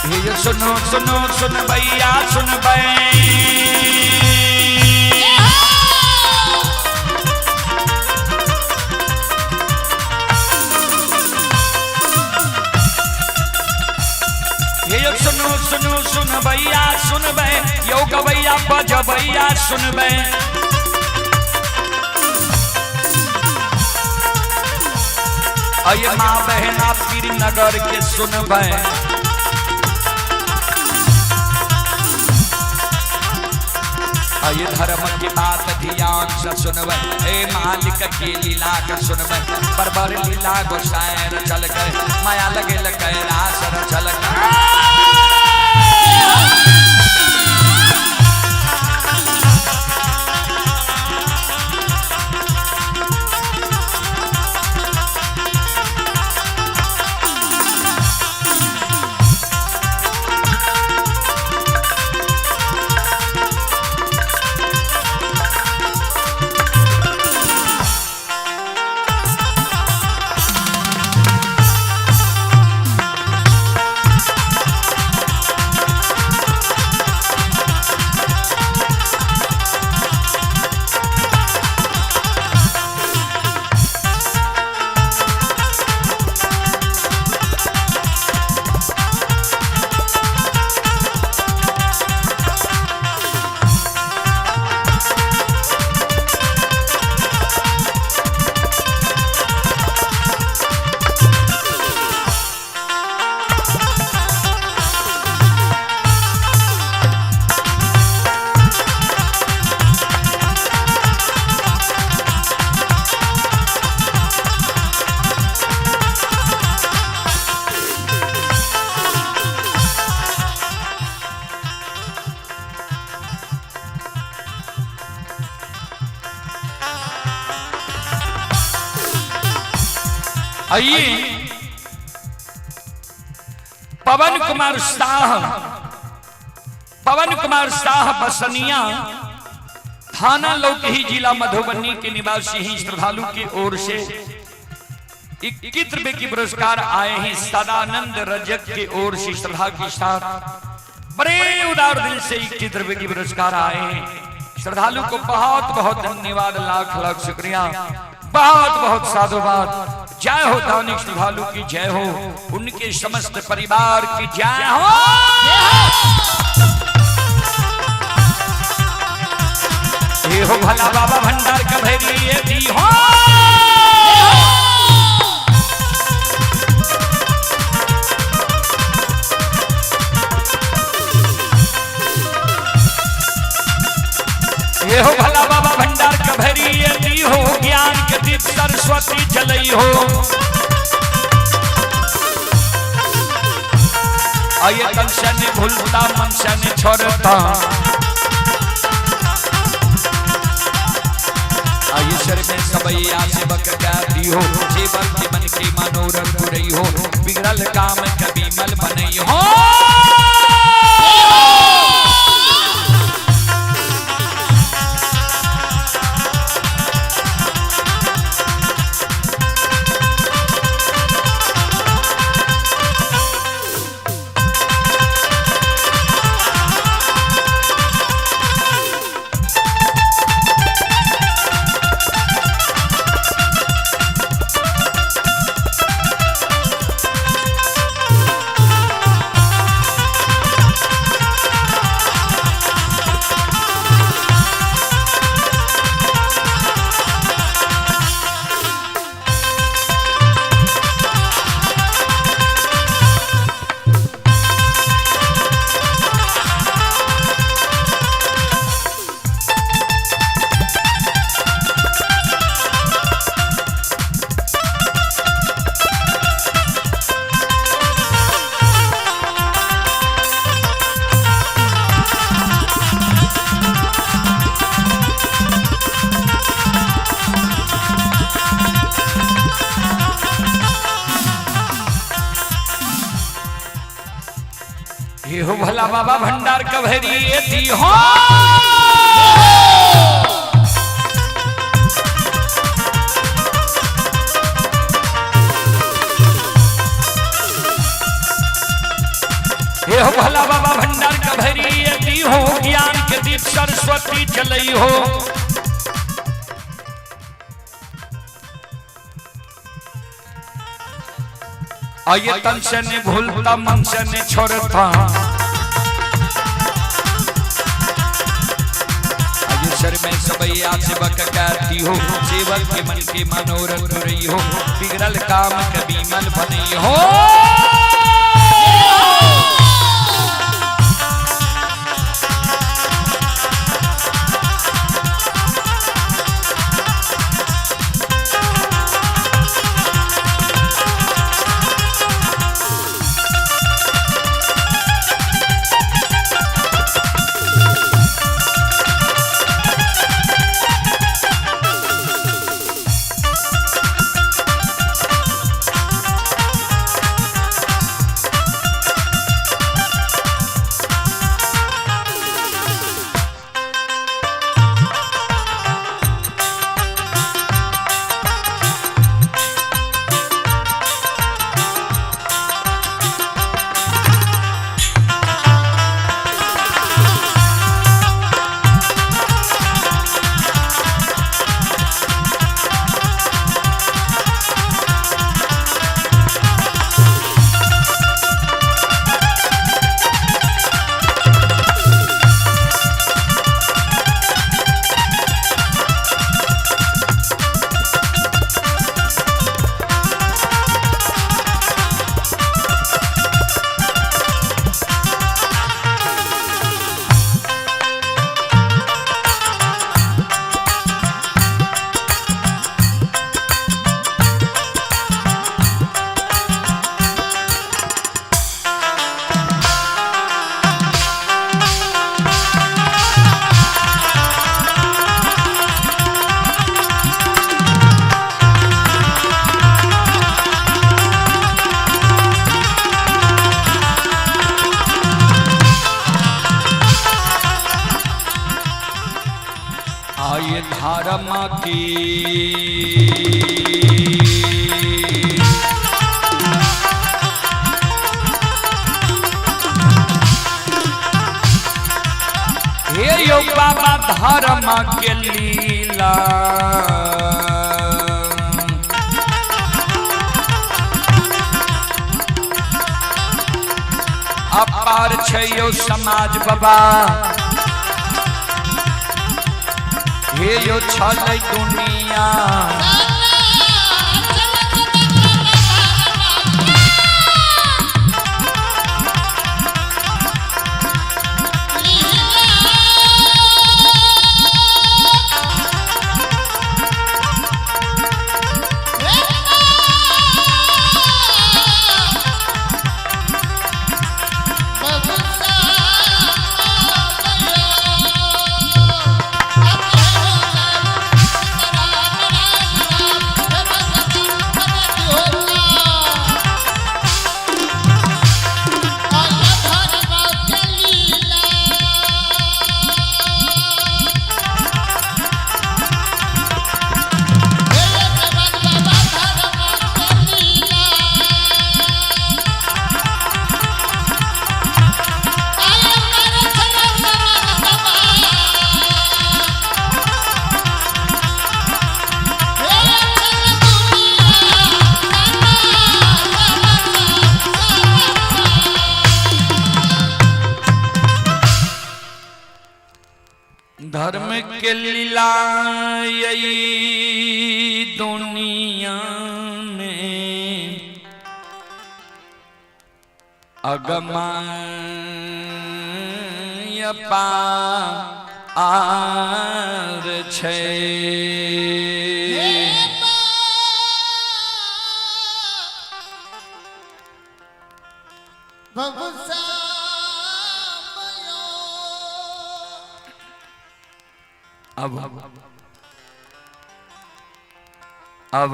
ये सुनो सुनो सुन भैया सुन भै। ये सुनो सुनो सुन भैया सुन भै, यो गवैया बज भैया सुन भै। अये माँ बहना पीर नगर के सुन भै। अये धर्म की बात ध्यान से सुनबै, ए मालिक की लीला के सुनबै। बरबर लीला गोसाई रचल गए, माया लगे कैलाश रचल गए। आइए पवन कुमार शाह, पवन कुमार शाह बसनिया, थाना लौकही, जिला मधुबनी के निवासी ही श्रद्धालु की ओर से 21 रुपए की पुरस्कार आए हैं। सदानंद रजक की ओर से श्रद्धा के साथ बड़े उदार दिल से 21 रुपए की पुरस्कार आए हैं। श्रद्धालु को बहुत बहुत धन्यवाद, लाख लाख शुक्रिया, बहुत बहुत साधुवाद। जय हो दानिक श्रद्धालु की जय हो, उनके समस्त परिवार की जय हो। ये हो भला बाबा भंडार कभेरी ये दी हो। ये हो भला बाबा भंडार कभेरी ये दी हो, ज्ञान के दीप सरस्वती जलई हो। आये तन से ने भूलता मन से ने छोड़ता, आये सर में सबैया सेवक क्या दी हो, जीवन के मन के मनोरथ पुरई हो, बिगड़ल काम कभी मल बनई हो। हो भला बाबा भंडार कभरी दी हो। हे हो भला बाबा भंडार कभरी दी हो, ज्ञान के दीप सरस्वती चलई हो। आये तन से ने भूलता मन से ने छोड़ता, आये सर में सबैया सेवक कहती हो, सेवक के मन के मनोरथ रही हो, बिगड़ल काम कभी मन बनी हो। आये धर्म की हे यो बाबा धर्म के लीला, अपार छै यो समाज बाबा, हे यो छलै दुनिया। धर्म के लीला यही दुनिया में अगम अपार छै। अब अब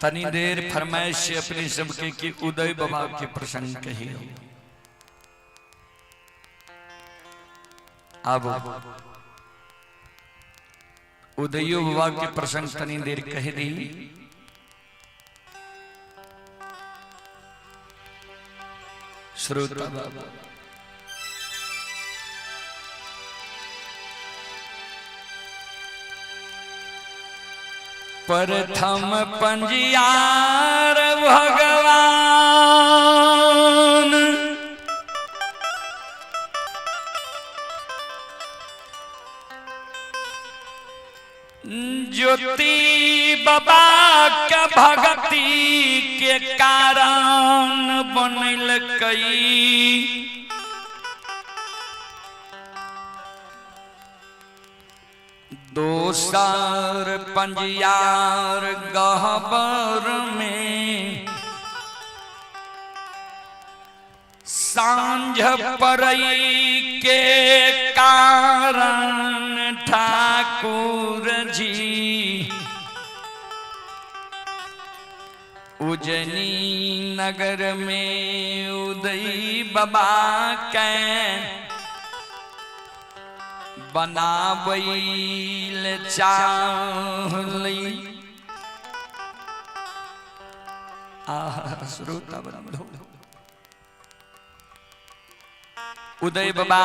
त तनी देर फरमाइश से अपने सबके कि उदय बाबा के प्रसंग कहियो। अब उदयो बाबा के प्रसंग तनी देर कह दी। श्रोता बाबा प्रथम पंजियार भगवान ज्योति बाबा के भक्ति के कारण बनल कई दोसर पंजियार गहबर में सांझ परई के कारण ठाकुर जी उजनी नगर में उदय बाबा के बनाबैल चाहलै। आह श्रोता बंधु, उदय बाबा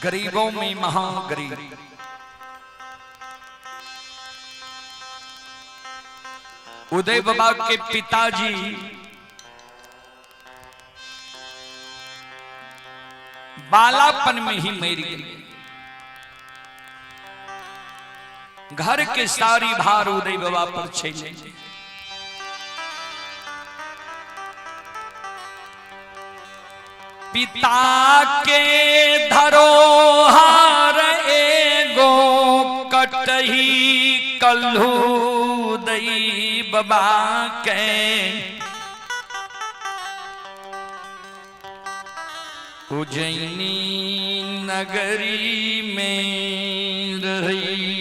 गरीबों में महागरीब, उदय बाबा के पिताजी बालापन में ही मर गए। घर के सारी भार उदय बाबा पर छेले। पिता के धरोहर एगो कटही कल्हू उदय बाबा के उज्जैनी नगरी में रही।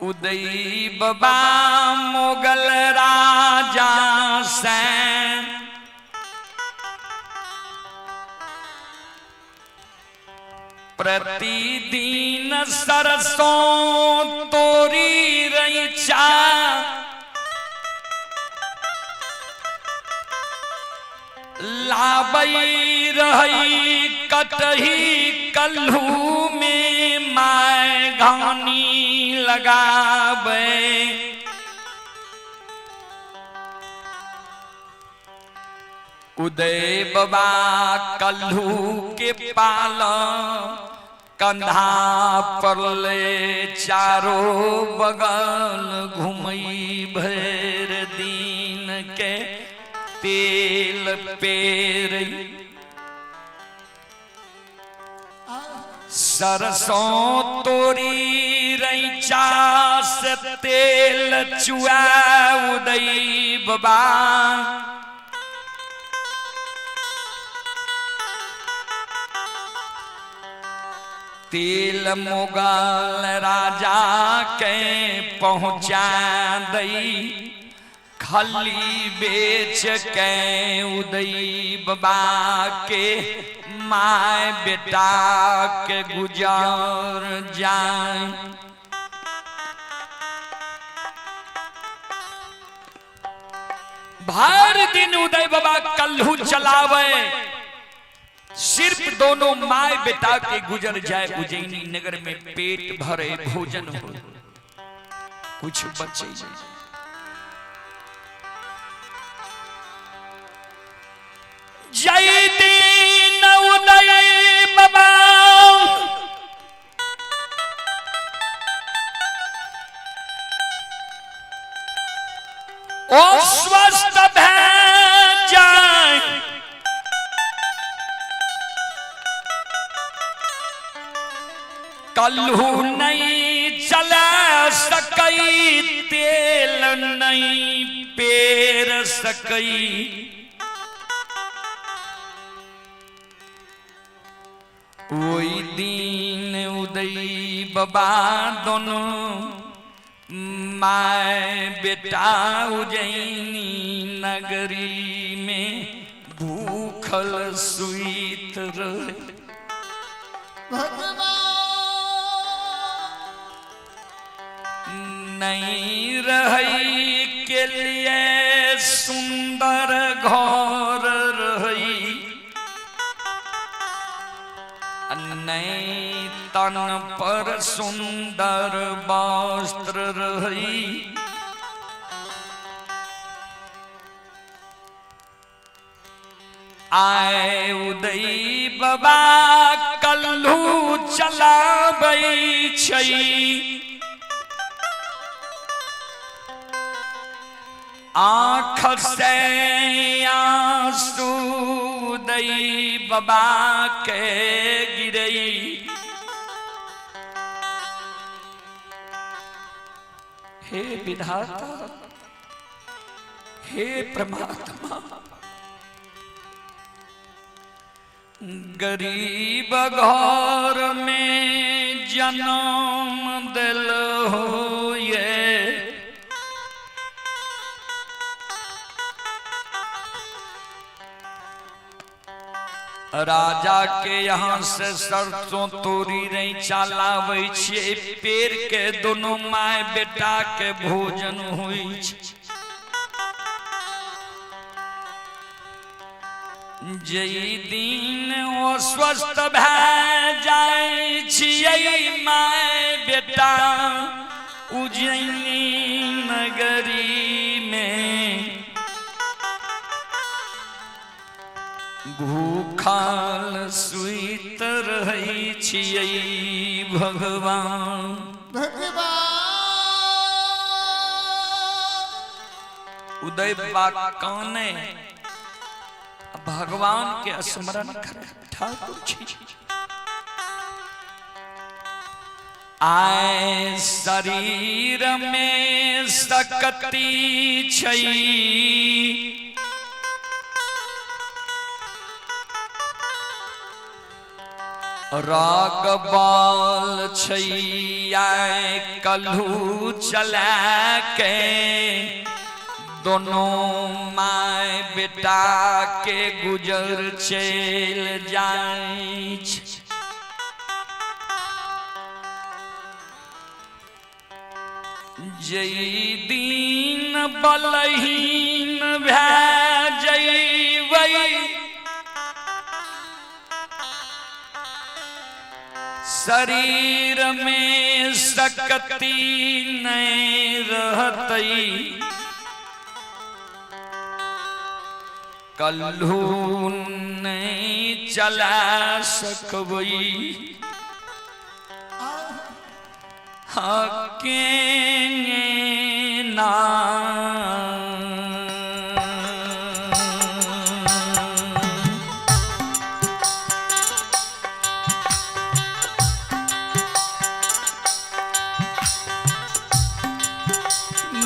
उदय बाबा मुगल राजा से प्रतिदिन सरसों तोरी रैचा लाबई रही कटही कल्हू में my घानी लगाबे। उदय बाबा कल्हू के पाल कंधा पर ले चारों बगल घुमई भर दिन के तेल पेर सरसों तोरी रैचा से तेल चुआ उदय बाबा तेल मुगल राजा के पहुंचा दई खली बेच के उदय बाबा के my बेटा के गुजर जाए। भर दिन उदय बाबा कल्हू चलावे, सिर्फ दोनों my बेटा के गुजर जाए। उज्जैनी नगर में पेट भरे भोजन हो, कुछ बचे। जय दीन उदय बाबा ओ स्वस्थ भै जाए, कल्हू नहीं चला सकई तेल नहीं पेर सकई। ओहि दिन उदय बाबा दोनों my बेटा उज्जैनी नगरी में भूखल सुइत रहे। भगवान नहीं रही के लिए सुंदर घर रही, नहीं तन पर सुंदर वस्त्र रही। आए उदय बाबा कल्लू चलाबै छै, आँख से आंसू उदय बाबा के गिरई। हे विधाता, हे परमात्मा, गरीब घर में जन्म दिल हो ये, राजा के यहाँ से सरसों तोरी नहीं चलाबै छियै, पेड़ के दोनों my बेटा के भोजन होइ छै। जई दिन ओ स्वस्थ भए जाइ छियै my बेटा उज्जैनी नगरी में भूखल सुइत रहै छियै भगवान। भगवान उदय बाबा काने भगवान के स्मरण कर ठाकुर जी। आए शरीर में शक्ति छै, राग बाल छै, आए कल्हू चला के दोनों my बेटा के गुजर चल जाय छै। जई दिन बलहीन भए जइबै, शरीर में शक्ति नहीं रहतई, कल्हू नहीं चला सकबई। हके ना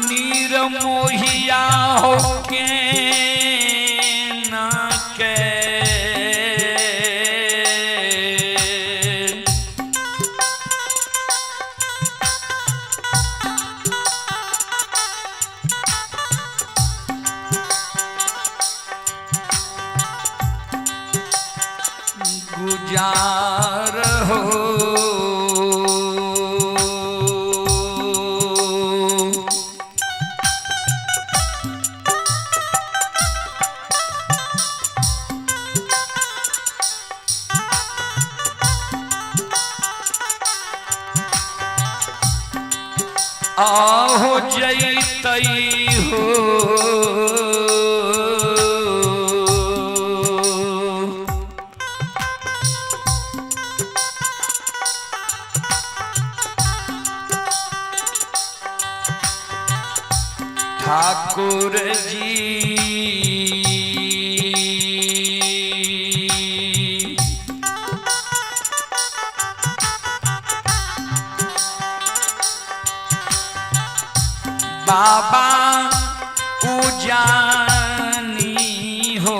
नीर मोहिया होके ना के गुजार हो। आहो जैतई हो, ठाकुर जी बाबा उजानी हो।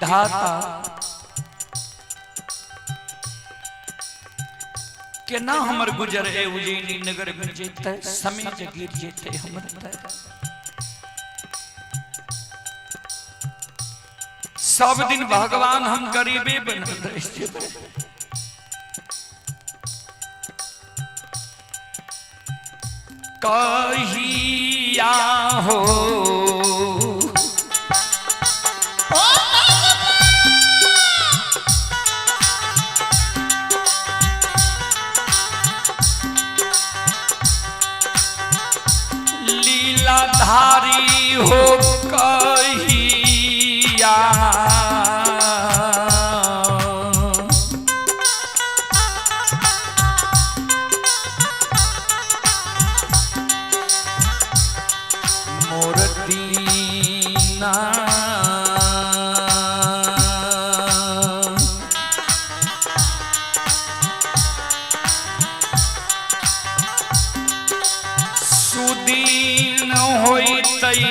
विधाता, केना हमर गुजर ए उज्जैनी नगर में जेतै, समय जे गिर जेतै हमर तै। सब दिन भगवान हम गरीबे बनल रहि जेबै। कहिया हो लीलाधारी हो कहिया मोर दीना सुदीन होइतै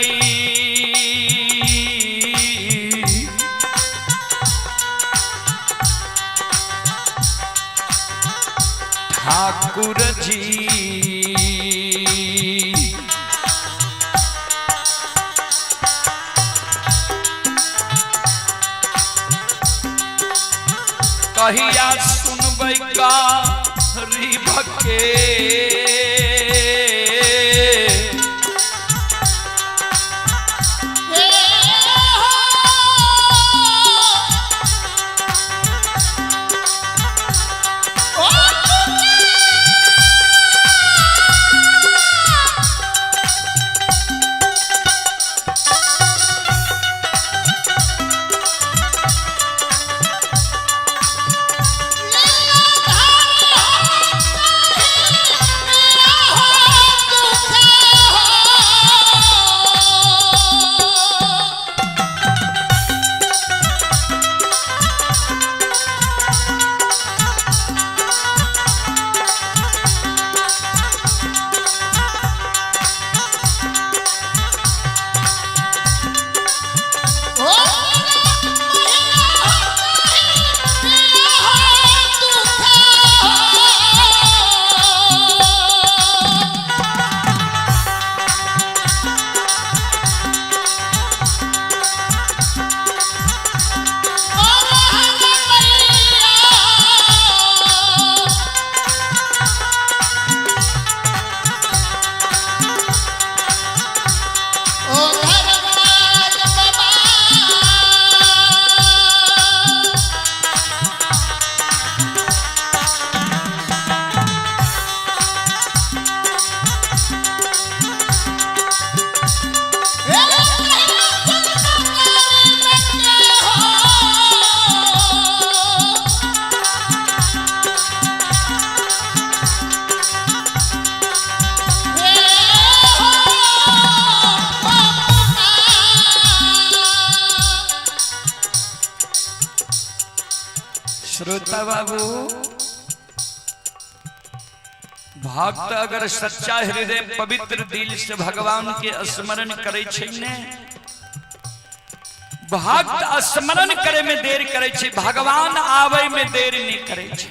ठाकुर जी। कहिया सुनबै गरीब के ओ धर्मराज बाबा। श्रोता बाबू, भक्त अगर सच्चा हृदय पवित्र दिल से भगवान के स्मरण करे छै ने, भक्त स्मरण करे में देर करे छै, भगवान आवे में देर नहीं करे छै।